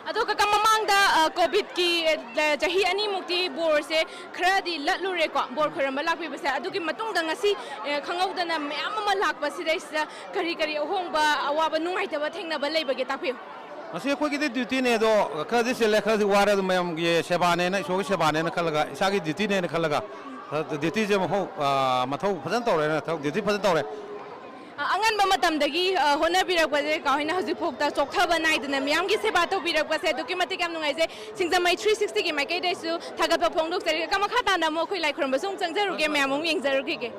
ꯑꯗꯣ ꯀꯀꯥ, ꯃꯃꯥꯡꯗ, ꯑ, COVID ꯀꯤ, ꯑ, ꯆꯍꯤ ꯑꯅꯤꯃꯨꯛꯇꯤ ꯕꯣꯔꯁꯦ ꯈꯔꯗꯤ ꯂꯠꯂꯨꯔꯦꯀꯣ, ꯕꯣꯔ ꯈꯣꯏꯔꯝꯕ ꯂꯥꯛꯄꯤꯕꯁꯦ꯫ ꯑꯗꯨꯒꯤ ꯃꯇꯨꯡꯗ ꯉꯁꯤ, ꯑ, ꯈꯪꯍꯧꯗꯅ ꯃꯌꯥꯝ ꯑꯃ ꯂꯥꯛꯄꯁꯤꯗꯩꯁꯤꯗ ꯀꯔꯤ ꯀꯔꯤ ꯑꯍꯣꯡꯕ, ꯑꯋꯥꯕ, ꯅꯨꯡꯉꯥꯏꯇꯕ ꯊꯦꯡꯅꯕ ꯂꯩꯕꯒꯦ, ꯇꯥꯛꯄꯤꯌꯨ꯫ ꯉꯁꯤ ꯑꯩꯈꯣꯏꯒꯤꯗꯤ duty ꯅꯦ, ꯑꯗꯣ ꯈꯔꯗꯤ ꯆꯤꯜꯂꯦ, ꯈꯔꯗꯤ ꯋꯥꯔꯦ꯫ ꯑꯗꯨ ꯃꯌꯥꯝꯒꯤ ꯁꯦꯕꯥꯅꯦꯅ, ꯏꯁꯣꯔꯒꯤ ꯁꯦꯕꯥꯅꯦꯅ ꯈꯜꯂꯒ, ꯏꯁꯥꯒꯤ duty ꯅꯦꯅ ꯈꯜꯂꯒ, ꯑ, duty ꯁꯦ ꯃꯍꯧ-, ꯑ, ꯃꯊꯧ ꯐꯖꯅ ꯇꯧꯔꯦꯅ, ꯊꯕꯛ duty ꯐꯖꯅ ꯇꯧꯔꯦ꯫ ꯑ, ꯑꯉꯟꯕ ꯃꯇꯝꯗꯒꯤ, ꯑ, ꯍꯣꯠꯅꯕꯤꯔꯛꯄꯁꯦ ꯀꯀꯥ ꯍꯣꯏꯅ ꯍꯧꯖꯤꯛꯐꯥꯎꯗ ꯆꯣꯛꯊꯕ ꯅꯥꯏꯗꯅ ꯃꯤꯌꯥꯝꯒꯤ ꯁꯦꯕꯥ ꯇꯧꯕꯤꯔꯛꯄꯁꯦ ꯑꯗꯨꯛꯀꯤ ꯃꯇꯤꯛ ꯌꯥꯝ ꯅꯨꯡꯉꯥꯏꯖꯩ꯫ ꯁꯤꯡꯖꯃꯩ three sixty ꯒꯤ ꯃꯥꯏꯀꯩꯗꯩꯁꯨ ꯊꯥꯒꯠꯄ ꯐꯣꯡꯗꯣꯛꯆꯔꯤ꯫ ꯀꯀꯥ, ꯃꯈꯥ ꯇꯥꯅ ꯑꯃꯨꯛ ꯑꯩꯈꯣꯏ ꯂꯥꯏ ꯈꯨꯔꯨꯝꯕꯁꯨ ꯑꯃꯨꯛ ꯆꯪꯖꯔꯨꯒꯦ, ꯃꯌꯥꯝ ꯑꯃꯨꯛ ꯌꯦꯡꯖꯔꯨꯈꯤꯒꯦ꯫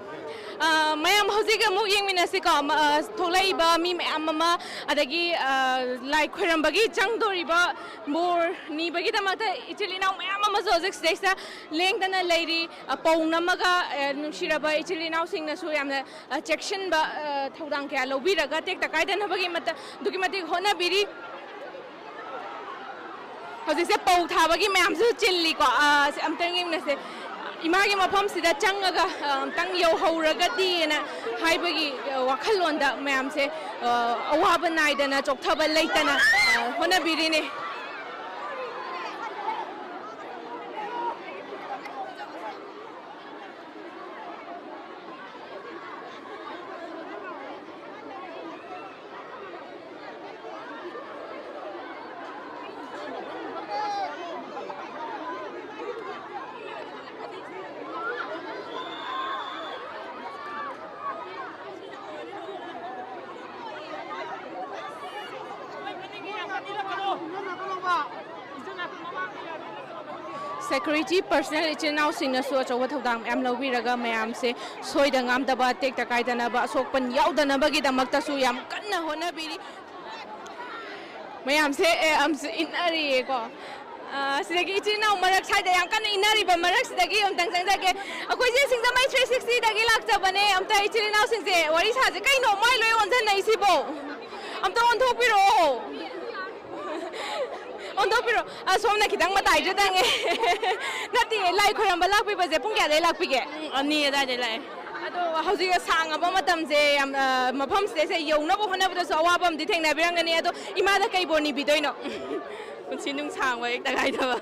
ꯑ, ꯃꯌꯥꯝ ꯍꯧꯖꯤꯛ ꯑꯃꯨꯛ ꯌꯦꯡꯃꯤꯟꯅꯁꯤꯀꯣ꯫ ꯃ-, ꯑ, ꯊꯣꯛꯂꯛꯏꯕ ꯃꯤ ꯃꯌꯥꯝ ꯑꯃ, ꯑꯗꯒꯤ, ꯑ, ꯂꯥꯏ ꯈꯣꯏꯔꯝꯕꯒꯤ ꯆꯪꯗꯣꯔꯤꯕ ꯕꯣꯔ ꯅꯤꯕꯒꯤꯗꯃꯛꯇ ꯏꯆꯤꯜ ꯏꯅꯥꯎ ꯃꯌꯥꯝ ꯑꯃꯁꯨ ꯍꯧꯖꯤꯛ ꯁꯤꯗꯩꯁꯤꯗ ꯂꯦꯡꯗꯅ ꯂꯩꯔꯤ꯫ ꯑ, ꯄꯧ ꯅꯝꯃꯒ, ꯑ, ꯅꯨꯡꯁꯤꯔꯕ ꯏꯆꯤꯜ ꯏꯅꯥꯎꯁꯤꯡꯅꯁꯨ ꯌꯥꯝꯅ, ꯑ, ꯆꯦꯛꯁꯤꯟꯕ, ꯑ, ꯊꯧꯗꯥꯡ ꯀꯌꯥ ꯂꯧꯕꯤꯔꯒ ꯇꯦꯛꯇ ꯀꯥꯏꯗꯅꯕꯒꯤ ꯃꯇ-, ꯑꯗꯨꯛꯀꯤ ꯃꯇꯤꯛ ꯍꯣꯠꯅꯕꯤꯔꯤ꯫ ꯍꯧꯖꯤꯛꯁꯦ ꯄꯧ ꯊꯥꯕꯒꯤ ꯃꯌꯥꯝꯁꯨ ꯆꯤꯜꯂꯤꯀꯣ꯫ ꯑ, ꯁꯤ ꯑꯝꯇꯪ ꯌꯦꯡꯅꯁꯦ꯫ ꯏꯃꯥꯒꯤ ꯃꯐꯝꯁꯤꯗ ꯆꯪꯉꯒ, ꯑ, ꯑꯝꯇꯪ ꯌꯧꯍꯧꯔꯒꯗꯤꯅ ꯍꯥꯏꯕꯒꯤ, ꯑ, ꯋꯥꯈꯜꯂꯣꯟꯗ ꯃꯌꯥꯝꯁꯦ, ꯑ, ꯑꯋꯥꯕ ꯅꯥꯏꯗꯅ, ꯆꯣꯛꯊꯕ ꯂꯩꯇꯅ, ꯑ, ꯍꯣꯠꯅꯕꯤꯔꯤꯅꯦ꯫ Security personnel ꯏꯆꯤꯜ ꯏꯅꯥꯎꯁꯤꯡꯅꯁꯨ ꯑꯆꯧꯕ ꯊꯧꯗꯥꯡ ꯃꯌꯥꯝ ꯂꯧꯕꯤꯔꯒ ꯃꯌꯥꯝꯁꯦ ꯁꯣꯏꯗ ꯉꯥꯝꯗꯕ, ꯇꯦꯛꯇ ꯀꯥꯏꯗꯅꯕ, ꯑꯁꯣꯛꯄꯟ ꯌꯥꯎꯗꯅꯕꯒꯤꯗꯃꯛꯇꯁꯨ ꯌꯥꯝ ꯀꯟꯅ ꯍꯣꯠꯅꯕꯤꯔꯤ꯫ ꯃꯌꯥꯝꯁꯦ ꯑꯦ, ꯑꯝꯁꯨ ꯏꯟꯅꯔꯤꯌꯦꯀꯣ꯫ ꯑ, ꯁꯤꯗꯒꯤ ꯏꯆꯤꯜ ꯏꯅꯥꯎ ꯃꯔꯛ, ꯁ꯭ꯋꯥꯏꯗ ꯌꯥꯝ ꯀꯟꯅ ꯏꯟꯅꯔꯤꯕ ꯃꯔꯛꯁꯤꯗꯒꯤ ꯑꯃꯨꯛꯇꯪ ꯆꯪꯖꯒꯦ꯫ ꯑꯩꯈꯣꯏꯁꯦ ꯁꯤꯡꯖꯃꯩ three sixty ꯗꯒꯤ ꯂꯥꯛꯆꯕꯅꯦ꯫ ꯑꯝꯇ ꯏꯆꯤꯜ ꯏꯅꯥꯎꯁꯤꯡꯁꯦ ꯋꯥꯔꯤ ꯁꯥꯁꯦ꯫ ꯀꯩꯅꯣ ꯃꯥꯏ ꯂꯣꯏ ꯑꯣꯟꯁꯤꯟꯅꯩꯁꯤꯕꯣ? ꯑꯝꯇ ꯑꯣꯟꯊꯣꯛꯄꯤꯔꯛꯑꯣ꯫ ꯑꯣꯟꯊꯣꯛꯄꯤꯔꯣ꯫ ꯑ, ꯁꯣꯝꯅ ꯈꯤꯇꯪ ꯃꯇꯥꯏꯁꯨ ꯇꯪꯉꯦ꯫ ꯅꯠꯇꯦ, ꯂꯥꯏ ꯈꯣꯏꯔꯝꯕ ꯂꯥꯛꯄꯤꯕꯁꯦ ꯄꯨꯡ ꯀꯌꯥꯗꯩ ꯂꯥꯛꯄꯤꯒꯦ? ꯄꯨꯡ ꯑꯅꯤ ꯑꯗꯨꯋꯥꯏꯗꯩ ꯂꯥꯛꯑꯦ꯫ ꯑꯗꯣ ꯍꯧꯖꯤꯛ ꯁꯥꯡꯉꯕ ꯃꯇꯝꯁꯦ ꯌꯥꯝ, ꯑ, ꯃꯐꯝꯁꯤꯗꯩꯁꯦ ꯌꯧꯅꯕ ꯍꯣꯠꯅꯕꯗꯁꯨ ꯑꯋꯥꯕ ꯑꯃꯗꯤ ꯊꯦꯡꯅꯕꯤꯔꯝꯒꯅꯤ꯫ ꯑꯗꯣ ꯏꯃꯥꯗ ꯀꯩ ꯕꯣꯔ ꯅꯤꯕꯤꯗꯣꯏꯅꯣ? ꯄꯨꯟꯁꯤ ꯅꯨꯡꯁꯥꯡꯕ, ꯍꯦꯛꯇ ꯀꯥꯏꯗꯕ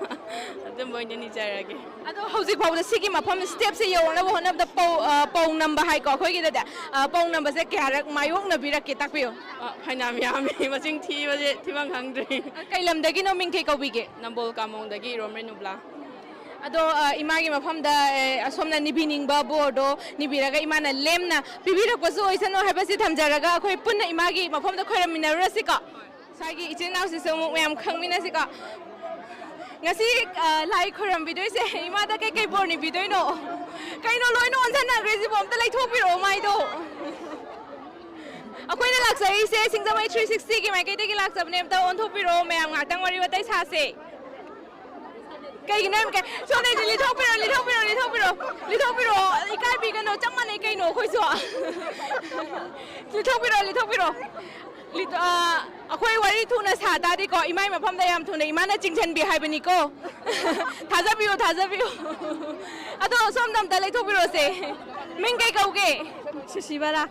ꯑꯗꯨꯝꯕ ꯑꯣꯏꯅ ꯅꯤꯖꯔꯒꯦ꯫ ꯑꯗꯣ ꯍꯧꯖꯤꯛ ꯐꯥꯎꯕꯗ ꯁꯤꯒꯤ ꯃꯐꯝ ꯁ꯭ꯇꯦꯞꯁꯦ ꯌꯧꯅꯕ ꯍꯣꯠꯅꯕꯗ ꯄꯧ, ꯑ, ꯄꯧ ꯅꯝꯕ ꯍꯥꯏꯀꯣ ꯑꯩꯈꯣꯏꯒꯤꯗꯗꯤ꯫ ꯑ, ꯄꯧ ꯅꯝꯕꯁꯦ ꯀꯌꯥꯔꯛ ꯃꯥꯌꯣꯛꯅꯕꯤꯔꯛꯀꯦ? ꯇꯥꯛꯄꯤꯌꯨ꯫ ꯑ, ꯐꯅꯌꯥꯝ ꯌꯥꯝꯃꯤ, ꯃꯁꯤꯡ ꯊꯤꯕꯁꯦ ꯊꯤꯐꯝ ꯈꯪꯗ꯭ꯔꯦ꯫ ꯑ, ꯀꯩ ꯂꯝꯗꯒꯤꯅꯣ? ꯃꯤꯡ ꯀꯩ ꯀꯧꯕꯤꯒꯦ? ꯅꯝꯕꯣꯜ ꯀꯥꯃꯣꯡꯗꯒꯤ ꯏꯔꯣꯝ ꯔꯦꯅꯨꯕ꯭ꯂꯥ꯫ ꯑꯗꯣ, ꯑ, ꯏꯃꯥꯒꯤ ꯃꯐꯝꯗ, ꯑꯦ, ꯑꯁꯣꯝꯅ ꯅꯤꯕꯤꯅꯤꯡꯕ ꯕꯣꯔꯗꯣ ꯅꯤꯕꯤꯔꯒ ꯏꯃꯥꯅ ꯂꯦꯝꯅ ꯄꯤꯕꯤꯔꯛꯄꯁꯨ ꯑꯣꯏꯁꯅꯨ ꯍꯥꯏꯕꯁꯤ ꯊꯝꯖꯔꯒ ꯑꯩꯈꯣꯏ ꯄꯨꯟꯅ ꯏꯃꯥꯒꯤ ꯃꯐꯝꯗ ꯈꯣꯏꯔꯝꯃꯤꯟꯅꯔꯨꯔꯁꯤꯀꯣ꯫ ꯉꯁꯥꯏꯒꯤ ꯏꯆꯤꯜ ꯏꯅꯥꯎꯁꯤꯁꯨ ꯑꯃꯨꯛ ꯃꯌꯥꯝ ꯈꯪꯃꯤꯟꯅꯁꯤꯀꯣ꯫ ꯉꯁꯤ, ꯑ, ꯂꯥꯏ ꯈꯣꯏꯔꯝꯕꯤꯗꯣꯏꯁꯦ ꯏꯃꯥꯗ ꯀꯩꯀꯩ ꯕꯣꯔ ꯅꯤꯕꯤꯗꯣꯏꯅꯣ? ꯀꯩꯅꯣ ꯂꯣꯏꯅ ꯑꯣꯟꯁꯤꯟꯅꯈ꯭ꯔꯦ ꯁꯤꯕꯣ? ꯑꯝꯇ ꯂꯩꯊꯣꯛꯄꯤꯔꯛꯑꯣ ꯃꯥꯏꯗꯣ꯫ ꯑꯩꯈꯣꯏꯅ ꯂꯥꯛꯆꯔꯤꯁꯦ ꯁꯤꯡꯖꯃꯩ three sixty ꯒꯤ ꯃꯥꯏꯀꯩꯗꯒꯤ ꯂꯥꯛꯆꯕꯅꯦ꯫ ꯑꯝꯇ ꯑꯣꯟꯊꯣꯛꯄꯤꯔꯛꯑꯣ ꯃꯌꯥꯝ, ꯉꯥꯏꯍꯥꯛꯇꯪ ꯋꯥꯔꯤ ꯋꯥꯇꯥꯏ ꯁꯥꯁꯦ꯫ ꯀꯩꯒꯤꯅꯣ ꯌꯥꯝ ꯀꯩ-, ꯁꯣꯝꯗꯩꯁꯦ ꯂꯤꯊꯣꯛꯄꯤꯔꯣ, ꯂꯤꯊꯣꯛꯄꯤꯔꯣ, ꯂꯤꯊꯣꯛꯄꯤꯔꯣ, ꯂꯤꯊꯣꯛꯄꯤꯔꯣ꯫ ꯏꯀꯥꯏꯕꯤꯒꯅꯣ, ꯆꯞ ꯃꯥꯟꯅꯩ ꯀꯩꯅꯣ ꯑꯩꯈꯣꯏꯁꯨ꯫ ꯂꯤꯊꯣꯛꯄꯤꯔꯣ, ꯂꯤꯊꯣꯛꯄꯤꯔꯣ꯫ ꯂꯤꯊꯣ-, ꯑ, ꯑꯩꯈꯣꯏ ꯋꯥꯔꯤ ꯊꯨꯅ ꯁꯥ ꯇꯥꯔꯗꯤꯀꯣ, ꯏꯃꯥꯏ ꯃꯐꯝꯗ ꯌꯥꯝ ꯊꯨꯅ ꯏꯃꯥꯅ ꯆꯤꯡꯁꯤꯟꯕꯤ ꯍꯥꯏꯕꯅꯤꯀꯣ꯫ ꯊꯥꯖꯕꯤꯌꯨ, ꯊꯥꯖꯕꯤꯌꯨ꯫ ꯑꯗꯣ ꯁꯣꯝꯗ ꯑꯝꯇ ꯂꯩꯊꯣꯛꯄꯤꯔꯣꯁꯦ꯫ ꯃꯤꯡ ꯀꯩ ꯀꯧꯒꯦ? ꯁꯨꯁꯤꯕꯂꯥ꯫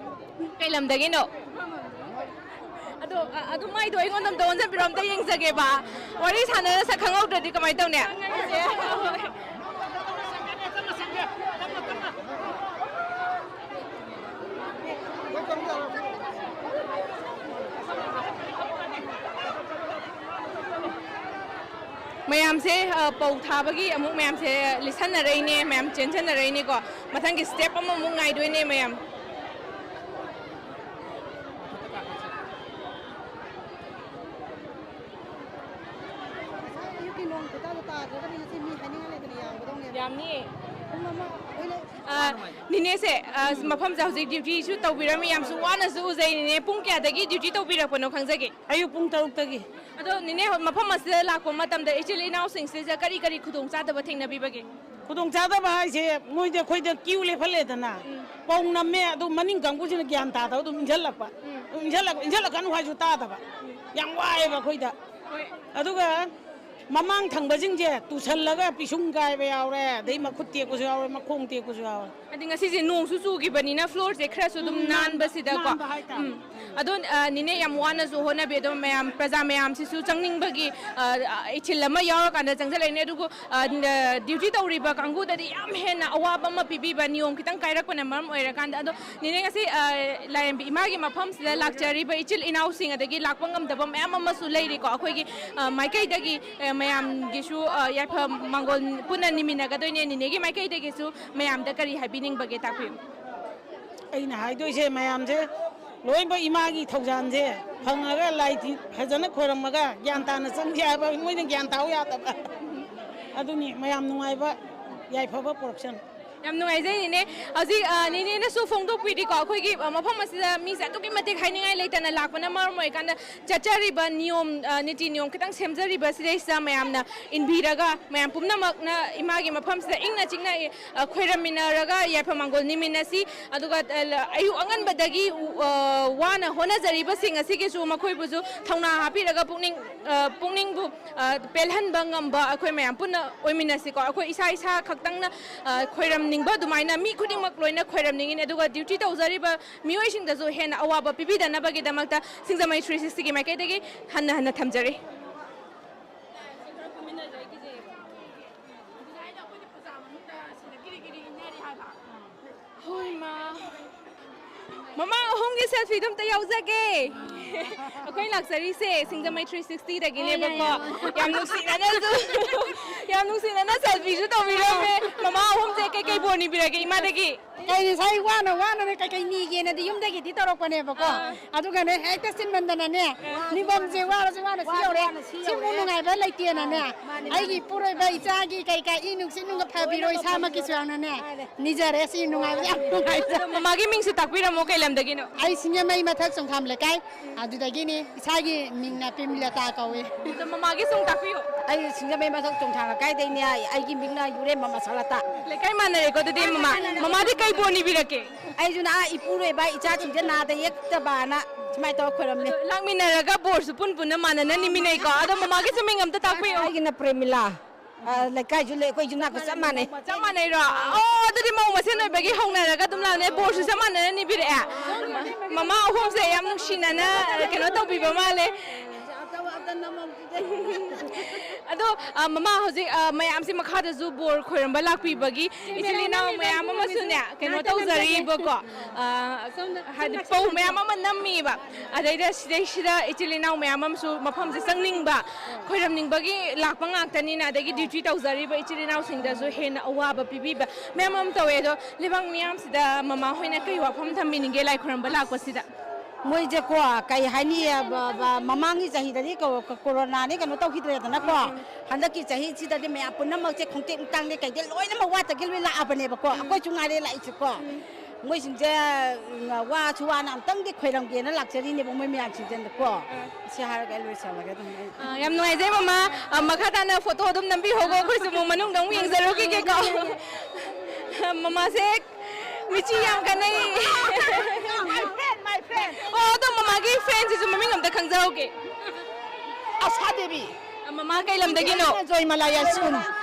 ꯀꯩ ꯂꯝꯗꯒꯤꯅꯣ? ꯑꯗꯣ, ꯑ-, ꯑꯗꯨ ꯃꯥꯏꯗꯣ ꯑꯩꯉꯣꯟꯗ ꯑꯝꯇ ꯑꯣꯟꯁꯤꯟꯕꯤꯔꯣ, ꯑꯝꯇ ꯌꯦꯡꯖꯒꯦꯕ꯫ ꯋꯥꯔꯤ ꯁꯥꯟꯅꯔ ꯁꯛ ꯈꯪꯍꯧꯗ꯭ꯔꯗꯤ ꯀꯃꯥꯏꯅ ꯇꯧꯅꯤ? ꯃꯌꯥꯝꯁꯦ, ꯑ, ꯄꯧ ꯊꯥꯕꯒꯤ ꯑꯃꯨꯛ ꯃꯌꯥꯝꯁꯦ ꯂꯤꯠꯁꯟꯅꯔꯛꯏꯅꯦ, ꯃꯌꯥꯝ ꯆꯦꯟꯁꯟꯅꯔꯛꯏꯅꯦꯀꯣ꯫ ꯃꯊꯪꯒꯤ ꯁ꯭ꯇꯦꯞ ꯑꯃꯃꯨꯛ ꯉꯥꯏꯗꯣꯏꯅꯦ ꯃꯌꯥꯝ꯫ ꯇꯥꯗ ꯇꯥꯗ꯭ꯔꯒꯗꯤ ꯉꯁꯤ ꯃꯤ ꯍꯥꯏꯅꯤꯡꯉꯥꯏ ꯂꯩꯇꯅ ꯌꯥꯝꯒꯗꯧꯅꯦꯕ꯫ ꯌꯥꯝꯅꯤꯌꯦ꯫ ꯄꯨꯡ ꯑꯃ ꯑꯩꯈꯣꯏꯅ ꯑ, ꯅꯤꯅꯦꯁꯦ, ꯑ, ꯃꯐꯝꯁꯦ ꯍꯧꯖꯤꯛ ꯗ꯭ꯌꯨꯇꯤꯁꯨ ꯇꯧꯕꯤꯔꯝꯃꯤ, ꯌꯥꯝꯁꯨ ꯋꯥꯅꯁꯨ ꯎꯖꯩ꯫ ꯅꯤꯅꯦ, ꯄꯨꯡ ꯀꯌꯥꯗꯒꯤ ꯗ꯭ꯌꯨꯇꯤ ꯇꯧꯕꯤꯔꯛꯄꯅꯣ ꯈꯪꯖꯒꯦ? ꯑꯌꯨꯛ ꯄꯨꯡ ꯇꯔꯨꯛꯇꯒꯤ꯫ ꯑꯗꯣ ꯅꯤꯅꯦ, ꯃꯐꯝ ꯑꯁꯤꯗ ꯂꯥꯛꯄ ꯃꯇꯝꯗ ꯏꯆꯤꯜ ꯏꯅꯥꯎꯁꯤꯡꯁꯤꯗ ꯀꯔꯤ ꯀꯔꯤ ꯈꯨꯗꯣꯡꯆꯥꯗꯕ ꯊꯦꯡꯅꯕꯤꯕꯒꯦ? ꯈꯨꯗꯣꯡꯆꯥꯗꯕ ꯍꯥꯏꯁꯦ, ꯃꯣꯏꯗꯤ ꯑꯩꯈꯣꯏꯗ ꯀ꯭ꯌꯨ ꯂꯦꯞꯍꯜꯂꯦꯗꯅ, ꯄꯧ ꯅꯝꯃꯦ, ꯑꯗꯨ ꯃꯅꯤꯡ ꯀꯥꯡꯕꯨꯁꯤꯅ ꯒ꯭ꯌꯥꯟ ꯇꯥꯗꯕ ꯑꯗꯨꯝ ꯏꯟꯁꯤꯜꯂꯛꯄ꯫ ꯑꯗꯨꯝ ꯏꯟꯁꯤꯜꯂꯛ-, ꯏꯟꯁꯤꯜꯂꯛꯀꯅꯨ ꯍꯥꯏꯁꯨ ꯇꯥꯗꯕ꯫ ꯌꯥꯝ ꯋꯥꯏꯑꯦꯕ ꯑꯩꯈꯣꯏꯗ꯫ ꯍꯣꯏ꯫ ꯑꯗꯨꯒ ꯃꯃꯥꯡ ꯊꯪꯕꯁꯤꯡꯁꯦ ꯇꯨꯁꯜꯂꯒ ꯄꯤꯁꯨꯝ ꯀꯥꯏꯕ ꯌꯥꯎꯔꯦ, ꯑꯗꯩ ꯃꯈꯨꯠ ꯇꯦꯛꯄꯁꯨ ꯌꯥꯎꯔꯦ, ꯃꯈꯣꯡ ꯇꯦꯛꯄꯁꯨ ꯌꯥꯎꯔꯦ꯫ ꯍꯥꯏꯗꯤ ꯉꯁꯤꯁꯦ ꯅꯣꯡꯁꯨ ꯆꯨꯈꯤꯕꯅꯤꯅ ꯐ꯭ꯂꯣꯔꯁꯦ ꯈꯔꯁꯨ ꯑꯗꯨꯝ ꯎꯝ, ꯅꯥꯟ-, ꯅꯥꯟꯕꯁꯤꯗꯀꯣ꯫ ꯅꯥꯟꯕ ꯍꯥꯏꯇꯥꯔꯦ꯫ ꯎꯝ꯫ ꯑꯗꯣ, ꯑ, ꯅꯤꯅꯦ ꯌꯥꯝ ꯋꯥꯅꯁꯨ ꯍꯣꯠꯅꯕꯤ, ꯑꯗꯣ ꯃꯌꯥꯝ, ꯄ꯭ꯔꯖꯥ ꯃꯌꯥꯝꯁꯤꯁꯨ ꯆꯪꯅꯤꯡꯕꯒꯤ, ꯑ, ꯑ, ꯏꯊꯤꯜ ꯑꯃ ꯌꯥꯎꯔꯀꯥꯟꯗ ꯆꯪꯁꯤꯜꯂꯛꯏꯅꯦ꯫ ꯑꯗꯨꯕꯨ, ꯑ, ꯗ꯭ꯌꯨꯇꯤ ꯇꯧꯔꯤꯕ ꯀꯥꯡꯕꯨꯗꯗꯤ ꯌꯥꯝ ꯍꯦꯟꯅ ꯑꯋꯥꯕ ꯑꯃ ꯄꯤꯕꯤꯕ, ꯅꯤꯌꯣꯝ ꯈꯤꯇꯪ ꯀꯥꯏꯔꯛꯄꯅ ꯃꯔꯝ ꯑꯣꯏꯔꯀꯥꯟꯗ꯫ ꯑꯗꯣ ꯅꯤꯅꯦ, ꯉꯁꯤ, ꯑ, ꯂꯥꯏꯔꯦꯝꯕꯤ ꯏꯃꯥꯒꯤ ꯃꯐꯝꯁꯤꯗ ꯂꯥꯛꯆꯔꯤꯕ ꯏꯆꯤꯜ ꯏꯅꯥꯎꯁꯤꯡ, ꯑꯗꯒꯤ ꯂꯥꯛꯄ ꯉꯝꯗꯕ ꯃꯌꯥꯝ ꯑꯃꯁꯨ ꯂꯩꯔꯤꯀꯣ꯫ ꯑꯩꯈꯣꯏꯒꯤ, ꯑ, ꯃꯥꯏꯀꯩꯗꯒꯤ, ꯑ, ꯃꯌꯥꯝꯒꯤꯁꯨ, ꯑ, ꯌꯥꯏꯐ ꯃꯥꯡꯒꯣꯜ ꯄꯨꯟꯅ ꯅꯤꯃꯤꯟꯅꯒꯗꯣꯏꯅꯦ꯫ ꯅꯤꯅꯦꯒꯤ ꯃꯥꯏꯀꯩꯗꯒꯤꯁꯨ ꯃꯌꯥꯝꯗ ꯀꯔꯤ ꯍꯥꯏꯕꯤꯅꯤꯡꯕꯒꯦ, ꯇꯥꯛꯄꯤꯌꯨ꯫ ꯑꯩꯅ ꯍꯥꯏꯗꯣꯏꯁꯦ, ꯃꯌꯥꯝꯁꯦ ꯂꯣꯏꯅꯃꯛ ꯏꯃꯥꯒꯤ ꯊꯧꯖꯥꯜꯁꯦ ꯐꯪꯉꯒ, ꯂꯥꯏ ꯐꯖꯅ ꯈꯣꯏꯔꯝꯃꯒ ꯒ꯭ꯌꯥꯟ ꯇꯥꯅ ꯆꯪꯁꯦ ꯍꯥꯏꯕ, ꯃꯣꯏꯅ ꯒ꯭ꯌꯥꯟ ꯇꯥꯎ ꯌꯥꯗꯕ꯫ ꯑꯗꯨꯅꯤ ꯃꯌꯥꯝ ꯅꯨꯡꯉꯥꯏꯕ, ꯌꯥꯏꯐꯕ ꯄꯨꯔꯛꯁꯅꯨ꯫ ꯌꯥꯝ ꯅꯨꯡꯉꯥꯏꯖꯩ ꯅꯤꯅꯦ꯫ ꯍꯧꯖꯤꯛ, ꯑ, ꯅꯤꯅꯦꯅꯁꯨ ꯐꯣꯡꯗꯣꯛꯄꯤꯔꯤꯀꯣ, ꯑꯩꯈꯣꯏꯒꯤ, ꯑ, ꯃꯐꯝ ꯑꯁꯤꯗ ꯃꯤꯁꯦ ꯑꯗꯨꯛꯀꯤ ꯃꯇꯤꯛ ꯍꯥꯏꯅꯤꯡꯉꯥꯏ ꯂꯩꯇꯅ ꯂꯥꯛꯄꯅ ꯃꯔꯝ ꯑꯣꯏꯔꯀꯥꯟꯗ, ꯆꯠꯆꯔꯤꯕ ꯅꯤꯌꯣꯝ, ꯑ, ꯅꯤꯇꯤ ꯅꯤꯌꯣꯝ ꯈꯤꯇꯪ ꯁꯦꯝꯖꯔꯤꯕ ꯁꯤꯗꯩꯁꯤꯗ ꯃꯌꯥꯝꯅ ꯏꯟꯕꯤꯔꯒ, ꯃꯌꯥꯝ ꯄꯨꯝꯅꯃꯛꯅ ꯏꯃꯥꯒꯤ ꯃꯐꯝꯁꯤꯗ ꯏꯪꯅ ꯆꯤꯛꯅ, ꯑ, ꯈꯣꯏꯔꯝꯃꯤꯟꯅꯔꯒ ꯌꯥꯏꯐ ꯃꯥꯡꯒꯣꯜ ꯅꯤꯃꯤꯟꯅꯁꯤ꯫ ꯑꯗꯨꯒ, ꯑ, ꯑꯌꯨꯛ ꯑꯉꯟꯕꯗꯒꯤ, ꯑ, ꯋꯥꯅ ꯍꯣꯠꯅꯖꯔꯤꯕꯁꯤꯡ ꯑꯁꯤꯒꯤꯁꯨ ꯃꯈꯣꯏꯕꯨꯁꯨ ꯊꯧꯅꯥ ꯍꯥꯞꯄꯤꯔꯒ ꯄꯨꯛꯅꯤꯡ, ꯑ, ꯄꯨꯛꯅꯤꯡꯕꯨ, ꯑ, ꯄꯦꯜꯍꯟꯕ ꯉꯝꯕ ꯑꯩꯈꯣꯏ ꯃꯌꯥꯝ ꯄꯨꯟꯅ ꯑꯣꯏꯃꯤꯟꯅꯁꯤꯀꯣ꯫ ꯑꯩꯈꯣꯏ ꯏꯁꯥ ꯏꯁꯥ ꯈꯛꯇꯪꯅ, ꯑ, ꯈꯣꯏꯔꯝꯅꯤꯡꯕ ꯑꯗꯨꯃꯥꯏꯅ ꯃꯤ ꯈꯨꯗꯤꯡꯃꯛ ꯂꯣꯏꯅ ꯈꯣꯏꯔꯝꯅꯤꯡꯉꯤꯅꯦ꯫ ꯑꯗꯨꯒ ꯗ꯭ꯌꯨꯇꯤ ꯇꯧꯖꯔꯤꯕ ꯃꯤꯑꯣꯏꯁꯤꯡꯗꯁꯨ ꯍꯦꯟꯅ ꯑꯋꯥꯕ ꯄꯤꯕꯤꯗꯅꯕꯒꯤꯗꯃꯛꯇ ꯁꯤꯡꯖꯃꯩ ꯊ꯭ꯔꯤ ꯁꯤꯛꯁꯇꯤꯒꯤ ꯃꯥꯏꯀꯩꯗꯒꯤ ꯍꯟꯅ ꯍꯟꯅ ꯊꯝꯖꯔꯤ꯫ ꯍꯣꯏ, ꯃꯥ꯫ ꯃꯃꯥ ꯑꯍꯨꯝꯒꯤ ꯁꯦꯜꯐꯤꯗꯨ ꯑꯝꯇ ꯌꯥꯎꯖꯒꯦ꯫ ꯑꯩꯈꯣꯏ ꯂꯥꯛꯆꯔꯤꯁꯦ ꯁꯤꯡꯖꯃꯩ ꯊ꯭ꯔꯤ ꯁꯤꯛꯁꯇꯤꯗꯒꯤꯅꯦꯕꯀꯣ꯫ ꯌꯥꯝ ꯅꯨꯡꯁꯤꯅꯅꯁꯨ, ꯌꯥꯝ ꯅꯨꯡꯁꯤꯅꯅ ꯁꯦꯜꯐꯤꯁꯨ ꯇꯧꯕꯤꯔꯝꯃꯦ꯫ ꯃꯃꯥ ꯑꯍꯨꯝꯁꯦ ꯀꯩꯀꯩ ꯕꯣꯔ ꯅꯤꯕꯤꯔꯒꯦ ꯏꯃꯥꯗꯒꯤ? ꯀꯩ ꯉꯁꯥꯏ ꯋꯥꯅ ꯋꯥꯅꯅꯦ ꯀꯩꯀꯩ ꯅꯤꯒꯦꯅꯗꯤ ꯌꯨꯝꯗꯒꯤꯗꯤ ꯇꯧꯔꯛꯄꯅꯦꯕꯀꯣ꯫ ꯑꯥ꯫ ꯑꯗꯨꯒꯅꯦ ꯍꯦꯛꯇ ꯆꯤꯟꯃꯟꯗꯅꯅꯦ, ꯅꯤꯐꯝꯁꯦ ꯋꯥꯔꯁꯨ ꯋꯥꯅ ꯁꯤ ꯋꯥꯅ ꯌꯧꯔꯦ꯫ ꯋꯥꯅ ꯁꯤ ꯁꯤꯃꯨꯛ ꯌꯧꯔꯦ꯫ ꯅꯨꯡꯉꯥꯏꯕ ꯂꯩꯇꯦꯅꯅꯦ꯫ ꯑꯥ, ꯃꯥꯅꯦ, ꯑꯩꯒꯤ ꯃꯥꯅꯦ꯫ ꯏꯄꯨꯔꯣꯏꯕ ꯏꯆꯥꯒꯤ ꯀꯩꯀꯥ ꯏ ꯅꯨꯡꯁꯤꯠ ꯅꯨꯡꯒ ꯐꯕꯤꯔꯣ ꯏꯁꯥꯃꯛꯀꯤꯁꯨ ꯌꯥꯎꯅꯅꯦ꯫ ꯃꯥꯅꯦ꯫ ꯅꯤꯖꯔꯦ꯫ ꯁꯤ ꯅꯨꯡꯉꯥꯏꯕ ꯌꯥꯝ ꯅꯨꯡꯉꯥꯏꯖꯔꯦ꯫ ꯑꯗꯣ ꯃꯃꯥꯒꯤ ꯃꯤꯡꯁꯨ ꯇꯥꯛꯄꯤꯔꯝꯃꯣ, ꯀꯩ ꯂꯝꯗꯒꯤꯅꯣ? ꯑꯩ ꯁꯤꯡꯖꯃꯩ ꯃꯊꯛ ꯆꯣꯡꯊꯥꯝ ꯂꯩꯀꯥꯏ꯫ ꯑꯗꯨꯗꯒꯤꯅꯤ꯫ ꯏꯁꯥꯒꯤ ꯃꯤꯡꯅ ꯄꯦꯃꯤꯂꯇꯥ ꯀꯧꯏ꯫ ꯑꯗꯣ ꯃꯃꯥꯒꯤꯁꯨ ꯑꯃꯨꯛ ꯇꯥꯛꯄꯤꯌꯨ꯫ ꯑꯩ ꯁꯤꯡꯖꯃꯩ ꯃꯊꯛ ꯆꯣꯡꯊꯥꯝ ꯂꯩꯀꯥꯏꯗꯩꯅꯦ꯫ ꯑꯩꯒꯤ ꯃꯤꯡꯅ ꯌꯨꯔꯦꯝꯕ ꯃꯁꯥꯂꯇꯥ꯫ ꯂꯩꯀꯥꯏ ꯃꯥꯟꯅꯔꯦꯀꯣ ꯑꯗꯨꯗꯤ ꯃꯃꯥ꯫ ꯃꯃꯥꯗꯤ ꯀꯩ ꯕꯣꯔ ꯅꯤꯕꯤꯔꯛꯀꯦ? ꯑꯩꯁꯨ ꯅꯍꯥ ꯏꯄꯨꯔꯣꯏꯕ ꯏꯆꯥꯁꯤꯡꯁꯦ ꯅꯥꯗ ꯌꯦꯛꯇꯕꯅ ꯁꯨꯃꯥꯏꯅ ꯇꯧꯔ ꯈꯣꯏꯔꯝꯃꯤ꯫ ꯑꯗꯣ ꯂꯥꯛꯃꯤꯟꯅꯔꯒ ꯕꯣꯔꯁꯨ ꯄꯨꯟ ꯄꯨꯟꯅ ꯃꯥꯟꯅꯅ ꯅꯤꯃꯤꯟꯅꯩꯀꯣ꯫ ꯑꯗꯣ ꯃꯃꯥꯒꯤꯁꯨ ꯃꯤꯡ ꯑꯝꯇ ꯇꯥꯛꯄꯤꯌꯨ꯫ ꯑꯩꯒꯤꯅ ꯄ꯭ꯔꯦꯃꯤꯂꯥ꯫ ꯑ, ꯂꯩꯀꯥꯏꯁꯨ ꯂꯩ, ꯑꯩꯈꯣꯏ ꯌꯨꯝꯅꯥꯛꯀ ꯆꯞ ꯃꯥꯟꯅꯩ꯫ ꯆꯞ ꯃꯥꯟꯅꯩꯔꯣ? ꯑꯣ, ꯑꯗꯨꯗꯤ ꯃꯧ ꯃꯁꯦꯟ ꯑꯣꯏꯕꯒꯤ ꯍꯧꯅꯔꯒ ꯑꯗꯨꯝ ꯂꯥꯛꯅꯦ꯫ ꯕꯣꯔꯁꯨ ꯆꯞ ꯃꯥꯟꯅꯅ ꯅꯤꯕꯤꯔꯛꯑꯦ꯫ ꯃꯃꯥ ꯑꯍꯨꯝꯁꯦ ꯌꯥꯝ ꯅꯨꯡꯁꯤꯅꯅ ꯀꯩꯅꯣ ꯇꯧꯕꯤꯕ ꯃꯥꯜꯂꯦ꯫ ꯑꯗꯣ, ꯑ, ꯃꯃꯥ ꯍꯧꯖꯤꯛ, ꯑ, ꯃꯌꯥꯝꯁꯦ ꯃꯈꯥꯗꯁꯨ ꯕꯣꯔ ꯈꯣꯏꯔꯝꯕ ꯂꯥꯛꯄꯤꯕꯒꯤ ꯏꯆꯤꯜ ꯏꯅꯥꯎ ꯃꯌꯥꯝ ꯑꯃꯁꯨꯅꯦ ꯀꯩꯅꯣ ꯇꯧꯖꯔꯤꯕꯀꯣ꯫ ꯑ, ꯍꯥꯏꯗꯤ ꯄꯧ ꯃꯌꯥꯝ ꯑꯃ ꯅꯝꯃꯤꯕ꯫ ꯑꯗꯩꯗ ꯁꯤꯗꯩꯁꯤꯗ ꯏꯆꯤꯜ ꯏꯅꯥꯎ ꯃꯌꯥꯝ ꯑꯃꯁꯨ ꯃꯐꯝꯁꯦ ꯆꯪꯅꯤꯡꯕ, ꯈꯣꯏꯔꯝꯅꯤꯡꯕꯒꯤ ꯂꯥꯛꯄ ꯉꯥꯛꯇꯅꯤꯅ, ꯑꯗꯒꯤ ꯗ꯭ꯌꯨꯇꯤ ꯇꯧꯖꯔꯤꯕ ꯏꯆꯤꯜ ꯏꯅꯥꯎꯁꯤꯡꯗꯁꯨ ꯍꯦꯟꯅ ꯑꯋꯥꯕ ꯄꯤꯕꯤꯕ ꯃꯌꯥꯝ ꯑꯃ ꯇꯧꯋꯦ꯫ ꯑꯗꯣ ꯂꯩꯕꯥꯛ ꯃꯤꯌꯥꯝꯁꯤꯗ ꯃꯃꯥ ꯍꯣꯏꯅ ꯀꯩ ꯋꯥꯐꯝ ꯊꯝꯕꯤꯅꯤꯡꯒꯦ ꯂꯥꯏ ꯈꯣꯏꯔꯝꯕ ꯂꯥꯛꯄꯁꯤꯗ? ꯃꯣꯏꯁꯦꯀꯣ, ꯀꯩ ꯍꯥꯏꯅꯤ, ꯕ-, ꯕ-, ꯃꯃꯥꯡꯒꯤ ꯆꯍꯤꯗꯗꯤ ꯀꯣ-, ꯀꯣ-, ꯀꯣꯔꯣꯅꯥꯅꯤ ꯀꯩꯅꯣ ꯇꯧꯈꯤꯗ꯭ꯔꯦꯗꯅꯀꯣ꯫ ꯎꯝ꯫ ꯍꯟꯗꯛꯀꯤ ꯆꯍꯤꯁꯤꯗꯗꯤ ꯃꯌꯥꯝ ꯄꯨꯝꯅꯃꯛꯁꯦ ꯈꯣꯡꯇꯦꯛ ꯅꯨꯡꯇꯥꯡꯗꯩ ꯀꯩꯗꯩ ꯂꯣꯏꯅꯃꯛ ꯋꯥꯠꯇꯒꯤ ꯂꯣꯏ ꯂꯥꯛꯑꯕꯅꯦꯕꯀꯣ꯫ ꯎꯝ꯫ ꯑꯩꯈꯣꯏꯁꯨ ꯉꯥꯏꯔꯦ ꯂꯥꯛꯏꯁꯦꯀꯣ꯫ ꯎꯝ꯫ ꯃꯣꯏꯁꯤꯡꯁꯦ, ꯎꯝ, ꯋꯥꯁꯨ ꯋꯥꯅ ꯑꯝꯇꯪꯗꯤ ꯈꯣꯏꯔꯝꯒꯦꯅ ꯂꯥꯛꯆꯔꯤꯅꯦꯕ ꯃꯣꯏ ꯃꯌꯥꯝꯁꯤꯡꯁꯦꯀꯣ꯫ ꯑꯥ꯫ ꯁꯤ ꯍꯥꯏꯔꯒ ꯑꯩ ꯂꯣꯏꯁꯜꯂꯒꯦ ꯑꯗꯨꯝ ꯑꯩ꯫ ꯑꯥ, ꯌꯥꯝ ꯅꯨꯡꯉꯥꯏꯖꯩ ꯃꯃꯥ꯫ ꯑꯥ, ꯃꯈꯥ ꯇꯥꯅ ꯐꯣꯇꯣ ꯑꯗꯨꯝ ꯅꯝꯕꯤꯍꯧꯀꯣ, ꯑꯩꯈꯣꯏꯁꯨ ꯑꯃꯨꯛ ꯃꯅꯨꯡꯗ ꯑꯃꯨꯛ ꯌꯦꯡꯖꯔꯨꯈꯤꯒꯦꯀꯣ꯫ ꯃꯃꯥꯁꯦ ꯃꯤꯆꯤ ꯌꯥꯝ ꯀꯟꯅꯩ꯫ My friend, my friend. ꯑꯣ, ꯑꯗꯣ ꯃꯃꯥꯒꯤ ꯐꯦꯟꯁꯤꯁꯨ ꯃꯃꯤꯡ ꯑꯝꯇ ꯈꯪꯖꯍꯧꯒꯦ꯫ ꯑꯁꯥ ꯗꯦꯕꯤ꯫ ꯃꯃꯥ ꯀꯩ ꯂꯝꯗꯒꯤꯅꯣ? ꯖꯣꯏꯃꯂꯥ ꯌꯥꯏꯁ꯭ꯀꯨꯜ꯫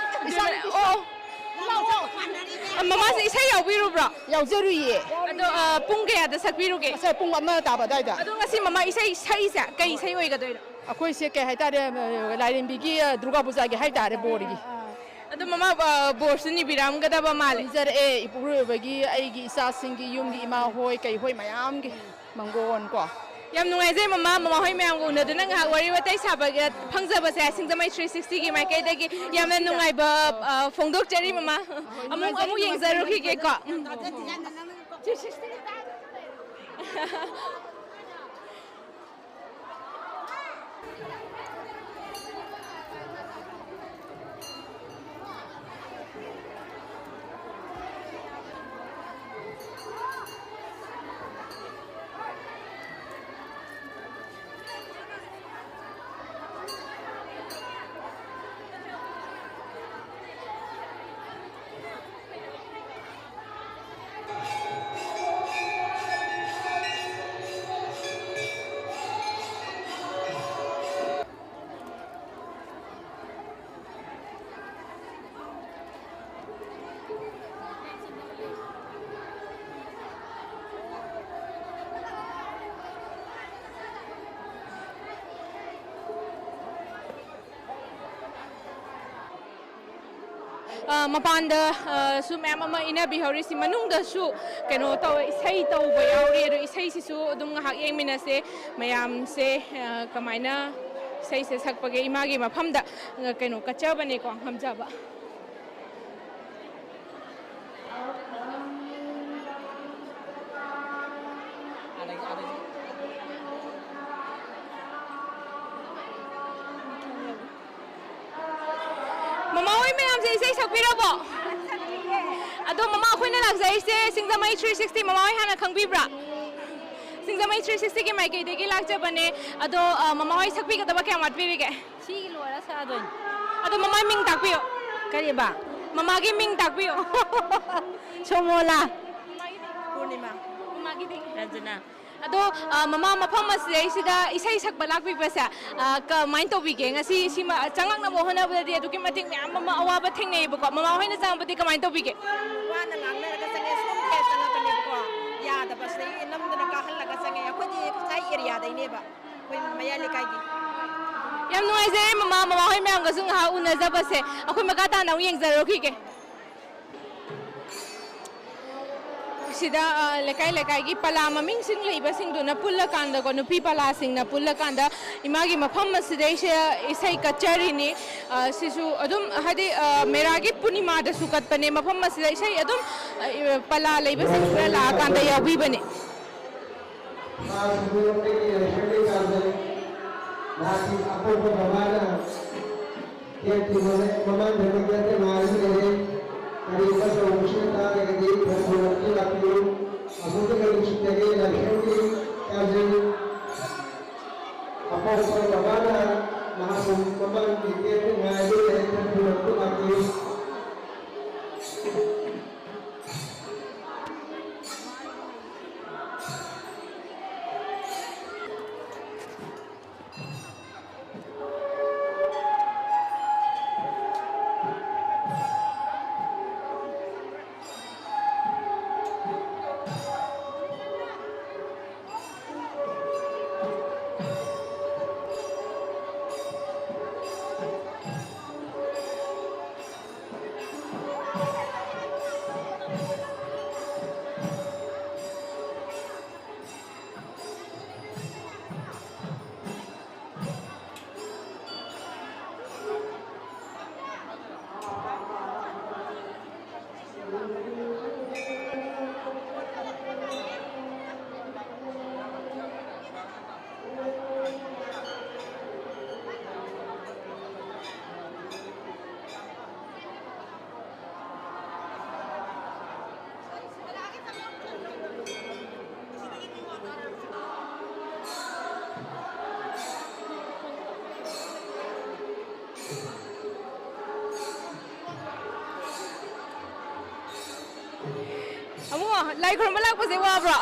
ꯏꯆꯥ ꯅꯨꯄꯤ ꯑꯣ꯫ ꯃꯃꯥꯁꯦ ꯏꯁꯩ ꯌꯥꯎꯕꯤꯔꯨꯕ꯭ꯔꯣ? ꯌꯥꯎꯖꯔꯨꯏꯌꯦ꯫ ꯑꯗꯣ, ꯑ, ꯄꯨꯡ ꯀꯌꯥꯗ ꯁꯛꯄꯤꯔꯨꯒꯦ? ꯉꯁꯥꯏ ꯄꯨꯡ ꯑꯃ ꯇꯥꯕ ꯑꯗꯨꯋꯥꯏꯗ꯫ ꯑꯗꯣ ꯉꯁꯤ ꯃꯃꯥ ꯏꯁꯩ ꯁꯛꯏꯁꯦ ꯀꯩ ꯏꯁꯩ ꯑꯣꯏꯒꯗꯣꯏꯅꯣ? ꯑꯩꯈꯣꯏꯁꯦ ꯀꯩ ꯍꯥꯏꯇꯥꯔꯦ, ꯑ, ꯂꯥꯏꯔꯦꯝꯕꯤꯒꯤ, ꯑ, ꯗꯨꯔꯒꯥ ꯄꯨꯖꯥꯒꯤ ꯍꯥꯏꯇꯥꯔꯦ, ꯕꯣꯔꯒꯤ꯫ ꯑꯗꯣ ꯃꯃꯥ, ꯑ, ꯕꯣꯔꯁꯨ ꯅꯤꯕꯤꯔꯝꯒꯗꯕ ꯃꯥꯜꯂꯦ꯫ ꯅꯤꯖꯔꯛꯑꯦ, ꯏꯄꯨꯔꯣꯏꯕꯒꯤ, ꯑꯩꯒꯤ ꯏꯆꯥꯁꯤꯡꯒꯤ, ꯌꯨꯝꯒꯤ ꯏꯃꯥ ꯍꯣꯏ, ꯀꯩ ꯍꯣꯏ ꯃꯌꯥꯝꯒꯤ ꯃꯥꯡꯒꯣꯟ ꯀꯣ꯫ ꯌꯥꯝ ꯅꯨꯡꯉꯥꯏꯖꯩ ꯃꯃꯥ, ꯃꯃꯥ ꯍꯣꯏ ꯃꯌꯥꯝꯒ ꯎꯅꯗꯨꯅ ꯉꯥꯏꯍꯥꯛ ꯋꯥꯔꯤ ꯋꯥꯇꯥꯏ ꯁꯥꯕꯒ ꯐꯪꯖꯕꯁꯦ ꯁꯤꯡꯖꯃꯩ ꯊ꯭ꯔꯤ ꯁꯤꯛꯁꯇꯤꯒꯤ ꯃꯥꯏꯀꯩꯗꯒꯤ ꯌꯥꯝꯅ ꯅꯨꯡꯉꯥꯏꯕ, ꯑ, ꯐꯣꯡꯗꯣꯛꯆꯔꯤ ꯃꯃꯥ꯫ ꯑꯃꯨꯛ, ꯑꯃꯨꯛ ꯌꯦꯡꯖꯔꯨꯈꯤꯒꯦꯀꯣ꯫ ꯎꯝ꯫ ꯑ, ꯃꯄꯥꯟꯗ, ꯑ, ꯁꯨ ꯃꯌꯥꯝ ꯑꯃ ꯏꯟꯅꯕꯤꯍꯧꯔꯤꯁꯤ, ꯃꯅꯨꯡꯗꯁꯨ ꯀꯩꯅꯣ ꯇꯧꯋꯦ, ꯏꯁꯩ ꯇꯧꯕ ꯌꯥꯎꯔꯤ꯫ ꯑꯗꯣ ꯏꯁꯩꯁꯤꯁꯨ ꯑꯗꯨꯝ ꯉꯥꯏꯍꯥꯛ ꯌꯦꯡꯃꯤꯟꯅꯁꯦ꯫ ꯃꯌꯥꯝꯁꯦ, ꯑ, ꯀꯃꯥꯏꯅ ꯏꯁꯩꯁꯦ ꯁꯛꯄꯒꯦ, ꯏꯃꯥꯒꯤ ꯃꯐꯝꯗ, ꯑ, ꯀꯩꯅꯣ ꯀꯠꯆꯕꯅꯦꯀꯣ, ꯉꯝꯖꯕ꯫ ꯃꯃꯥ ꯍꯣꯏ ꯃꯌꯥꯝꯁꯦ ꯏꯁꯩ ꯁꯛꯄꯤꯔꯕꯣ? ꯑꯗꯣ ꯃꯃꯥ, ꯑꯩꯈꯣꯏꯅ ꯂꯥꯛꯆꯔꯤꯁꯦ ꯁꯤꯡꯖꯃꯩ ꯊ꯭ꯔꯤ ꯁꯤꯛꯁꯇꯤ, ꯃꯃꯥ ꯍꯣꯏ ꯍꯥꯟꯅ ꯈꯪꯕꯤꯕ꯭ꯔꯥ? ꯁꯤꯡꯖꯃꯩ ꯊ꯭ꯔꯤ ꯁꯤꯛꯁꯇꯤꯒꯤ ꯃꯥꯏꯀꯩꯗꯒꯤ ꯂꯥꯛꯆꯕꯅꯦ꯫ ꯑꯗꯣ, ꯑ, ꯃꯃꯥ ꯍꯣꯏ ꯁꯛꯄꯤꯒꯗꯕ ꯀꯌꯥꯝ ꯋꯥꯠꯄꯤꯔꯤꯒꯦ? ꯁꯤꯒꯤ ꯂꯣꯏꯔ ꯁꯛꯑꯗꯣꯏꯅꯤ꯫ ꯑꯗꯣ ꯃꯃꯥ ꯃꯤꯡ ꯇꯥꯛꯄꯤꯌꯨ꯫ ꯀꯔꯤꯕ? ꯃꯃꯥꯒꯤ ꯃꯤꯡ ꯇꯥꯛꯄꯤꯌꯨ꯫ ꯁꯣꯃꯣꯂꯥ꯫ ꯄꯨꯔꯅꯤꯃꯥ꯫ ꯃꯃꯥꯒꯤꯗꯤ? ꯔꯟꯖꯅꯥ꯫ ꯑꯗꯣ, ꯑ, ꯃꯃꯥ, ꯃꯐꯝ ꯑꯁꯤꯗꯩꯁꯤꯗ ꯏꯁꯩ ꯁꯛꯄ ꯂꯥꯛꯄꯤꯕꯁꯦ, ꯑ, ꯀꯃꯥꯏꯅ ꯇꯧꯕꯤꯒꯦ? ꯉꯁꯤ ꯁꯤꯃ ꯆꯪꯉꯛꯅꯕ ꯍꯣꯠꯅꯕꯗꯗꯤ ꯑꯗꯨꯛꯀꯤ ꯃꯇꯤꯛ ꯃꯌꯥꯝ ꯑꯃ ꯑꯋꯥꯕ ꯊꯦꯡꯅꯩꯌꯦꯕꯀꯣ꯫ ꯃꯃꯥ ꯍꯣꯏꯅ ꯆꯪꯉꯛꯄꯗꯤ ꯀꯃꯥꯏꯅ ꯇꯧꯕꯤꯒꯦ? ꯋꯥꯅ ꯉꯥꯡꯅꯔꯒ ꯆꯪꯉꯛꯑꯦ, ꯁꯣꯝꯗ ꯆꯪꯉꯛꯄꯅꯦꯕꯀꯣ꯫ ꯌꯥꯗꯕ, ꯁꯤꯗꯒꯤ ꯅꯝꯗꯅ ꯀꯥꯍꯜꯂꯒ ꯆꯪꯉꯛꯑꯦ꯫ ꯑꯩꯈꯣꯏꯗꯤ ꯉꯁꯥꯏ ꯑꯦꯔꯤꯌꯥꯗꯩꯅꯦꯕ, ꯑꯩꯈꯣꯏ ꯃꯌꯥꯏ ꯂꯩꯀꯥꯏꯒꯤ꯫ ꯌꯥꯝ ꯅꯨꯡꯉꯥꯏꯖꯔꯦ ꯃꯃꯥ, ꯃꯃꯥ ꯍꯣꯏ ꯃꯌꯥꯝꯒꯁꯨ ꯉꯥꯏꯍꯥꯛ ꯎꯅꯖꯕꯁꯦ꯫ ꯑꯩꯈꯣꯏ ꯃꯈꯥ ꯇꯥꯅ ꯑꯃꯨꯛ ꯌꯦꯡꯖꯔꯨꯈꯤꯒꯦ꯫ ꯁꯤꯗ, ꯑ, ꯂꯩꯀꯥꯏ ꯂꯩꯀꯥꯏꯒꯤ ꯄꯂꯥ ꯃꯃꯤꯡꯁꯤꯡ ꯂꯩꯕꯁꯤꯡꯗꯨꯅ ꯄꯨꯜꯂꯀꯥꯟꯗꯀꯣ, ꯅꯨꯄꯤ ꯄꯂꯥꯁꯤꯡꯅ ꯄꯨꯜꯂꯀꯥꯟꯗ ꯏꯃꯥꯒꯤ ꯃꯐꯝ ꯑꯁꯤꯗꯩꯁꯤꯗ ꯏꯁꯩ ꯀꯠꯆꯔꯤꯅꯤ꯫ ꯑ, ꯁꯤꯁꯨ ꯑꯗꯨꯝ ꯍꯥꯏꯗꯤ, ꯑ, ꯃꯦꯔꯥꯒꯤ ꯄꯨꯔꯅꯤꯃꯥꯗꯁꯨ ꯀꯠꯄꯅꯦ ꯃꯐꯝ ꯑꯁꯤꯗ ꯏꯁꯩ ꯑꯗꯨꯝ, ꯑ, ꯄꯂꯥ ꯂꯩꯕꯁꯤꯡꯁꯤꯅ ꯂꯥꯛꯑꯀꯥꯟꯗ ꯌꯥꯎꯕꯤꯕꯅꯦ꯫ ꯃꯍꯥꯛꯀꯤ ꯑꯄꯣꯛꯄ ꯃꯃꯥꯅ ꯀꯦꯞꯀꯤ ꯃꯃꯥꯡꯗ ꯃꯤꯀꯞꯇ ꯉꯥꯏꯗꯨꯅ ꯂꯩꯔꯦ꯫ ꯀꯔꯤꯒꯨꯝꯕ ꯇꯧꯕꯁꯤꯅ ꯇꯥꯔꯒꯗꯤ ꯈꯔ ꯊꯨꯅ ꯂꯥꯛꯄꯤꯌꯨ꯫ ꯑꯃꯨꯛꯇ ꯀꯔꯤ ꯅꯨꯡꯁꯤꯠꯇꯒꯤ ꯂꯥꯏꯁ꯭ꯔꯝꯒꯤ ꯀꯥꯖꯤꯟ ꯑꯄꯣꯛꯄ ꯕꯕꯥꯅ ꯃꯍꯥꯛꯄꯨ ꯃꯃꯥꯡꯒꯤ ꯀꯦꯞꯇ ꯉꯥꯏꯗꯨꯅ ꯂꯩꯔꯦ꯫ ꯈꯔ ꯊꯨꯅ ꯑꯃꯨꯛꯇ ꯂꯥꯛꯄꯤꯌꯨ꯫ ꯑꯃꯨꯛ ꯂꯥꯏ ꯈꯨꯔꯨꯝꯕ ꯂꯥꯛꯄꯁꯦ ꯋꯥꯕ꯭ꯔꯣ?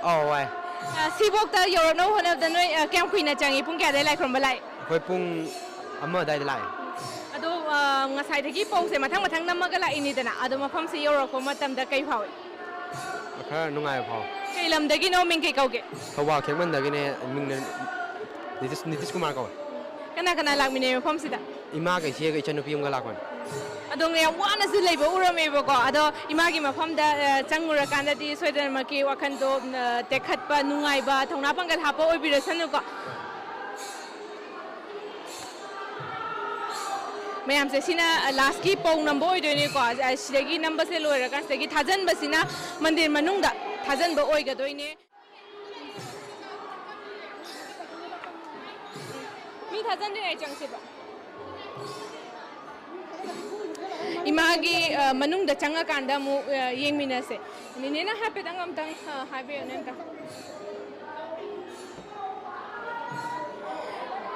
ꯑꯧ, ꯋꯥꯏ꯫ ꯑ, ꯁꯤꯐꯥꯎꯇ ꯌꯧꯔꯛꯅꯕ ꯍꯣꯠꯅꯕꯗ ꯅꯣꯏ, ꯑ, ꯀꯌꯥꯝ ꯀꯨꯏꯅ ꯆꯪꯉꯤ? ꯄꯨꯡ ꯀꯌꯥꯗꯩ ꯂꯥꯏ ꯈꯨꯔꯨꯝꯕ ꯂꯥꯛꯏ? ꯑꯩꯈꯣꯏ ꯄꯨꯡ ꯑꯃ ꯑꯗꯥꯏꯗ ꯂꯥꯛꯑꯦ꯫ ꯑꯗꯣ, ꯑ, ꯉꯁꯥꯏꯗꯒꯤ ꯄꯧꯁꯦ ꯃꯊꯪ ꯃꯊꯪ ꯅꯝꯃꯒ ꯂꯥꯛꯏꯅꯤꯗꯅ, ꯑꯗꯣ ꯃꯐꯝꯁꯤ ꯌꯧꯔꯛꯄ ꯃꯇꯝꯗ ꯀꯩ ꯐꯥꯎꯏ? ꯈꯔ ꯅꯨꯡꯉꯥꯏꯕ ꯐꯥꯎ꯫ ꯀꯩ ꯂꯝꯗꯒꯤꯅꯣ? ꯃꯤꯡ ꯀꯩ ꯀꯧꯒꯦ? ꯊꯧꯕꯥꯜ ꯈꯦꯛꯃꯟꯗꯒꯤꯅꯦ꯫ ꯃꯤꯡꯅ ꯅꯤꯇꯤꯁ, ꯅꯤꯇꯤꯁ ꯀꯨꯃꯥꯔ ꯀꯧꯋꯦ꯫ ꯀꯅꯥ ꯀꯅꯥ ꯂꯥꯛꯃꯤꯟꯅꯩ ꯃꯐꯝꯁꯤꯗ? ꯏꯃꯥꯒ ꯏꯆꯦꯒ ꯏꯆꯟꯅꯨꯄꯤ ꯑꯃꯒ ꯂꯥꯛꯄꯅꯤ꯫ ꯑꯗꯣ ꯌꯥꯝ ꯋꯥꯅꯁꯨ ꯂꯩꯕ ꯎꯔꯝꯃꯦꯕꯀꯣ꯫ ꯑꯗꯣ ꯏꯃꯥꯒꯤ ꯃꯐꯝꯗ ꯑ, ꯆꯪꯉꯨꯔꯀꯥꯟꯗꯗꯤ ꯁꯣꯏꯗꯅꯃꯛꯀꯤ ꯋꯥꯈꯜꯗꯣ ꯑ, ꯇꯦꯛꯈꯠꯄ, ꯅꯨꯡꯉꯥꯏꯕ, ꯊꯧꯅꯥ ꯄꯥꯡꯒꯜ ꯍꯥꯞꯄ ꯑꯣꯏꯕꯤꯔꯁꯅꯨꯀꯣ꯫ ꯃꯌꯥꯝꯁꯦ ꯁꯤꯅ ꯂꯥꯁꯀꯤ ꯄꯧ ꯅꯝꯕ ꯑꯣꯏꯗꯣꯏꯅꯦꯀꯣ꯫ ꯑ, ꯁꯤꯗꯒꯤ ꯅꯝꯕꯁꯦ ꯂꯣꯏꯔꯀꯥꯟꯁꯤꯗꯒꯤ ꯊꯥꯖꯟꯕꯁꯤꯅ ꯃꯟꯗꯤꯔ ꯃꯅꯨꯡꯗ ꯊꯥꯖꯟꯕ ꯑꯣꯏꯒꯗꯣꯏꯅꯦ꯫ ꯃꯤ ꯊꯥꯖꯟꯗ꯭ꯔꯤꯉꯩ ꯆꯪꯁꯦꯕ꯫ ꯏꯃꯥꯒꯤ ꯑ, ꯃꯅꯨꯡꯗ ꯆꯪꯉꯀꯥꯟꯗ ꯑꯃꯨꯛ ꯑ, ꯌꯦꯡꯃꯤꯟꯅꯁꯦ꯫ ꯅꯦꯅꯦꯅ ꯍꯥꯏꯐꯦꯠꯇꯪ ꯑꯝꯇꯪ ꯑ, ꯍꯥꯏꯕꯤꯌꯨꯅꯦ ꯑꯝꯇꯪ꯫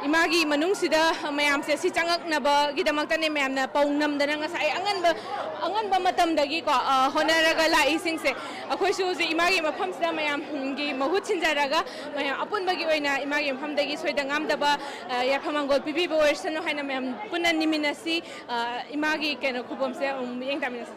ꯏꯃꯥꯒꯤ ꯃꯅꯨꯡꯁꯤꯗ ꯃꯌꯥꯝꯁꯦ ꯁꯤ ꯆꯪꯉꯛꯅꯕꯒꯤꯗꯃꯛꯇꯅꯦ ꯃꯌꯥꯝꯅ ꯄꯧ ꯅꯝꯗꯅ ꯉꯁꯥꯏ ꯑꯉꯟꯕ ꯑꯉꯟꯕ ꯃꯇꯝꯗꯒꯤꯀꯣ ꯑ, ꯍꯣꯠꯅꯔꯒ ꯂꯥꯛꯏꯁꯤꯡꯁꯦ꯫ ꯑꯩꯈꯣꯏꯁꯨ ꯍꯧꯖꯤꯛ ꯏꯃꯥꯒꯤ ꯃꯐꯝꯁꯤꯗ ꯃꯌꯥꯝꯒꯤ ꯃꯍꯨꯠ ꯁꯤꯟꯖꯔꯒ ꯃꯌꯥꯝ ꯑꯄꯨꯟꯕꯒꯤ ꯑꯣꯏꯅ ꯏꯃꯥꯒꯤ ꯃꯐꯝꯗꯒꯤ ꯁꯣꯏꯗ ꯉꯥꯝꯗꯕ ꯑ, ꯌꯥꯏꯐ ꯃꯪꯒꯣꯜ ꯄꯤꯕꯤꯕ ꯑꯣꯏꯔꯁꯅꯨ ꯍꯥꯏꯅ ꯃꯌꯥꯝ ꯄꯨꯟꯅ ꯅꯤꯃꯤꯟꯅꯁꯤ꯫ ꯑ, ꯏꯃꯥꯒꯤ ꯀꯩꯅꯣ ꯈꯨꯕꯝꯁꯦ ꯑꯃꯨꯛ ꯃꯤꯠꯌꯦꯡ ꯇꯥꯃꯤꯟꯅꯁꯤ꯫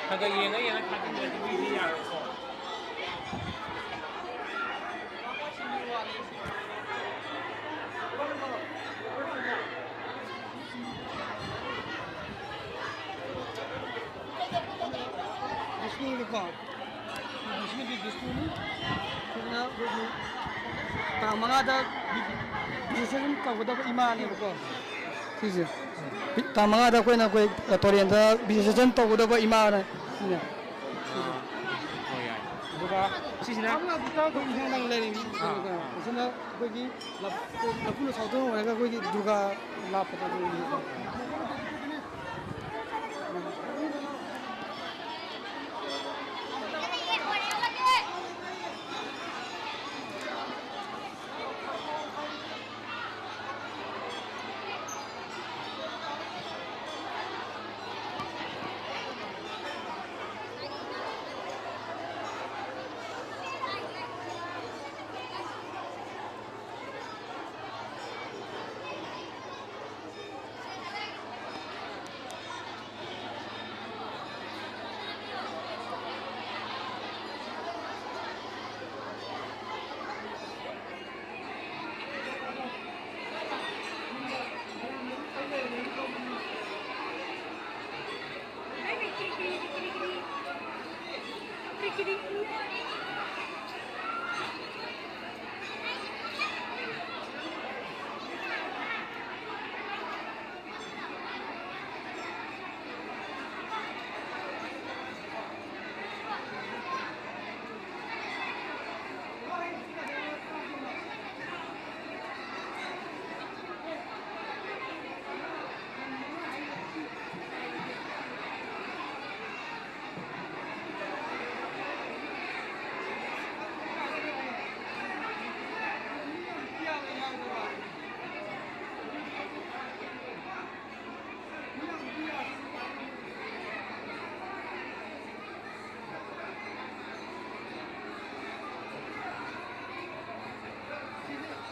ꯈꯔ ꯈꯔ ꯌꯦꯡꯉ ꯌꯦꯡꯉ ꯊꯥꯖꯤꯟꯗ꯭ꯔꯗꯤ ꯃꯤꯗꯤ ꯌꯥꯔꯣꯏꯀꯣ꯫ ꯕꯤꯁꯅꯨꯒꯤꯀꯣ, ꯕꯤꯁꯅꯨꯒꯤ ꯕꯤꯁꯅꯨꯅꯤ꯫ ꯁꯤꯅ ꯑꯩꯈꯣꯏꯒꯤ ꯇꯥꯡ ꯃꯉꯥꯗ ꯕꯤ-, ꯕꯤꯁꯦꯁꯟ ꯇꯧꯒꯗꯕ ꯏꯃꯥꯅꯦꯕꯀꯣ꯫ ꯁꯤꯁꯦ ꯇꯥꯡ ꯃꯉꯥꯗ ꯑꯩꯈꯣꯏꯅ ꯑꯩꯈꯣꯏ ꯇꯨꯔꯦꯟꯗ ꯕꯤꯁꯔꯖꯟ ꯇꯧꯒꯗꯕ ꯏꯃꯥꯅ꯫ ꯁꯤꯅ꯫ ꯑꯥ, ꯍꯣꯏ, ꯌꯥꯏ꯫ ꯑꯗꯨꯒ ꯁꯤꯁꯤꯅ? ꯑꯩꯈꯣꯏ ꯏꯟꯁꯥꯡ ꯂꯩꯔꯤꯅꯤ꯫ ꯑꯥ, ꯑꯥ꯫ ꯑꯁꯤꯅ ꯑꯩꯈꯣꯏꯒꯤ ꯂꯐꯨꯅ ꯁꯥꯎꯗꯣꯟ ꯑꯣꯏꯔꯒ ꯑꯩꯈꯣꯏꯒꯤ ꯗꯨꯔꯒꯥ ꯂꯥꯠꯄꯗꯣ ꯑꯗꯨꯒꯤꯅꯤ꯫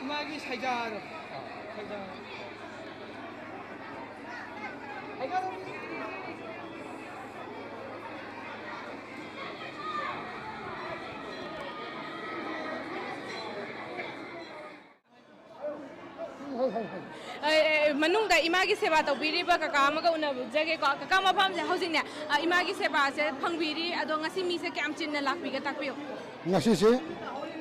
ꯏꯃꯥꯒꯤ ꯁꯩꯖꯥꯗꯣ꯫ ꯁꯩꯖꯥ꯫ ꯑꯦ, ꯑꯦ, ꯃꯅꯨꯡꯗ ꯏꯃꯥꯒꯤ ꯁꯦꯕꯥ ꯇꯧꯕꯤꯔꯤꯕ ꯀꯀꯥ ꯑꯃꯒ ꯎꯅꯖꯒꯦꯀꯣ꯫ ꯀꯀꯥ, ꯃꯐꯝꯁꯦ ꯍꯧꯖꯤꯛꯅꯦ, ꯑ, ꯏꯃꯥꯒꯤ ꯁꯦꯕꯥꯁꯦ ꯐꯪꯕꯤꯔꯤ, ꯑꯗꯣ ꯉꯁꯤ ꯃꯤꯁꯦ ꯀꯌꯥꯝ ꯆꯤꯟꯅ ꯂꯥꯛꯄꯤꯒꯦ, ꯇꯥꯛꯄꯤꯌꯨ꯫ ꯉꯁꯤꯁꯦ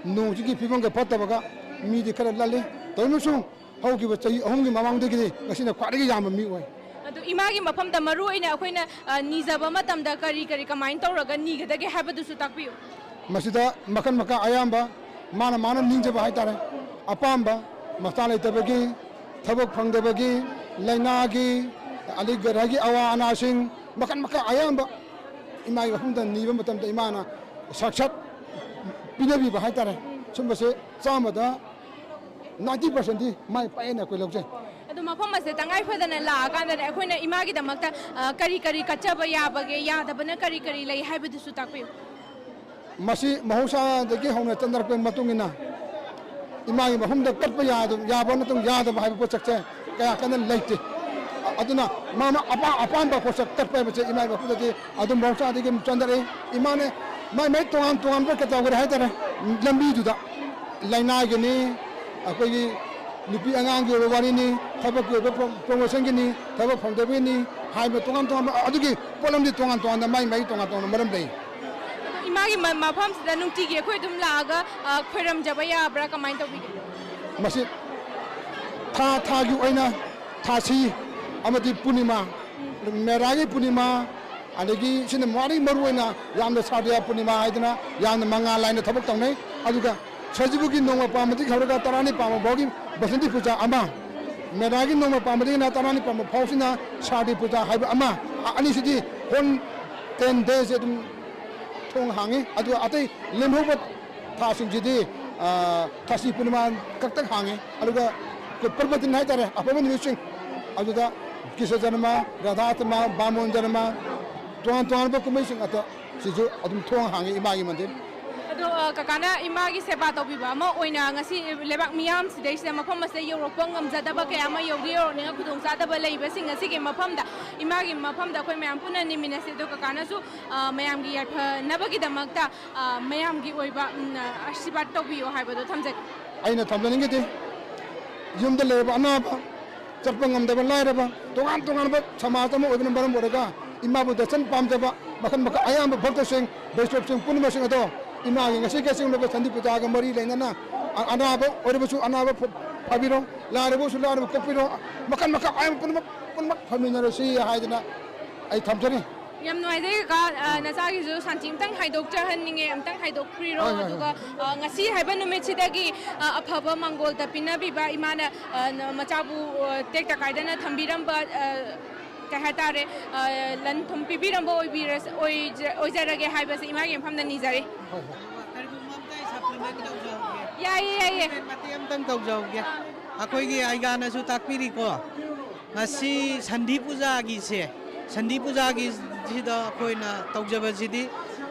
ꯅꯣꯡꯁꯤꯒꯤ ꯐꯤꯕꯝꯒ ꯐꯠꯇꯕꯒ ꯃꯤꯗꯤ ꯈꯔ ꯂꯜꯂꯤ꯫ ꯇꯧꯔꯤꯕꯁꯨ ꯍꯧꯈꯤꯕ ꯆꯍꯤ ꯑꯍꯨꯝꯒꯤ ꯃꯃꯥꯡꯗꯒꯤꯗꯤ ꯉꯁꯤꯅ ꯈ꯭ꯋꯥꯏꯗꯒꯤ ꯌꯥꯝꯕ ꯃꯤ ꯑꯣꯏ꯫ ꯑꯗꯨ ꯏꯃꯥꯒꯤ ꯃꯐꯝꯗ ꯃꯔꯨ ꯑꯣꯏꯅ ꯑꯩꯈꯣꯏꯅ, ꯑ, ꯅꯤꯖꯕ ꯃꯇꯝꯗ ꯀꯔꯤ ꯀꯔꯤ ꯀꯃꯥꯏꯅ ꯇꯧꯔꯒ ꯅꯤꯒꯗꯒꯦ ꯍꯥꯏꯕꯗꯨꯁꯨ ꯇꯥꯛꯄꯤꯌꯨ꯫ ꯃꯁꯤꯗ ꯃꯈꯜ ꯃꯈꯥ ꯑꯌꯥꯝꯕ ꯃꯥꯅ ꯃꯥꯅ ꯅꯤꯡꯖꯕ ꯍꯥꯏꯇꯥꯔꯦ, ꯑꯄꯥꯝꯕ, ꯃꯆꯥ ꯂꯩꯇꯕꯒꯤ, ꯊꯕꯛ ꯐꯪꯗꯕꯒꯤ, ꯂꯥꯏꯅꯥꯒꯤ, ꯑꯗꯩ ꯒ꯭ꯔꯍꯒꯤ ꯑꯋꯥ ꯑꯅꯥꯁꯤꯡ, ꯃꯈꯜ ꯃꯈꯥ ꯑꯌꯥꯝꯕ ꯏꯃꯥꯒꯤ ꯃꯐꯝꯗ ꯅꯤꯕ ꯃꯇꯝꯗ ꯏꯃꯥꯅ ꯁꯥꯛꯁꯥꯠ ꯄꯤꯅꯕꯤꯕ ꯍꯥꯏꯇꯥꯔꯦ꯫ ꯁꯨꯝꯕꯁꯦ ꯆꯥꯝꯃꯗ ninety percent ꯃꯥꯏ ꯄꯥꯛꯑꯦꯅ ꯑꯩꯈꯣꯏ ꯂꯧꯖꯩ꯫ ꯑꯗꯣ ꯃꯐꯝ ꯑꯁꯦ ꯇꯉꯥꯏ ꯐꯗꯅ ꯂꯥꯛꯑꯀꯥꯟꯗꯅꯦ, ꯑꯩꯈꯣꯏꯅ ꯏꯃꯥꯒꯤꯗꯃꯛꯇ, ꯑ, ꯀꯔꯤ ꯀꯔꯤ ꯀꯠꯆꯕ ꯌꯥꯕꯒꯦ, ꯌꯥꯗꯕꯅ ꯀꯔꯤ ꯀꯔꯤ ꯂꯩ ꯍꯥꯏꯕꯗꯨꯁꯨ ꯇꯥꯛꯄꯤꯌꯨ꯫ ꯃꯁꯤ ꯃꯍꯧꯁꯥꯗꯒꯤ ꯍꯧꯅ ꯆꯠꯅꯔꯛꯄꯒꯤ ꯃꯇꯨꯡ ꯏꯟꯅ ꯏꯃꯥꯒꯤ ꯃꯐꯝꯗ ꯀꯠꯄ ꯌꯥꯗ-, ꯌꯥꯕ ꯅꯠꯇ꯭ꯔꯒ ꯌꯥꯗꯕ ꯍꯥꯏꯕ ꯄꯣꯠꯁꯛꯁꯦ ꯀꯌꯥ ꯀꯟꯅ ꯂꯩꯇꯦ꯫ ꯑ-, ꯑꯗꯨꯅ ꯃꯥ ꯃꯥ ꯑꯄꯥꯝ ꯑꯄꯥꯝꯕ ꯄꯣꯠꯁꯛ ꯀꯠꯄ ꯍꯥꯏꯕꯁꯦ ꯏꯃꯥꯒꯤ ꯃꯐꯝꯗꯗꯤ ꯑꯗꯨꯝ ꯃꯍꯧꯁꯥꯗꯒꯤ ꯑꯗꯨꯝ ꯆꯠꯅꯔꯛꯏ꯫ ꯏꯃꯥꯅ ꯃꯥꯏ ꯃꯥꯏ ꯇꯣꯉꯥꯟ ꯇꯣꯉꯥꯟꯕ ꯀꯩꯗꯧꯈ꯭ꯔꯦ ꯍꯥꯏꯇꯥꯔꯦ, ꯂꯝꯕꯤꯗꯨꯗ ꯂꯥꯏꯅꯥꯒꯤꯅꯤ, ꯑꯩꯈꯣꯏꯒꯤ ꯅꯨꯄꯤ ꯑꯉꯥꯡꯒꯤ ꯑꯣꯏꯕ ꯋꯥꯔꯤꯅꯤ, ꯊꯕꯛꯀꯤ ꯑꯣꯏꯕ ꯄ꯭ꯔꯣ-, ꯄ꯭ꯔꯣꯃꯣꯁꯟꯒꯤꯅꯤ, ꯊꯕꯛ ꯐꯪꯗꯕꯒꯤꯅꯤ ꯍꯥꯏꯕ ꯇꯣꯉꯥꯟ ꯇꯣꯉꯥꯟꯕ, ꯑꯗꯨꯒꯤ ꯄꯣꯠꯂꯝꯗꯤ ꯇꯣꯉꯥꯟ ꯇꯣꯉꯥꯟꯕ ꯃꯥꯏ ꯃꯥꯏ ꯇꯣꯉꯥꯟ ꯇꯣꯉꯥꯟꯕ ꯃꯔꯝ ꯂꯩ꯫ ꯑꯗꯣ ꯏꯃꯥꯒꯤ ꯃ-, ꯃꯐꯝꯁꯤꯗ ꯅꯨꯡꯇꯤꯒꯤ ꯑꯩꯈꯣꯏ ꯑꯗꯨꯝ ꯂꯥꯛꯑꯒ, ꯑ, ꯈꯣꯏꯔꯝꯖꯕ ꯌꯥꯕ꯭ꯔꯥ? ꯀꯃꯥꯏꯅ ꯇꯧꯕꯤꯒꯦ? ꯃꯁꯤ ꯊꯥ ꯊꯥꯒꯤ ꯑꯣꯏꯅ ꯊꯥꯁꯤ ꯑꯃꯗꯤ ꯄꯨꯔꯅꯤꯃꯥ, ꯃꯦꯔꯥꯒꯤ ꯄꯨꯔꯅꯤꯃꯥ, ꯑꯗꯒꯤ ꯁꯤꯅ ꯃꯔꯨ ꯃꯔꯨ ꯑꯣꯏꯅ ꯌꯥꯝꯅ ꯁꯥꯔꯗꯤꯌꯥ ꯄꯨꯔꯅꯤꯃꯥ ꯍꯥꯏꯗꯅ ꯌꯥꯝꯅ ꯃꯉꯥꯜ ꯅꯥꯏꯅ ꯊꯕꯛ ꯇꯧꯅꯩ꯫ ꯑꯗꯨꯒ ꯁꯖꯤꯕꯨꯒꯤ ꯅꯣꯡꯃ ꯄꯥꯟꯕꯗꯒꯤ ꯍꯧꯔꯒ ꯇꯔꯥꯅꯤ ꯄꯥꯟꯕ ꯐꯥꯎꯒꯤ ꯕꯁꯟꯇꯤ ꯄꯨꯖꯥ ꯑꯃ, ꯃꯦꯔꯥꯒꯤ ꯅꯣꯡꯃ ꯄꯥꯟꯕꯗꯒꯤꯅ ꯇꯔꯥꯅꯤ ꯄꯥꯟꯕ ꯐꯥꯎꯁꯤꯅ ꯁꯥꯔꯗꯤ ꯄꯨꯖꯥ ꯍꯥꯏꯕ ꯑꯃ, ꯑ-, ꯑꯅꯤꯁꯤꯗꯤ whole ten days ꯑꯗꯨꯝ ꯊꯣꯡ ꯍꯥꯡꯉꯤ꯫ ꯑꯗꯨꯒ ꯑꯇꯩ ꯂꯦꯝꯍꯧꯕ ꯊꯥꯁꯤꯡꯁꯤꯗꯤ, ꯑ, ꯊꯥꯁꯤ ꯄꯨꯔꯅꯤꯃꯥ ꯈꯛꯇꯪ ꯍꯥꯡꯉꯤ꯫ ꯑꯗꯨꯒ ꯄꯔꯕꯇꯤꯟ ꯍꯥꯏꯇꯥꯔꯦ, ꯑꯐꯕ ꯅꯨꯃꯤꯠꯁꯤꯡ, ꯑꯗꯨꯗ ꯀ꯭ꯔꯤꯁꯅ ꯖꯔꯃ, ꯔꯥꯙꯥ ꯖꯔꯃ, ꯕꯥꯃꯣꯟ ꯖꯔꯃ, ꯇꯣꯉꯥꯟ ꯇꯣꯉꯥꯟꯕ ꯀꯨꯝꯍꯩꯁꯤꯡ ꯑꯗꯣ ꯁꯤꯁꯨ ꯑꯗꯨꯝ ꯊꯣꯡ ꯍꯥꯡꯉꯤ ꯏꯃꯥꯒꯤ ꯃꯟꯗꯤꯔ꯫ ꯑꯗꯣ, ꯑ, ꯀꯀꯥꯅ ꯏꯃꯥꯒꯤ ꯁꯦꯕꯥ ꯇꯧꯕꯤꯕ ꯑꯃ ꯑꯣꯏꯅ ꯉꯁꯤ ꯂꯩꯕꯥꯛ ꯃꯤꯌꯥꯝꯁꯤꯗꯩꯁꯤꯗ ꯃꯐꯝ ꯑꯁꯤꯗ ꯌꯧꯔꯛꯄ ꯉꯝꯖꯗꯕ ꯀꯌꯥ ꯑꯃ ꯌꯧꯗꯤ ꯌꯧꯔꯛꯅꯤꯡꯉ ꯈꯨꯗꯣꯡꯆꯥꯗꯕ ꯂꯩꯕꯁꯤꯡ ꯑꯁꯤꯒꯤ ꯃꯐꯝꯗ, ꯏꯃꯥꯒꯤ ꯃꯐꯝꯗ ꯑꯩꯈꯣꯏ ꯃꯌꯥꯝ ꯄꯨꯟꯅ ꯅꯤꯃꯤꯟꯅꯁꯤ꯫ ꯑꯗꯣ ꯀꯀꯥꯅꯁꯨ, ꯑ, ꯃꯌꯥꯝꯒꯤ ꯌꯥꯏꯐꯅꯕꯒꯤꯗꯃꯛꯇ, ꯑ, ꯃꯌꯥꯝꯒꯤ ꯑꯣꯏꯕ, ꯎꯝ, ꯑ, ꯑꯥꯁꯤꯔꯕꯥꯗ ꯇꯧꯕꯤꯌꯣ ꯍꯥꯏꯕꯗꯣ ꯊꯝꯖꯒꯦ꯫ ꯑꯩꯅ ꯊꯝꯖꯅꯤꯡꯉꯤꯗꯤ ꯌꯨꯝꯗ ꯂꯩꯔꯕ ꯑꯅꯥꯕ, ꯆꯠꯄ ꯉꯝꯗꯕ ꯂꯥꯏꯔꯕ, ꯇꯣꯉꯥꯟ ꯇꯣꯉꯥꯟꯕ ꯁꯃꯥꯖ ꯑꯃ ꯑꯣꯏꯕꯅ ꯃꯔꯝ ꯑꯣꯏꯔꯒ ꯏꯃꯥꯕꯨ ꯗꯔꯁꯟ ꯄꯥꯝꯖꯕ ꯃꯈꯜ ꯃꯈꯜ ꯑꯌꯥꯝꯕ ꯚꯛꯇꯁꯤꯡ, ꯕꯩꯁꯅꯕꯁꯤꯡ ꯄꯨꯝꯅꯃꯛꯁꯤꯡ ꯑꯗꯣ ꯏꯃꯥꯒꯤ ꯉꯁꯤ ꯀꯩꯁꯤꯡꯂꯕ ꯁꯟꯗꯤ ꯄꯨꯖꯥꯒ ꯃꯔꯤ ꯂꯩꯅꯅ ꯑ-, ꯑꯅꯥꯕ ꯑꯣꯏꯔꯕꯁꯨ ꯑꯅꯥꯕ ꯐ-, ꯐꯥꯕꯤꯔꯣ, ꯂꯥꯏꯔꯕꯁꯨ ꯂꯥꯏꯔꯕ ꯀꯣꯛꯄꯤꯔꯣ, ꯃꯈꯟ ꯃꯈꯟ ꯑꯌꯥꯝꯕ ꯄꯨꯝꯅꯃꯛ, ꯄꯨꯝꯅꯃꯛ ꯐꯃꯤꯟꯅꯔꯁꯤ ꯍꯥꯏꯗꯅ ꯑꯩ ꯊꯝꯖꯔꯤ꯫ ꯌꯥꯝ ꯅꯨꯡꯉꯥꯏꯖꯩ ꯀꯀꯥ꯫ ꯑ, ꯅꯆꯥꯒꯤꯁꯨ ꯁꯥꯟꯇꯤ ꯑꯝꯇꯪ ꯍꯥꯏꯗꯣꯛꯆꯍꯟꯅꯤꯡꯉꯦ, ꯑꯝꯇꯪ ꯍꯥꯏꯗꯣꯛꯄꯤꯔꯣ꯫ ꯍꯣꯏ, ꯍꯣꯏ, ꯑꯗꯨꯒ, ꯑ, ꯉꯁꯤ ꯍꯥꯏꯕ ꯅꯨꯃꯤꯠꯁꯤꯗꯒꯤ, ꯑ, ꯑꯐꯕ ꯃꯥꯡꯒꯣꯜꯗ ꯄꯤꯅꯕꯤꯕ ꯏꯃꯥꯅ, ꯑ, ꯅ-, ꯃꯆꯥꯕꯨ, ꯑ, ꯇꯦꯛꯇ ꯀꯥꯏꯗꯅ ꯊꯝꯕꯤꯔꯝꯕ, ꯑ, ꯀꯩ ꯍꯥꯏꯇꯥꯔꯦ, ꯑ, ꯂꯟ ꯊꯨꯝ ꯄꯤꯕꯤꯔꯝꯕ ꯑꯣꯏꯕꯤꯔꯁ-, ꯑꯣꯏꯖ-, ꯑꯣꯏꯖꯔꯒꯦ ꯍꯥꯏꯕꯁꯦ ꯏꯃꯥꯒꯤ ꯃꯐꯝꯗ ꯅꯤꯖꯔꯤ꯫ ꯍꯣꯏ, ꯍꯣꯏ꯫ ꯀꯔꯤꯒꯨꯝꯕ ꯑꯝꯇ ꯑꯩ supplement ꯇꯧꯖꯍꯧꯒꯦ꯫ ꯌꯥꯏꯌꯦ, ꯌꯥꯏꯌꯦ꯫ ꯃꯇꯦꯛ ꯑꯝꯇꯪ ꯇꯧꯖꯍꯧꯒꯦ꯫ ꯑꯩꯈꯣꯏꯒꯤ ꯑꯩꯒꯥꯅꯁꯨ ꯇꯥꯛꯄꯤꯔꯤꯀꯣ, ꯉꯁꯤ ꯁꯟꯙꯤ ꯄꯨꯖꯥꯒꯤꯁꯦ, ꯁꯟꯙꯤ ꯄꯨꯖꯥꯒꯤꯁꯤꯗ ꯑꯩꯈꯣꯏꯅ ꯇꯧꯖꯕꯁꯤꯗꯤ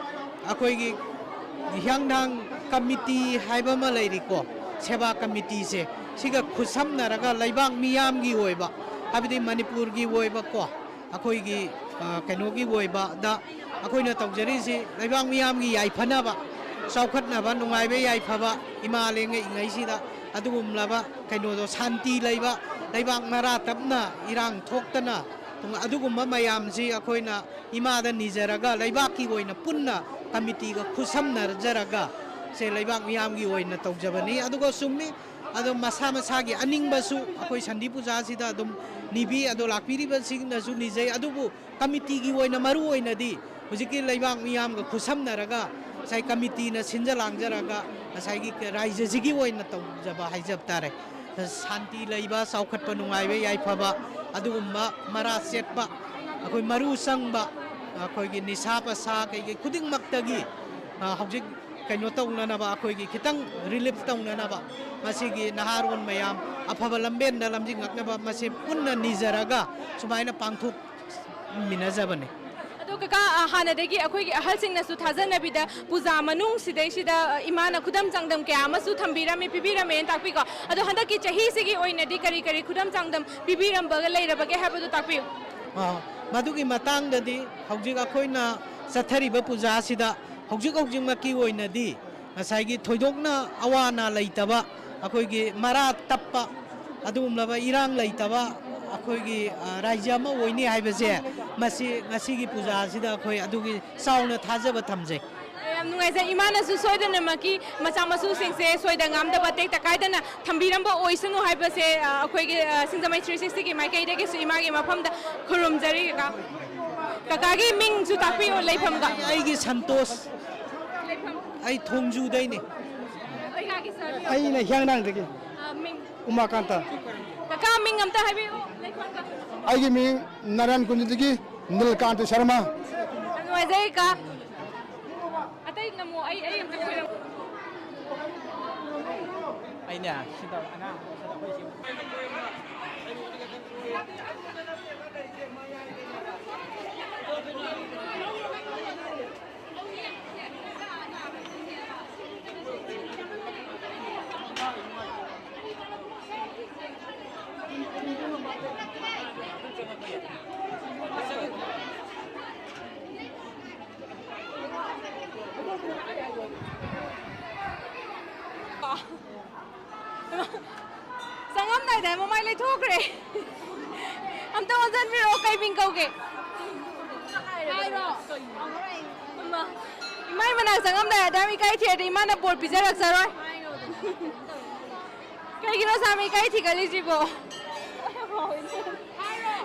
ꯑꯩꯈꯣꯏꯒꯤ ꯍꯤꯌꯥꯡꯊꯥꯡ ꯀꯃꯤꯇꯤ ꯍꯥꯏꯕ ꯑꯃ ꯂꯩꯔꯤꯀꯣ, ꯁꯦꯕꯥ ꯀꯃꯤꯇꯤꯁꯦ, ꯁꯤꯒ ꯈꯨꯠꯁꯝꯅꯔꯒ ꯂꯩꯕꯥꯛ ꯃꯤꯌꯥꯝꯒꯤ ꯑꯣꯏꯕ, ꯍꯥꯏꯕꯗꯤ ꯃꯅꯤꯄꯨꯔꯒꯤ ꯑꯣꯏꯕꯀꯣ, ꯑꯩꯈꯣꯏꯒꯤ, ꯑ, ꯀꯩꯅꯣꯒꯤ ꯑꯣꯏꯕꯗ ꯑꯩꯈꯣꯏꯅ ꯇꯧꯖꯔꯤꯁꯤ ꯂꯩꯕꯥꯛ ꯃꯤꯌꯥꯝꯒꯤ ꯌꯥꯏꯐꯅꯕ, ꯆꯥꯎꯈꯠꯅꯕ, ꯅꯨꯡꯉꯥꯏꯕ ꯌꯥꯏꯐꯕ, ꯏꯃꯥ ꯂꯦꯡꯉꯛꯏꯉꯩꯁꯤꯗ ꯑꯗꯨꯒꯨꯝꯂꯕ ꯀꯩꯅꯣꯗꯣ, ꯁꯥꯟꯇꯤ ꯂꯩꯕ, ꯂꯩꯕꯥꯛ ꯃꯔꯥ ꯇꯞꯅ ꯏꯔꯥꯡ ꯊꯣꯛꯇꯅ, ꯑꯗꯨꯒꯨꯝꯕ ꯃꯌꯥꯝꯁꯤ ꯑꯩꯈꯣꯏꯅ ꯏꯃꯥꯗ ꯅꯤꯖꯔꯒ, ꯂꯩꯕꯥꯛꯀꯤ ꯑꯣꯏꯅ ꯄꯨꯟꯅ ꯀꯃꯤꯇꯤꯒ ꯈꯨꯠꯁꯝꯅꯖꯔꯒ, ꯁꯦ ꯂꯩꯕꯥꯛ ꯃꯤꯌꯥꯝꯒꯤ ꯑꯣꯏꯅ ꯇꯧꯖꯕꯅꯤ꯫ ꯑꯗꯨꯒ ꯆꯨꯝꯃꯤ, ꯑꯗꯣ ꯃꯁꯥ ꯃꯁꯥꯒꯤ ꯑꯅꯤꯡꯕꯁꯨ ꯑꯩꯈꯣꯏ ꯁꯟꯙꯤ ꯄꯨꯖꯥꯁꯤꯗ ꯑꯗꯨꯝ ꯅꯤꯕꯤ, ꯑꯗꯣ ꯂꯥꯛꯄꯤꯔꯤꯕꯁꯤꯡꯅꯁꯨ ꯅꯤꯖꯩ꯫ ꯑꯗꯨꯕꯨ ꯀꯃꯤꯇꯤꯒꯤ ꯑꯣꯏꯅ ꯃꯔꯨ ꯑꯣꯏꯅꯗꯤ ꯍꯧꯖꯤꯛꯀꯤ ꯂꯩꯕꯥꯛ ꯃꯤꯌꯥꯝꯒ ꯈꯨꯠꯁꯝꯅꯔꯒ, ꯉꯁꯥꯏ ꯀꯃꯤꯇꯤꯅ ꯁꯤꯟꯖ ꯂꯥꯡꯖꯔꯒ, ꯉꯁꯥꯏꯒꯤ ꯔꯥꯏꯖꯁꯤꯒꯤ ꯑꯣꯏꯅ ꯇꯧꯖꯕ ꯍꯥꯏꯖꯕ ꯇꯥꯔꯦ꯫ ꯁꯥꯟꯇꯤ ꯂꯩꯕ, ꯆꯥꯎꯈꯠꯄ, ꯅꯨꯡꯉꯥꯏꯕ, ꯌꯥꯏꯐꯕ, ꯑꯗꯨꯒꯨꯝꯕ ꯃꯔꯥ ꯆꯦꯠꯄ, ꯑꯩꯈꯣꯏ ꯃꯔꯨ ꯆꯪꯕ, ꯑꯩꯈꯣꯏꯒꯤ ꯅꯤꯁꯥ ꯄꯁꯥ ꯀꯩꯀꯩ ꯈꯨꯗꯤꯡꯃꯛꯇꯒꯤ, ꯑ, ꯍꯧꯖꯤꯛ ꯀꯩꯅꯣ ꯇꯧꯅꯅꯕ, ꯑꯩꯈꯣꯏꯒꯤ ꯈꯤꯇꯪ relief ꯇꯧꯅꯅꯕ, ꯃꯁꯤꯒꯤ ꯅꯍꯥꯔꯣꯟ ꯃꯌꯥꯝ ꯑꯐꯕ ꯂꯝꯕꯦꯟꯗ ꯂꯝꯖꯤꯡꯉꯛꯅꯕ ꯃꯁꯤ ꯄꯨꯟꯅ ꯅꯤꯖꯔꯒ ꯁꯨꯃꯥꯏꯅ ꯄꯥꯡꯊꯣꯛꯃꯤꯟꯅꯖꯕꯅꯤ꯫ ꯑꯗꯣ ꯀꯀꯥ, ꯑ, ꯍꯥꯟꯅꯗꯒꯤ ꯑꯩꯈꯣꯏꯒꯤ ꯑꯍꯜꯁꯤꯡꯅꯁꯨ ꯊꯥꯖꯅꯕꯤꯗ ꯄꯨꯖꯥ ꯃꯅꯨꯡꯁꯤꯗꯩꯁꯤꯗ, ꯑ, ꯏꯃꯥꯅ ꯈꯨꯗꯝ ꯆꯥꯡꯗꯝ ꯀꯌꯥ ꯑꯃꯁꯨ ꯊꯝꯕꯤꯔꯝꯃꯤ, ꯄꯤꯕꯤꯔꯝꯃꯦꯅ ꯇꯥꯛꯄꯤꯀꯣ꯫ ꯑꯗꯣ ꯍꯟꯗꯛꯀꯤ ꯆꯍꯤꯁꯤꯒꯤ ꯑꯣꯏꯅꯗꯤ ꯀꯔꯤ ꯀꯔꯤ ꯈꯨꯗꯝ ꯆꯥꯡꯗꯝ ꯄꯤꯕꯤꯔꯝꯕꯒ ꯂꯩꯔꯕꯒꯦ ꯍꯥꯏꯕꯗꯨ ꯇꯥꯛꯄꯤꯌꯨ꯫ ꯑ, ꯃꯗꯨꯒꯤ ꯃꯇꯥꯡꯗꯗꯤ ꯍꯧꯖꯤꯛ ꯑꯩꯈꯣꯏꯅ ꯆꯠꯊꯔꯤꯕ ꯄꯨꯖꯥꯁꯤꯗ ꯍꯧꯖꯤꯛ ꯍꯧꯖꯤꯛꯃꯛꯀꯤ ꯑꯣꯏꯅꯗꯤ ꯉꯁꯥꯏꯒꯤ ꯊꯣꯏꯗꯣꯛꯅ ꯑꯋꯥ ꯑꯅꯥ ꯂꯩꯇꯕ, ꯑꯩꯈꯣꯏꯒꯤ ꯃꯔꯥ ꯇꯞꯄ, ꯑꯗꯨꯒꯨꯝꯂꯕ ꯏꯔꯥꯡ ꯂꯩꯇꯕ ꯑꯩꯈꯣꯏꯒꯤ, ꯑ, ꯔꯥꯏꯖ ꯑꯃ ꯑꯣꯏꯅꯤ ꯍꯥꯏꯕꯁꯦ ꯃꯁꯤ ꯉꯁꯤꯒꯤ ꯄꯨꯖꯥꯁꯤꯗ ꯑꯩꯈꯣꯏ ꯑꯗꯨꯒꯤ ꯆꯥꯎꯅ ꯊꯥꯖꯕ ꯊꯝꯖꯩ꯫ ꯌꯥꯝ ꯅꯨꯡꯉꯥꯏꯖꯩ꯫ ꯏꯃꯥꯅꯁꯨ ꯁꯣꯏꯗꯅꯃꯛꯀꯤ ꯃꯆꯥ ꯃꯁꯨꯁꯤꯡꯁꯦ ꯁꯣꯏꯗ ꯉꯥꯝꯗꯕ, ꯇꯦꯛꯇ ꯀꯥꯏꯗꯅ ꯊꯝꯕꯤꯔꯝꯕ ꯑꯣꯏꯁꯅꯨ ꯍꯥꯏꯕꯁꯦ, ꯑ, ꯑꯩꯈꯣꯏꯒꯤ, ꯑ, ꯁꯤꯡꯖꯃꯩ ꯊ꯭ꯔꯤ ꯁꯤꯛꯁꯇꯤꯒꯤ ꯃꯥꯏꯀꯩꯗꯒꯤꯁꯨ ꯏꯃꯥꯒꯤ ꯃꯐꯝꯗ ꯈꯨꯔꯨꯝꯖꯔꯤ ꯀꯀꯥ꯫ ꯀꯀꯥꯒꯤ ꯃꯤꯡꯁꯨ ꯇꯥꯛꯄꯤꯌꯨ, ꯂꯩꯐꯝꯒ꯫ ꯑꯩꯒꯤ ꯁꯟꯇꯣꯁ꯫ ꯑꯩ ꯊꯣꯡꯖꯨꯗꯩꯅꯤ꯫ ꯑꯩꯅ ꯍꯤꯌꯥꯡꯊꯥꯡꯗꯒꯤ꯫ ꯑ, ꯃꯤꯡ? ꯎꯃꯥꯀꯥꯟꯇ꯫ ꯀꯀꯥ, ꯃꯤꯡ ꯑꯝꯇ ꯍꯥꯏꯕꯤꯌꯨ, ꯂꯩꯐꯝꯒ꯫ ꯑꯩꯒꯤ ꯃꯤꯡ ꯅꯥꯔꯥꯌꯟ ꯀꯨꯟꯖꯗꯒꯤ ꯅꯤꯜꯀꯥꯟꯇ ꯁꯔꯃ꯫ ꯌꯥꯝ ꯅꯨꯡꯉꯥꯏꯖꯩ, ꯀꯀꯥ꯫ ꯑꯇꯩ ꯅꯃꯣ, ꯑꯩ, ꯑꯩ ꯑꯝꯇ ꯈꯣꯏꯔꯝ-, ꯑꯩꯅꯦ, ꯁꯤꯗ ꯑꯉꯥꯡ ꯑꯃ ꯁꯤꯗ ꯑꯩꯈꯣꯏ ꯁꯤ ꯆꯪꯉꯝꯗꯥꯏꯗ ꯃꯃꯥꯏ ꯂꯩꯊꯣꯛꯈ꯭ꯔꯦ꯫ ꯑꯝꯇ ꯑꯣꯟꯁꯤꯟꯕꯤꯔꯛꯑꯣ, ꯀꯩ ꯃꯤꯡ ꯀꯧꯒꯦ? ꯍꯥꯏꯔꯣ꯫ ꯏꯃꯥ, ꯏꯃꯥꯏ ꯃꯅꯥꯛ ꯆꯪꯉꯝꯗꯥꯏ ꯑꯗꯨꯝ ꯏꯀꯥꯏ ꯊꯤꯔꯗꯤ ꯏꯃꯥꯅ ꯕꯣꯔ ꯄꯤꯖꯔꯛꯆꯔꯣꯏ꯫ ꯀꯩꯒꯤꯅꯣ ꯁꯥꯃꯤ ꯏꯀꯥꯏ ꯊꯤꯒꯠꯂꯤꯁꯤꯕꯣ?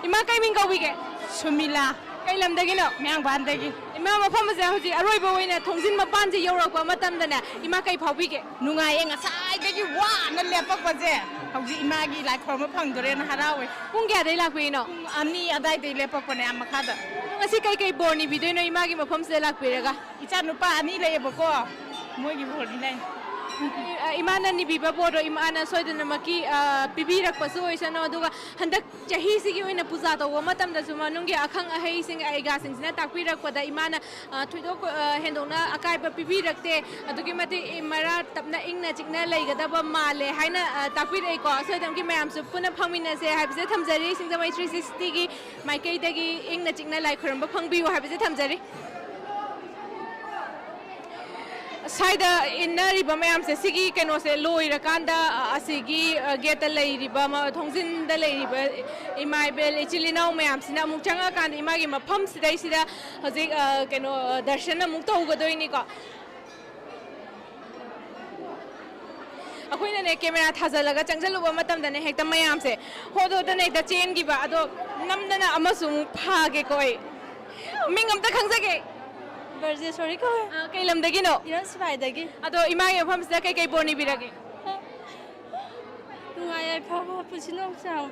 ꯏꯃꯥ, ꯀꯩ ꯃꯤꯡ ꯀꯧꯕꯤꯒꯦ? ꯁꯨꯃꯤꯂꯥ꯫ ꯀꯩ ꯂꯝꯗꯒꯤꯅꯣ? ꯃꯌꯥꯡꯕꯥꯟꯗꯒꯤ꯫ ꯏꯃꯥ, ꯃꯐꯝ ꯑꯁꯦ ꯍꯧꯖꯤꯛ ꯑꯔꯣꯏꯕ ꯑꯣꯏꯅ ꯊꯣꯡꯖꯤꯟ ꯃꯄꯥꯟꯁꯦ ꯌꯧꯔꯛꯄ ꯃꯇꯝꯗꯅꯦ, ꯏꯃꯥ, ꯀꯩ ꯐꯥꯎꯕꯤꯒꯦ? ꯅꯨꯡꯉꯥꯏꯌꯦ, ꯉꯁꯥꯏꯗꯒꯤ ꯋꯥꯅ ꯂꯦꯞꯄꯛꯄꯁꯦ ꯍꯧꯖꯤꯛ ꯏꯃꯥꯒꯤ ꯂꯥꯏ ꯈꯨꯔꯨꯝꯕ ꯐꯪꯗꯣꯔꯦꯅ ꯍꯔꯥꯎꯋꯦ꯫ ꯄꯨꯡ ꯀꯌꯥꯗꯩ ꯂꯥꯛꯄꯤꯅꯣ? ꯄꯨꯡ ꯑꯅꯤ ꯑꯗꯥꯏꯗꯩ ꯂꯦꯞꯄꯛꯄꯅꯦ, ꯑꯥ ꯃꯈꯥꯗ꯫ ꯑꯗꯣ ꯉꯁꯤ ꯀꯩꯀꯩ ꯕꯣꯔ ꯅꯤꯕꯤꯗꯣꯏꯅꯣ ꯏꯃꯥꯒꯤ ꯃꯐꯝꯁꯤꯗ ꯂꯥꯛꯄꯤꯔꯒ? ꯏꯆꯥ ꯅꯨꯄꯥ ꯑꯅꯤ ꯂꯩꯌꯦꯕꯀꯣ, ꯃꯣꯏꯒꯤ ꯕꯣꯔꯗꯤ ꯂꯩ꯫ ꯏꯃꯥꯅ ꯅꯤꯕꯤꯕ ꯕꯣꯔꯗꯣ ꯏꯃꯥꯅ ꯁꯣꯏꯗꯅꯃꯛꯀꯤ, ꯑ, ꯄꯤꯕꯤꯔꯛꯄꯁꯨ ꯑꯣꯏꯁꯅꯨ, ꯑꯗꯨꯒ ꯍꯟꯗꯛ ꯆꯍꯤꯁꯤꯒꯤ ꯑꯣꯏꯅ ꯄꯨꯖꯥ ꯇꯧꯕ ꯃꯇꯝꯗꯁꯨ ꯃꯅꯨꯡꯒꯤ ꯑꯈꯪ ꯑꯍꯩꯁꯤꯡ, ꯑꯩꯒꯥꯁꯤꯡꯁꯤꯅ ꯇꯥꯛꯄꯤꯔꯛꯄꯗ ꯏꯃꯥꯅ, ꯑ, ꯊꯣꯏꯗꯣꯛ, ꯑ, ꯍꯦꯟꯗꯣꯛꯅ ꯑꯀꯥꯏꯕ ꯄꯤꯕꯤꯔꯛꯇꯦ꯫ ꯑꯗꯨꯛꯀꯤ ꯃꯇꯤꯛ ꯏ-, ꯃꯔꯥ ꯇꯞꯅ ꯏꯪꯅ ꯆꯤꯛꯅ ꯂꯩꯒꯗꯕ ꯃꯥꯜꯂꯦ ꯍꯥꯏꯅ, ꯑ, ꯇꯥꯛꯄꯤꯔꯛꯏꯀꯣ꯫ ꯁꯣꯏꯗꯅꯃꯛꯀꯤ ꯃꯌꯥꯝꯁꯨ ꯄꯨꯟꯅ ꯐꯪꯃꯤꯟꯅꯁꯦ ꯍꯥꯏꯕꯁꯦ ꯊꯝꯖꯔꯤ꯫ ꯁꯤꯡꯖꯃꯩ ꯊ꯭ꯔꯤ ꯁꯤꯛꯁꯇꯤꯒꯤ ꯃꯥꯏꯀꯩꯗꯒꯤ ꯏꯪꯅ ꯆꯤꯛꯅ ꯂꯥꯏ ꯈꯨꯔꯨꯝꯕ ꯐꯪꯕꯤꯌꯨ ꯍꯥꯏꯕꯁꯦ ꯊꯝꯖꯔꯤ꯫ ꯁ꯭ꯋꯥꯏꯗ ꯏꯟꯅꯔꯤꯕ ꯃꯌꯥꯝꯁꯦ, ꯁꯤꯒꯤ ꯀꯩꯅꯣꯁꯦ ꯂꯣꯏꯔꯀꯥꯟꯗ, ꯑ, ꯑꯁꯤꯒꯤ, ꯑ, ꯒꯦꯠꯇ ꯂꯩꯔꯤꯕ, ꯃ-, ꯊꯣꯡꯖꯤꯟꯗ ꯂꯩꯔꯤꯕ ꯏꯃꯥ ꯏꯕꯦꯜ, ꯏꯆꯤꯜ ꯏꯅꯥꯎ ꯃꯌꯥꯝꯁꯤꯅ ꯑꯃꯨꯛ ꯆꯪꯉꯀꯥꯟꯗ ꯏꯃꯥꯒꯤ ꯃꯐꯝꯁꯤꯗꯩꯁꯤꯗ ꯍꯧꯖꯤꯛ, ꯑ, ꯀꯩꯅꯣ, ꯑ, ꯗꯔꯁꯟ ꯑꯃꯨꯛ ꯇꯧꯒꯗꯣꯏꯅꯤꯀꯣ꯫ ꯑꯩꯈꯣꯏꯅꯅꯦ, ꯀꯦꯃꯦꯔꯥ ꯊꯥꯖꯤꯜꯂꯒ ꯆꯪꯁꯤꯜꯂꯨꯕ ꯃꯇꯝꯗꯅꯦ, ꯍꯦꯛꯇ ꯃꯌꯥꯝꯁꯦ ꯍꯣꯠ ꯍꯣꯠꯇꯅ ꯍꯦꯛꯇ ꯆꯦꯟꯈꯤꯕ꯫ ꯑꯗꯣ ꯅꯝꯗꯅ ꯑꯃꯁꯨ ꯑꯃꯨꯛ ꯐꯥꯒꯦꯀꯣ ꯑꯩ꯫ ꯃꯤꯡ ꯑꯝꯇ ꯈꯪꯖꯒꯦ꯫ ꯕ꯭ꯔꯖꯦꯁꯣꯔꯤ ꯀꯧꯋꯦ꯫ ꯑ, ꯀꯩ ꯂꯝꯗꯒꯤꯅꯣ? ꯏꯔꯣꯏ ꯁꯤꯐꯥꯏꯗꯒꯤ꯫ ꯑꯗꯣ ꯏꯃꯥꯒꯤ ꯃꯐꯝꯁꯤꯗ ꯀꯩꯀꯩ ꯕꯣꯔ ꯅꯤꯕꯤꯔꯒꯦ? ꯅꯨꯡꯉꯥꯏ ꯌꯥꯏꯐꯕ ꯄꯨꯟꯁꯤ ꯅꯨꯡꯁꯥꯡꯕ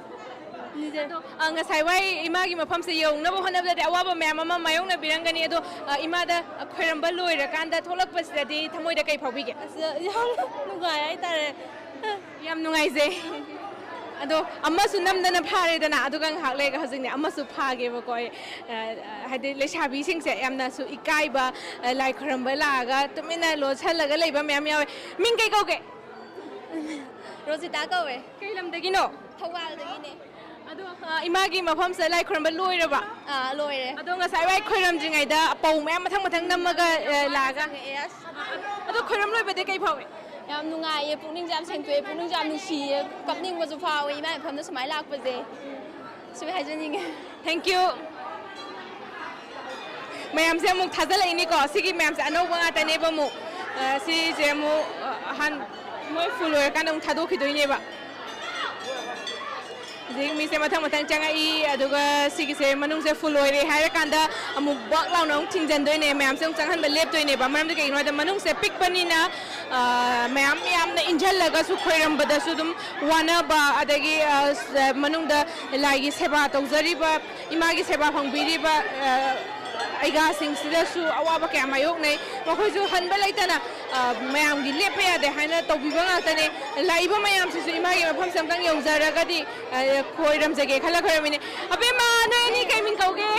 ꯅꯤꯖꯔꯤ꯫ ꯑꯗꯣ, ꯑ, ꯉꯁꯥꯏ ꯋꯥꯏ ꯏꯃꯥꯒꯤ ꯃꯐꯝꯁꯦ ꯌꯧꯅꯕ ꯍꯣꯠꯅꯕꯗꯗꯤ ꯑꯋꯥꯕ ꯃꯌꯥꯝ ꯑꯃ ꯃꯥꯌꯣꯛꯅꯕꯤꯔꯝꯒꯅꯤ꯫ ꯑꯗꯣ, ꯑ, ꯏꯃꯥꯗ ꯈꯣꯏꯔꯝꯕ ꯂꯣꯏꯔꯀꯥꯟꯗ ꯊꯣꯛꯂꯛꯄꯁꯤꯗꯗꯤ ꯊꯃꯣꯏꯗ ꯀꯩ ꯐꯥꯎꯕꯤꯒꯦ? ꯑꯁ, ꯌꯥꯝ ꯅꯨꯡꯉꯥꯏ ꯍꯥꯏꯇꯥꯔꯦ꯫ ꯌꯥꯝ ꯅꯨꯡꯉꯥꯏꯖꯩ꯫ ꯑꯗꯣ ꯑꯃꯁꯨ ꯅꯝꯗꯅ ꯐꯥꯔꯦꯗꯅ, ꯑꯗꯨꯒ ꯉꯥꯏꯍꯥꯛ ꯂꯩꯔꯒ ꯍꯧꯖꯤꯛꯅꯦ ꯑꯃꯁꯨ ꯐꯥꯒꯦꯕꯀꯣ ꯑꯩ꯫ ꯑ, ꯑ, ꯍꯥꯏꯗꯤ ꯂꯩꯁꯥꯕꯤꯁꯤꯡꯁꯦ ꯌꯥꯝꯅꯁꯨ ꯏꯀꯥꯏꯕ, ꯑ, ꯂꯥꯏ ꯈꯣꯏꯔꯝꯕ ꯂꯥꯛꯑꯒ ꯇꯨꯃꯤꯟꯅ ꯂꯣꯠꯁꯜꯂꯒ ꯂꯩꯕ ꯃꯌꯥꯝ ꯌꯥꯎꯋꯦ꯫ ꯃꯤꯡ ꯀꯩ ꯀꯧꯒꯦ? ꯔꯣꯖꯤꯇꯥ ꯀꯧꯋꯦ꯫ ꯀꯩ ꯂꯝꯗꯒꯤꯅꯣ? ꯊꯧꯕꯥꯜꯗꯒꯤꯅꯦ꯫ ꯑꯗꯣ, ꯑ, ꯏꯃꯥꯒꯤ ꯃꯐꯝꯁꯤꯗ ꯂꯥꯏ ꯈꯨꯔꯨꯝꯕ ꯂꯣꯏꯔꯕ? ꯑꯥ, ꯂꯣꯏꯔꯦ꯫ ꯑꯗꯣ ꯉꯁꯥꯏ ꯋꯥꯏ ꯈꯣꯏꯔꯝꯗ꯭ꯔꯤꯉꯩꯗ ꯄꯧ ꯃꯌꯥꯝ ꯃꯊꯪ ꯃꯊꯪ ꯅꯝꯃꯒ, ꯑ, ꯂꯥꯛꯑꯒ? ꯆꯪꯉꯛꯑꯦ, ꯑꯁ꯫ ꯑꯗꯣ ꯈꯣꯏꯔꯝ ꯂꯣꯏꯕꯗꯤ ꯀꯩ ꯐꯥꯎꯏ? ꯌꯥꯝ ꯅꯨꯡꯉꯥꯏꯌꯦ, ꯄꯨꯛꯅꯤꯡꯁꯨ ꯌꯥꯝ ꯁꯦꯡꯇꯣꯛꯑꯦ, ꯄꯨꯛꯅꯤꯡꯁꯨ ꯌꯥꯝ ꯅꯨꯡꯁꯤꯌꯦ, ꯀꯞꯅꯤꯡꯕꯁꯨ ꯐꯥꯎꯋꯦ ꯏꯃꯥ ꯃꯐꯝꯗ ꯁꯨꯃꯥꯏꯅ ꯂꯥꯛꯄꯁꯦ꯫ ꯁꯤꯃ ꯍꯥꯏꯖꯅꯤꯡꯉꯦ꯫ Thank you꯫ ꯃꯌꯥꯝꯁꯦ ꯑꯃꯨꯛ ꯊꯥꯖꯤꯜꯂꯛꯏꯅꯤꯀꯣ꯫ ꯁꯤꯒꯤ ꯃꯌꯥꯝꯁꯦ ꯑꯅꯧꯕ ꯉꯥꯛꯇꯅꯦꯕ ꯑꯃꯨꯛ꯫ ꯑ, ꯁꯤꯁꯦ ꯑꯃꯨꯛ, ꯑ, ꯑꯍꯥꯟ-, ꯃꯣꯏ ꯐꯨꯜ ꯑꯣꯏꯔꯀꯥꯟꯗ ꯑꯃꯨꯛ ꯊꯥꯗꯣꯛꯈꯤꯗꯣꯏꯅꯦꯕ꯫ ꯍꯧꯖꯤꯛ ꯃꯤꯁꯦ ꯃꯊꯪ ꯃꯊꯪ ꯆꯪꯉꯛꯏ, ꯑꯗꯨꯒ ꯁꯤꯒꯤꯁꯦ ꯃꯅꯨꯡꯁꯦ ꯐꯨꯜ ꯑꯣꯏꯔꯦ ꯍꯥꯏꯔꯀꯥꯟꯗ ꯑꯃꯨꯛ ꯕꯛ ꯂꯥꯎꯅ ꯑꯃꯨꯛ ꯊꯤꯡꯖꯤꯟꯗꯣꯏꯅꯦ, ꯃꯌꯥꯝꯁꯦ ꯑꯃꯨꯛ ꯆꯪꯍꯟꯕ ꯂꯦꯞꯇꯣꯏꯅꯦꯕ꯫ ꯃꯔꯝꯗꯤ ꯀꯩꯒꯤꯅꯣ ꯍꯥꯏꯗ ꯃꯅꯨꯡꯁꯦ ꯄꯤꯛꯄꯅꯤꯅ, ꯑ, ꯃꯌꯥꯝ ꯃꯌꯥꯝꯅ ꯏꯟꯁꯤꯜꯂꯒꯁꯨ ꯈꯣꯏꯔꯝꯕꯗꯁꯨ ꯑꯗꯨꯝ ꯋꯥꯅꯕ, ꯑꯗꯒꯤ, ꯑ, ꯁ-, ꯃꯅꯨꯡꯗ ꯂꯥꯏꯒꯤ ꯁꯦꯕꯥ ꯇꯧꯖꯔꯤꯕ, ꯏꯃꯥꯒꯤ ꯁꯦꯕꯥ ꯐꯪꯕꯤꯔꯤꯕ, ꯑ, ꯑꯩꯒꯥꯁꯤꯡꯁꯤꯗꯁꯨ ꯑꯋꯥꯕ ꯀꯌꯥ ꯃꯥꯌꯣꯛꯅꯩ꯫ ꯃꯈꯣꯏꯁꯨ ꯍꯟꯕ ꯂꯩꯇꯅ, ꯑ, ꯃꯌꯥꯝꯒꯤ ꯂꯦꯞꯄ ꯌꯥꯗꯦ ꯍꯥꯏꯅ ꯇꯧꯕꯤꯕ ꯉꯥꯛꯇꯅꯦ꯫ ꯂꯥꯛꯏꯕ ꯃꯌꯥꯝꯁꯤꯁꯨ ꯏꯃꯥꯒꯤ ꯃꯐꯝꯁꯦ ꯑꯝꯇꯪ ꯌꯧꯖꯔꯒꯗꯤ, ꯑ, ꯈꯣꯏꯔꯝꯖꯒꯦ ꯈꯜꯂ ꯈꯣꯏꯔꯝꯃꯤꯅꯦ꯫ ꯑꯕꯦꯝꯃ, ꯅꯣꯏ ꯑꯅꯤ ꯀꯩ ꯃꯤꯡ ꯀꯧꯒꯦ?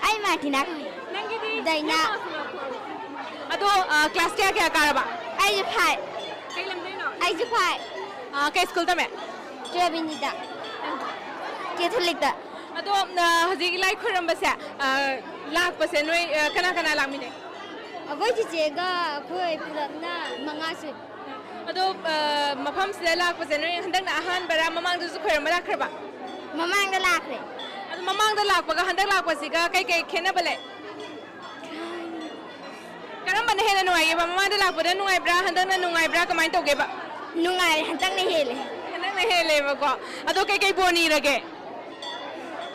ꯑꯩ ꯃꯥꯔꯇꯤꯅꯥ ꯀꯧꯏ꯫ ꯅꯪꯒꯤꯗꯤ? ꯗꯥꯏꯅꯥ꯫ ꯑꯗꯣ, ꯑ, ꯀ꯭ꯂꯥꯁ ꯀꯌꯥ ꯀꯌꯥ ꯀꯥꯔꯕ? ꯑꯩꯁꯨ ꯐꯥꯏꯚ꯫ ꯀꯩ ꯂꯝꯗꯩꯅꯣ? ꯑꯩꯁꯨ ꯐꯥꯏꯚ꯫ ꯑ, ꯀꯩ ꯁ꯭ꯀꯨꯜ ꯇꯝꯃꯦ? ꯇ꯭ꯔꯦꯕꯤꯅꯤꯗ꯫ ꯀꯦꯊꯣꯂꯤꯛꯇ꯫ ꯑꯗꯣ, ꯑ, ꯍꯧꯖꯤꯛ ꯂꯥꯏ ꯈꯣꯏꯔꯝꯕꯁꯦ, ꯑ, ꯂꯥꯛꯄꯁꯦ ꯅꯣꯏ, ꯑ, ꯀꯅꯥ ꯀꯅꯥ ꯂꯥꯛꯃꯤꯟꯅꯩ? ꯑꯩꯈꯣꯏ ꯆꯤꯆꯦꯒ ꯑꯩꯈꯣꯏ ꯄꯨꯂꯞꯅ ꯃꯉꯥ ꯁꯨꯏ꯫ ꯑꯗꯣ, ꯑ, ꯃꯐꯝꯁꯤꯗ ꯂꯥꯛꯄꯁꯦ ꯅꯣꯏ ꯍꯟꯗꯛꯅ ꯑꯍꯥꯟꯕꯔꯥ, ꯃꯃꯥꯡꯗꯁꯨ ꯈꯣꯏꯔꯝꯕ ꯂꯥꯛꯈ꯭ꯔꯕ? ꯃꯃꯥꯡꯗ ꯂꯥꯛꯈ꯭ꯔꯦ꯫ ꯑꯗꯣ ꯃꯃꯥꯡꯗ ꯂꯥꯛꯄꯒ ꯍꯟꯗꯛ ꯂꯥꯛꯄꯁꯤꯒ ꯀꯩꯀꯩ ꯈꯦꯠꯅꯕ ꯂꯩ? ꯀꯔꯝꯕꯅ ꯍꯦꯟꯅ ꯅꯨꯡꯉꯥꯏꯒꯦꯕ? ꯃꯃꯥꯡꯗ ꯂꯥꯛꯄꯗ ꯅꯨꯡꯉꯥꯏꯕ꯭ꯔꯥ, ꯍꯟꯗꯛꯅ ꯅꯨꯡꯉꯥꯏꯕ꯭ꯔꯥ, ꯀꯃꯥꯏꯅ ꯇꯧꯒꯦꯕ? ꯅꯨꯡꯉꯥꯏ, ꯍꯟꯗꯛꯅ ꯍꯦꯜꯂꯦ꯫ ꯍꯟꯗꯛꯅ ꯍꯦꯜꯂꯦꯕꯀꯣ꯫ ꯑꯗꯣ ꯀꯩꯀꯩ ꯕꯣꯟ ꯅꯤꯔꯒꯦ?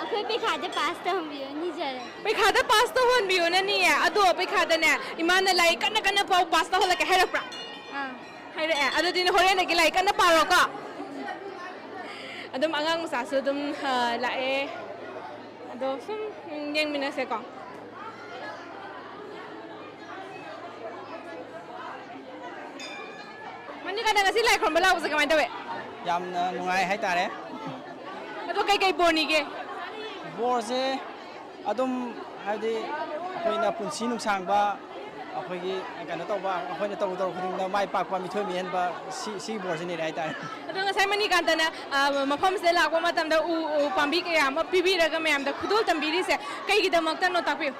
ꯑꯩꯈꯣꯏ ꯄꯩꯈꯥꯗ ꯄꯥꯁ ꯇꯧꯍꯟꯕꯤꯌꯣ, ꯅꯤꯖꯔꯦ꯫ ꯄꯩꯈꯥꯗ ꯄꯥꯁ ꯇꯧꯍꯟꯕꯤꯌꯣꯅ ꯅꯤꯌꯦ꯫ ꯑꯗꯣ ꯄꯩꯈꯥꯗꯅꯦ, ꯏꯃꯥꯅ "ꯂꯥꯏꯔꯤꯛ ꯀꯟꯅ ꯀꯟꯅ ꯄꯥꯎ, ꯄꯥꯁ ꯇꯧꯍꯜꯂꯛꯀꯦ" ꯍꯥꯏꯔꯛꯄ꯭ꯔꯥ? ꯑꯥ꯫ ꯍꯥꯏꯔꯛꯑꯦ꯫ ꯑꯗꯨꯗꯤ ꯅ ꯍꯣꯔꯦꯟꯗꯒꯤ ꯂꯥꯏꯔꯤꯛ ꯀꯟꯅ ꯄꯥꯔꯣꯀꯣ꯫ ꯑꯗꯨꯝ ꯑꯉꯥꯡ ꯃꯆꯥꯁꯨ ꯑꯗꯨꯝ, ꯑ, ꯂꯥꯛꯑꯦ꯫ ꯑꯗꯣ ꯁꯨꯝ, ꯎꯝ, ꯌꯦꯡꯃꯤꯟꯅꯁꯦꯀꯣ꯫ ꯃꯅꯤꯀꯥꯟꯇ, ꯉꯁꯤ ꯂꯥꯏ ꯈꯨꯔꯨꯝꯕ ꯂꯥꯛꯄꯁꯦ ꯀꯃꯥꯏꯅ ꯇꯧꯋꯦ? ꯌꯥꯝꯅ ꯅꯨꯡꯉꯥꯏ ꯍꯥꯏꯇꯥꯔꯦ꯫ ꯑꯗꯣ ꯀꯩꯀꯩ ꯕꯣꯔ ꯅꯤꯒꯦ? ꯕꯣꯔꯁꯦ ꯑꯗꯨꯝ, ꯍꯥꯏꯗꯤ, ꯑꯩꯈꯣꯏꯅ ꯄꯨꯟꯁꯤ ꯅꯨꯡꯁꯥꯡꯕ, ꯑꯩꯈꯣꯏꯒꯤ ꯀꯩꯅꯣ ꯇꯧꯕ, ꯑꯩꯈꯣꯏꯅ ꯇꯧꯔꯨ ꯇꯧꯔꯨ ꯈꯨꯗꯤꯡꯗ ꯃꯥꯏ ꯄꯥꯛꯄ, ꯃꯤꯊꯣꯏ ꯃꯤꯍꯦꯟꯕ, ꯁꯤ, ꯁꯤꯒꯤ ꯕꯣꯔꯁꯤ ꯅꯤꯔꯦ ꯍꯥꯏꯇꯥꯔꯦ꯫ ꯑꯗꯣ ꯉꯁꯥꯏ ꯃꯅꯤꯀꯥꯟꯇꯅ, ꯑ, ꯃꯐꯝꯁꯤꯗ ꯂꯥꯛꯄ ꯃꯇꯝꯗ ꯎ, ꯎ ꯄꯥꯝꯕꯤ ꯀꯌꯥ ꯑꯃ ꯄꯤꯕꯤꯔꯒ ꯃꯌꯥꯝꯗ ꯈꯨꯗꯣꯜ ꯇꯝꯕꯤꯔꯤꯁꯦ ꯀꯩꯒꯤꯗꯃꯛꯇꯅꯣ ꯇꯥꯛꯄꯤꯌꯨ꯫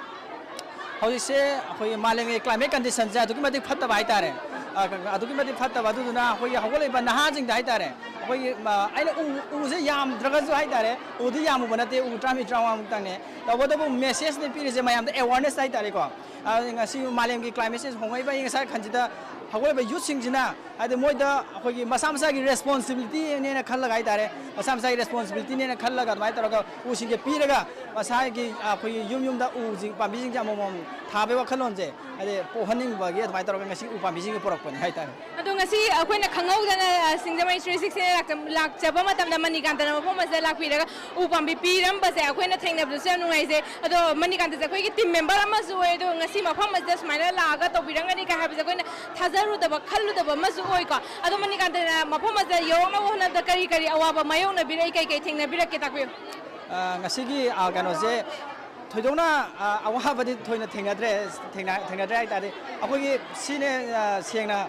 ꯍꯧꯖꯤꯛꯁꯦ ꯑꯩꯈꯣꯏꯒꯤ ꯃꯥꯂꯦꯝꯒꯤ climate conditionꯁꯦ ꯑꯗꯨꯛꯀꯤ ꯃꯇꯤꯛ ꯐꯠꯇꯕ ꯍꯥꯏꯇꯥꯔꯦ꯫ ꯑ, ꯑꯗꯨꯛꯀꯤ ꯃꯇꯤꯛ ꯐꯠꯇꯕ, ꯑꯗꯨꯗꯨꯅ ꯑꯩꯈꯣꯏꯒꯤ ꯍꯧꯒꯠꯂꯛꯏꯕ ꯅꯍꯥꯁꯤꯡꯗ ꯍꯥꯏꯇꯥꯔꯦ, ꯑꯩꯈꯣꯏꯒꯤ, ꯑ, ꯑꯩꯅ ꯎ, ꯎꯁꯦ ꯌꯥꯝꯗ꯭ꯔꯒꯁꯨ ꯍꯥꯏꯇꯥꯔꯦ, ꯎꯗꯤ ꯌꯥꯝꯃꯨꯕ ꯅꯠꯇꯦ, ꯎ ꯇꯔꯥꯃꯔꯤ ꯇꯔꯥꯃꯉꯥꯃꯨꯛꯇꯪꯅꯦ, ꯇꯧꯕꯇꯕꯨ messageꯅꯦ ꯄꯤꯔꯤꯁꯦ ꯃꯌꯥꯝꯗ, awareness ꯍꯥꯏꯇꯥꯔꯦꯀꯣ꯫ ꯑ, ꯉꯁꯤ ꯃꯥꯂꯦꯝꯒꯤ climate change ꯍꯣꯡꯉꯛꯏꯕ ꯑꯏꯪ ꯑꯁꯥ ꯈꯟꯁꯤꯗ ꯍꯧꯒꯠꯂꯛꯏꯕ youthꯁꯤꯡꯁꯤꯅ, ꯍꯥꯏꯗꯤ, ꯃꯣꯏꯗ ꯑꯩꯈꯣꯏꯒꯤ ꯃꯁꯥ ꯃꯁꯥꯒꯤ responsibilityꯅꯦꯅ ꯈꯜꯂꯒ ꯍꯥꯏꯇꯥꯔꯦ, ꯃꯁꯥ ꯃꯁꯥꯒꯤ responsibilityꯅꯦꯅ ꯈꯜꯂꯒ ꯑꯗꯨꯃꯥꯏꯅ ꯇꯧꯔꯒ ꯎꯁꯤꯡꯁꯦ ꯄꯤꯔꯒ ꯃꯁꯥꯒꯤ, ꯑꯩꯈꯣꯏꯒꯤ ꯌꯨꯝ ꯌꯨꯝꯗ ꯎꯁꯤꯡ, ꯄꯥꯝꯕꯤꯁꯤꯡꯁꯦ ꯑꯃꯃꯝ ꯊꯥꯕꯒꯤ ꯋꯥꯈꯜꯂꯣꯟꯁꯦ, ꯍꯥꯏꯗꯤ, ꯄꯣꯛꯍꯟꯅꯤꯡꯕꯒꯤ ꯑꯗꯨꯃꯥꯏꯅ ꯇꯧꯔꯒ ꯉꯁꯤ ꯎ ꯄꯥꯝꯕꯤꯁꯤꯡꯁꯦ ꯄꯨꯔꯛꯄꯅꯤ ꯍꯥꯏꯇꯥꯔꯦ꯫ ꯑꯗꯣ ꯉꯁꯤ ꯑꯩꯈꯣꯏꯅ ꯈꯪꯍꯧꯗꯅ, ꯑ, ꯁꯤꯡꯖꯃꯩ three sixtyꯗ ꯂꯥꯛꯆ-, ꯂꯥꯛꯆꯕ ꯃꯇꯝꯗ ꯃꯅꯤꯀꯥꯟꯇꯅ ꯃꯐꯝ ꯑꯁꯤꯗ ꯂꯥꯛꯄꯤꯔꯒ ꯎ ꯄꯥꯝꯕꯤ ꯄꯤꯔꯝꯕꯁꯦ ꯑꯩꯈꯣꯏꯅ ꯊꯦꯡꯅꯕꯗꯁꯨ ꯌꯥꯝ ꯅꯨꯡꯉꯥꯏꯖꯩ꯫ ꯑꯗꯣ ꯃꯅꯤꯀꯥꯟꯇꯁꯦ ꯑꯩꯈꯣꯏꯒꯤ team member ꯑꯃꯁꯨ ꯑꯣꯏ꯫ ꯑꯗꯣ ꯉꯁꯤ ꯃꯐꯝ ꯑꯁꯤꯗ ꯁꯨꯃꯥꯏꯅ ꯂꯥꯛꯑꯒ ꯇꯧꯕꯤꯔꯝꯒꯅꯤ ꯀꯥꯏ ꯍꯥꯏꯕꯁꯦ ꯑꯩꯈꯣꯏꯅ ꯊꯥꯖꯔꯨꯗꯕ, ꯈꯜꯂꯨꯗꯕ ꯑꯃꯁꯨ ꯑꯣꯏꯀꯣ꯫ ꯑꯗꯣ ꯃꯅꯤꯀꯥꯟꯇꯅ ꯃꯐꯝ ꯑꯁꯤꯗ ꯌꯧꯔꯛꯅꯕ ꯍꯣꯠꯅꯕꯗ ꯀꯔꯤ ꯀꯔꯤ ꯑꯋꯥꯕ ꯃꯥꯌꯣꯛꯅꯕꯤꯔꯛꯏ, ꯀꯩ ꯀꯩ ꯊꯦꯡꯅꯕꯤꯔꯛꯀꯦ, ꯇꯥꯛꯄꯤꯌꯨ꯫ ꯑ, ꯉꯁꯤꯒꯤ, ꯑ, ꯀꯩꯅꯣꯁꯦ ꯊꯣꯏꯗꯣꯛꯅ, ꯑ, ꯑꯋꯥꯕꯗꯤ ꯊꯣꯏꯅ ꯊꯦꯡꯅꯗ꯭ꯔꯦ, ꯊꯦꯡꯅ-, ꯊꯦꯡꯅꯗ꯭ꯔꯦ ꯍꯥꯏ ꯇꯥꯔꯗꯤ꯫ ꯑꯩꯈꯣꯏꯒꯤ ꯁꯤꯅꯦ, ꯑ, ꯁꯦꯡꯅ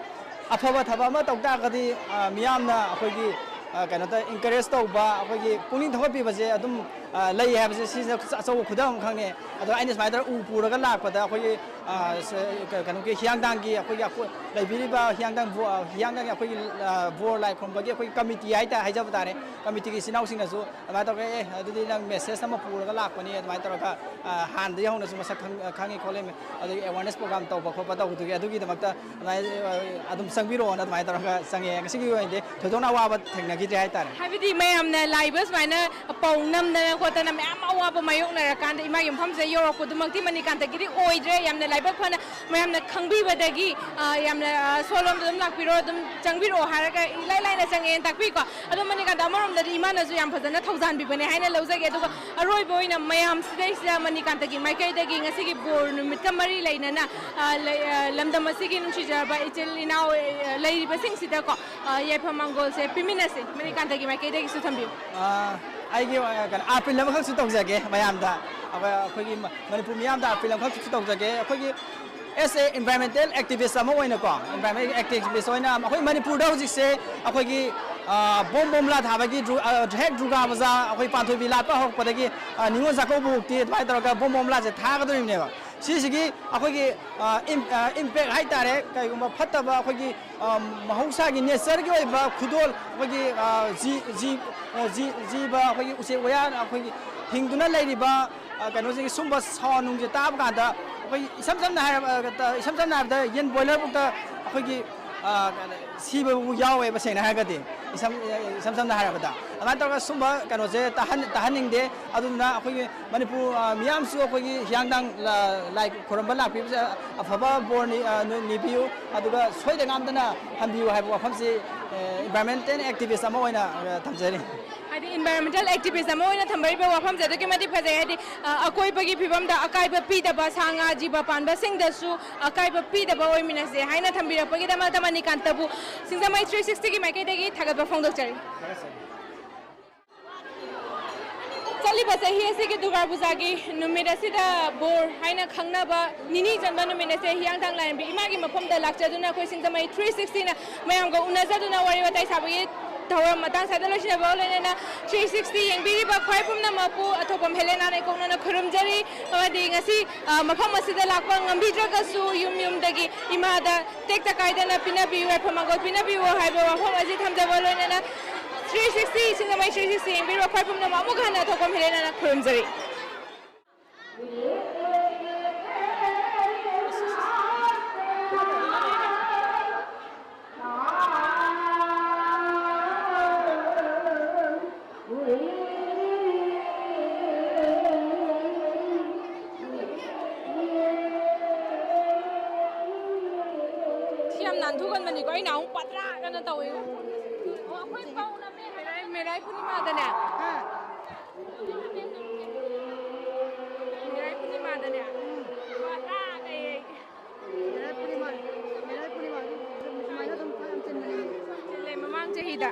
ꯑꯐꯕ ꯊꯕꯛ ꯑꯃ ꯇꯧ ꯇꯥꯔꯒꯗꯤ, ꯑ, ꯃꯤꯌꯥꯝꯅ ꯑꯩꯈꯣꯏꯒꯤ, ꯑ, ꯀꯩꯅꯣꯗ encourage ꯇꯧꯕ, ꯑꯩꯈꯣꯏꯒꯤ ꯄꯨꯛꯅꯤꯡ ꯊꯧꯒꯠꯄꯤꯕꯁꯦ ꯑꯗꯨꯝ, ꯑ, ꯂꯩ ꯍꯥꯏꯕꯁꯦ ꯁꯤꯁꯤꯅ ꯑꯆꯧꯕ ꯈꯨꯗꯝ ꯑꯃꯈꯛꯅꯦ꯫ ꯑꯗꯣ ꯑꯩꯅ ꯁꯨꯃꯥꯏꯅ ꯇꯧꯔꯒ ꯎ ꯄꯨꯔꯒ ꯂꯥꯛꯄꯗ ꯑꯩꯈꯣꯏꯒꯤ, ꯑ, ꯁ-, ꯀ-, ꯀꯩꯅꯣꯒꯤ ꯍꯤꯌꯥꯡꯊꯥꯡꯒꯤ ꯑꯩꯈꯣꯏꯒꯤ ꯑꯀꯣꯏ-, ꯂꯩꯕꯤꯔꯤꯕ ꯍꯤꯌꯥꯡꯊꯥꯡ ꯕꯣ-, ꯑ, ꯍꯤꯌꯥꯡꯊꯥꯡꯒꯤ ꯑꯩꯈꯣꯏꯒꯤ, ꯑ, ꯕꯣꯔ ꯂꯥꯏ ꯈꯨꯔꯨꯝꯕꯒꯤ ꯑꯩꯈꯣꯏꯒꯤ ꯀꯃꯤꯇꯤ ꯍꯥꯏꯇꯥꯔꯦ, ꯍꯥꯏꯖꯕ ꯇꯥꯔꯦ, ꯀꯃꯤꯇꯤꯒꯤ ꯏꯆꯤꯟ ꯏꯅꯥꯎꯁꯤꯡꯅꯁꯨ ꯑꯗꯨꯃꯥꯏꯅ ꯇꯧꯔꯒ, "ꯑꯦ, ꯑꯗꯨꯗꯤ ꯅꯪ ꯃꯦꯁꯦꯖ ꯑꯃ ꯄꯨꯔꯒ ꯂꯥꯛꯄꯅꯤ", ꯑꯗꯨꯃꯥꯏꯅ ꯇꯧꯔꯒ, ꯑ, ꯍꯥꯟꯅꯗꯒꯤ ꯍꯧꯅꯁꯨ ꯃꯁꯛ ꯈꯪ-, ꯈꯪꯉꯤ ꯈꯣꯠꯂꯤ, ꯑꯗꯒꯤ ꯑꯦꯋꯥꯔꯅꯦꯁ ꯄ꯭ꯔꯣꯒ꯭ꯔꯥꯝ ꯇꯧꯕ ꯈꯣꯠꯄ ꯇꯧꯕꯗꯨꯒꯤ, ꯑꯗꯨꯒꯤꯗꯃꯛꯇ ꯑꯗꯨꯃꯥꯏꯅ, ꯑ, ꯑꯗꯨꯝ ꯆꯪꯕꯤꯔꯛꯑꯣꯅ ꯑꯗꯨꯃꯥꯏꯅ ꯇꯧꯔꯒ ꯆꯪꯉꯛꯑꯦ꯫ ꯉꯁꯤꯒꯤ ꯑꯣꯏꯅꯗꯤ ꯊꯣꯏꯗꯣꯛꯅ ꯑꯋꯥꯕ ꯊꯦꯡꯅꯈꯤꯗ꯭ꯔꯦ ꯍꯥꯏꯇꯥꯔꯦ꯫ ꯍꯥꯏꯕꯗꯤ ꯃꯌꯥꯝꯅ ꯂꯥꯛꯏꯕ ꯁꯨꯃꯥꯏꯅ ꯄꯥꯎ ꯅꯝꯗꯅ ꯈꯣꯠꯇꯅ ꯃꯌꯥꯝ ꯑꯋꯥꯕ ꯃꯥꯌꯣꯛꯅꯔꯀꯥꯟꯗ ꯏꯃꯥꯒꯤ ꯃꯐꯝꯁꯤꯗ ꯌꯧꯔꯛꯄꯗꯨꯃꯛꯇꯤ ꯃꯅꯤꯀꯥꯟꯇꯒꯤꯗꯤ ꯑꯣꯏꯗ꯭ꯔꯦ꯫ ꯌꯥꯝꯅ ꯂꯥꯏꯕꯛ ꯐꯅ ꯃꯌꯥꯝꯅ ꯈꯪꯕꯤꯕꯗꯒꯤ, ꯑ, ꯌꯥꯝꯅ, ꯑ, ꯁꯣꯝꯂꯣꯝꯗ ꯑꯗꯨꯝ ꯂꯥꯛꯄꯤꯔꯣ, ꯑꯗꯨꯝ ꯆꯪꯕꯤꯔꯛꯑꯣ ꯍꯥꯏꯔꯒ ꯏꯂꯥꯏ ꯂꯥꯏꯅ ꯆꯪꯉꯛꯑꯦꯅ ꯇꯥꯛꯄꯤꯀꯣ꯫ ꯑꯗꯣ ꯃꯅꯤꯀꯥꯟꯇ, ꯑꯃꯔꯣꯝꯗꯗꯤ ꯏꯃꯥꯅꯁꯨ ꯌꯥꯝ ꯐꯖꯅ ꯊꯧꯖꯥꯟꯕꯤꯕꯅꯦ ꯍꯥꯏꯅ ꯂꯧꯖꯒꯦ꯫ ꯑꯗꯨꯒ ꯑꯔꯣꯏꯕ ꯑꯣꯏꯅ ꯃꯌꯥꯝꯁꯤꯗꯩꯁꯤꯗ ꯃꯅꯤꯀꯥꯟꯇꯒꯤ ꯃꯥꯏꯀꯩꯗꯒꯤ ꯉꯁꯤꯒꯤ ꯕꯣꯔ ꯅꯨꯃꯤꯠꯀ ꯃꯔꯤ ꯂꯩꯅꯅ, ꯑ, ꯂꯩ-, ꯑ, ꯂꯝꯗꯝ ꯑꯁꯤꯒꯤ ꯅꯨꯡꯁꯤꯖꯔꯕ ꯏꯆꯤꯜ ꯏꯅꯥꯎ, ꯑ, ꯂꯩꯔꯤꯕꯁꯤꯡꯁꯤꯗꯀꯣ, ꯑ, ꯌꯥꯏꯐ ꯃꯪꯒꯣꯜꯁꯦ ꯄꯤꯃꯤꯟꯅꯁꯤ꯫ ꯃꯅꯤꯀꯥꯟꯇꯒꯤ ꯃꯥꯏꯀꯩꯗꯒꯤꯁꯨ ꯊꯝꯕꯤꯌꯨ꯫ ꯑ, ꯑꯩꯒꯤ, ꯑ, ꯀꯩꯅꯣ, ꯑꯥꯄꯤꯜ ꯑꯃꯈꯛꯁꯨ ꯇꯧꯖꯒꯦ ꯃꯌꯥꯝꯗ꯫ ꯑꯩꯈꯣꯏ, ꯑꯩꯈꯣꯏꯒꯤ ꯃ-, ꯃꯅꯤꯄꯨꯔ ꯃꯤꯌꯥꯝꯗ ꯑꯥꯄꯤꯜ ꯑꯃꯈꯛꯁꯨ ꯇꯧꯖꯒꯦ꯫ ꯑꯩꯈꯣꯏꯒꯤ as a environmental activist ꯑꯃ ꯑꯣꯏꯅꯀꯣ, environmental activist ꯑꯣꯏꯅ ꯑꯩꯈꯣꯏ ꯃꯅꯤꯄꯨꯔꯗ ꯍꯧꯖꯤꯛꯁꯦ ꯑꯩꯈꯣꯏꯒꯤ, ꯑ, ꯕꯣꯝ ꯕꯣꯝꯂꯥ ꯊꯥꯕꯒꯤ ꯗ꯭ꯔꯨ-, ꯑ, ꯍꯦꯛ ꯗꯨꯔꯒꯥ ꯄꯨꯖꯥ, ꯑꯩꯈꯣꯏ ꯄꯥꯟꯊꯣꯏꯕꯤ ꯂꯥꯠꯄ ꯍꯧꯔꯛꯄꯗꯒꯤ, ꯑ, ꯅꯤꯉꯣꯜ ꯆꯥꯛꯀꯧꯕ ꯐꯥꯎꯗꯤ ꯑꯗꯨꯃꯥꯏꯅ ꯇꯧꯔꯒ ꯕꯣꯝ ꯕꯣꯝꯂꯥꯁꯦ ꯊꯥꯒꯗꯣꯔꯤꯕꯅꯦꯕ꯫ ꯁꯤꯁꯤꯒꯤ ꯑꯩꯈꯣꯏꯒꯤ, ꯑ, ꯏꯝ-, ꯑ, ꯏꯝꯄꯦꯛ ꯍꯥꯏꯇꯥꯔꯦ, ꯀꯩꯒꯨꯝꯕ ꯐꯠꯇꯕ ꯑꯩꯈꯣꯏꯒꯤ, ꯑ, ꯃꯍꯧꯁꯥꯒꯤ ꯅꯦꯆꯔꯒꯤ ꯑꯣꯏꯕ ꯈꯨꯗꯣꯜ, ꯑꯩꯈꯣꯏꯒꯤ, ꯑ, ꯖꯤ-, ꯖꯤ-, ꯑ, ꯖꯤ-, ꯖꯤꯕ, ꯑꯩꯈꯣꯏꯒꯤ ꯎꯆꯦꯛ ꯋꯥꯌꯥ, ꯑꯩꯈꯣꯏꯒꯤ ꯍꯤꯡꯗꯨꯅ ꯂꯩꯔꯤꯕ, ꯑ, ꯀꯩꯅꯣꯁꯤꯡꯒꯤ ꯁꯨꯝꯕ ꯁꯥꯎꯟ ꯅꯨꯡꯁꯦ ꯇꯥꯕ ꯀꯥꯟꯗ ꯑꯩꯈꯣꯏ ꯏꯁꯝ ꯁꯝꯅ ꯍꯥꯏꯔꯕ-, ꯑ, ꯏꯁꯝ ꯁꯝꯅ ꯍꯥꯏꯔꯕꯗ ꯌꯦꯟ ꯕꯣꯏꯂꯔ ꯐꯥꯎꯗ ꯑꯩꯈꯣꯏꯒꯤ, ꯑ, ꯁꯤꯕꯕꯨ ꯌꯥꯎꯋꯦꯕ, ꯁꯦꯡꯅ ꯍꯥꯏꯔꯒꯗꯤ꯫ ꯏꯁꯝ, ꯏꯁꯝ ꯁꯝꯅ ꯍꯥꯏꯔꯕꯗ꯫ ꯑꯗꯨꯃꯥꯏꯅ ꯇꯧꯔꯒ ꯁꯨꯝꯕ ꯀꯩꯅꯣꯁꯦ ꯇꯥꯍꯟ-, ꯇꯥꯍꯟꯅꯤꯡꯗꯦ꯫ ꯑꯗꯨꯗꯨꯅ ꯑꯩꯈꯣꯏꯒꯤ ꯃꯅꯤꯄꯨꯔ, ꯑ, ꯃꯤꯌꯥꯝꯁꯨ ꯑꯩꯈꯣꯏꯒꯤ ꯍꯤꯌꯥꯡꯊꯥꯡ ꯂ-, ꯂꯥꯏ ꯈꯨꯔꯨꯝꯕ ꯂꯥꯛꯄꯤꯕꯁꯦ ꯑꯐꯕ ꯕꯣꯔꯅꯤ, ꯑ, ꯅꯤ-, ꯅꯤꯕꯤꯌꯨ꯫ ꯑꯗꯨꯒ ꯁꯣꯏꯗ ꯉꯥꯝꯗꯅ ꯍꯟꯕꯤꯌꯨ ꯍꯥꯏꯕ ꯋꯥꯐꯝꯁꯤ, ꯑ, environmental activist ꯑꯃ ꯑꯣꯏꯅ, ꯑ, ꯊꯝꯖꯔꯤ꯫ ꯍꯥꯏꯗꯤ environmental activist ꯑꯃ ꯑꯣꯏꯅ ꯊꯝꯕꯤꯔꯤꯕ ꯋꯥꯐꯝꯁꯦ ꯑꯗꯨꯛꯀꯤ ꯃꯇꯤꯛ ꯐꯖꯩ꯫ ꯍꯥꯏꯗꯤ, ꯑ, ꯑꯀꯣꯏꯕꯒꯤ ꯐꯤꯕꯝꯗ ꯑꯀꯥꯏꯕ ꯄꯤꯗꯕ ꯁꯥ ꯉꯥ ꯖꯤꯕ ꯄꯥꯟꯕꯁꯤꯡꯗꯁꯨ ꯑꯀꯥꯏꯕ ꯄꯤꯗꯕ ꯑꯣꯏꯃꯤꯟꯅꯁꯦ ꯍꯥꯏꯅ ꯊꯝꯕꯤꯔꯛꯄꯒꯤꯗꯃꯛꯇ ꯃꯅꯤꯀꯥꯟꯇꯕꯨ ꯁꯤꯡꯖꯃꯩ three sixtyꯒꯤ ꯃꯥꯏꯀꯩꯗꯒꯤ ꯊꯥꯒꯠꯄ ꯐꯣꯡꯗꯣꯛꯆꯔꯤ꯫ ꯆꯠꯂꯤꯕ ꯆꯍꯤ ꯑꯁꯤꯒꯤ ꯗꯨꯔꯒꯥ ꯄꯨꯖꯥꯒꯤ ꯅꯨꯃꯤꯠ ꯑꯁꯤꯗ ꯕꯣꯔ ꯍꯥꯏꯅ ꯈꯪꯅꯕ ꯅꯤꯅꯤ ꯆꯟꯕ ꯅꯨꯃꯤꯠ ꯑꯁꯦ ꯍꯤꯌꯥꯡꯊꯥꯡ ꯂꯥꯏꯔꯦꯝꯕꯤ ꯏꯃꯥꯒꯤ ꯃꯐꯝꯗ ꯂꯥꯛꯆꯗꯨꯅ ꯑꯩꯈꯣꯏ ꯁꯤꯡꯖꯃꯩ three sixtyꯅ ꯃꯌꯥꯝꯒ ꯎꯅꯖꯗꯨꯅ ꯋꯥꯔꯤ ꯋꯥꯇꯥꯏ ꯁꯥꯕꯒꯤ ꯊꯧꯔꯝ ꯃꯇꯥꯡ ꯁ꯭ꯋꯥꯏꯗ ꯂꯣꯏꯁꯤꯟꯅꯕ ꯂꯣꯏꯅꯅ ꯊ꯭ꯔꯤ ꯁꯤꯛꯁꯇꯤ ꯌꯦꯡꯕꯤꯔꯤꯕ ꯈ꯭ꯋꯥꯏ ꯄꯨꯝꯅꯃꯛꯄꯨ ꯑꯊꯣꯛꯄꯝ ꯍꯦꯂꯦꯅꯥꯅ ꯏꯀꯣꯛꯅꯅ ꯈꯨꯔꯨꯝꯖꯔꯤ꯫ ꯑꯃꯗꯤ ꯉꯁꯤ, ꯑ, ꯃꯐꯝ ꯑꯁꯤꯗ ꯂꯥꯛꯄ ꯉꯝꯕꯤꯗ꯭ꯔꯒꯁꯨ ꯌꯨꯝ ꯌꯨꯝꯗꯒꯤ ꯏꯃꯥꯗ ꯇꯦꯛꯇ ꯀꯥꯏꯗꯅ ꯄꯤꯅꯕꯤꯌꯨ, ꯌꯥꯏꯐ ꯃꯪꯒꯣꯜ ꯄꯤꯅꯕꯤꯌꯨ ꯍꯥꯏꯕ ꯋꯥꯐꯝ ꯑꯁꯤ ꯊꯝꯖꯕ ꯂꯣꯏꯅꯅ ꯊ꯭ꯔꯤ ꯁꯤꯛꯁꯇꯤ, ꯁꯤꯡꯖꯃꯩ ꯊ꯭ꯔꯤ ꯁꯤꯛꯁꯇꯤ ꯌꯦꯡꯕꯤꯔꯤꯕ ꯈ꯭ꯋꯥꯏ ꯄꯨꯝꯅꯃꯛ ꯑꯃꯨꯛ ꯍꯟꯅ ꯑꯊꯣꯛꯄꯝ ꯍꯦꯂꯦꯅꯥꯅ ꯈꯨꯔꯨꯝꯖꯔꯤ꯫ ꯁꯤ ꯌꯥꯝ ꯅꯥꯟꯊꯣꯛꯍꯟꯕꯅꯤꯀꯣ, ꯑꯩꯅ ꯑꯃꯨꯛ ꯄꯗ꯭ꯔꯥ ꯀꯟꯅ ꯇꯧꯋꯦ꯫ ꯑꯣ, ꯑꯩꯈꯣꯏ ꯄꯥꯎꯅ ꯃꯦꯔꯥꯏ, ꯃꯦꯔꯥꯏ ꯄꯨꯔꯅꯤꯃꯥꯗꯅꯦ꯫ ꯃꯦꯔꯥꯏ ꯄꯨꯔꯅꯤꯃꯥꯗꯅꯦ꯫ ꯄꯗ꯭ꯔꯥ ꯀꯩ ꯃꯦꯔꯥꯏ ꯄꯨꯔꯅꯤꯃꯥ, ꯃꯦꯔꯥꯏ ꯄꯨꯔꯅꯤꯃꯥ ꯑꯗꯨꯝ ꯁꯨꯃꯥꯏꯅ ꯑꯗꯨꯝ ꯌꯥꯝ ꯆꯤꯟꯕꯅꯦ꯫ ꯆꯤꯜꯂꯦ, ꯃꯃꯥꯡ ꯆꯍꯤꯗ꯫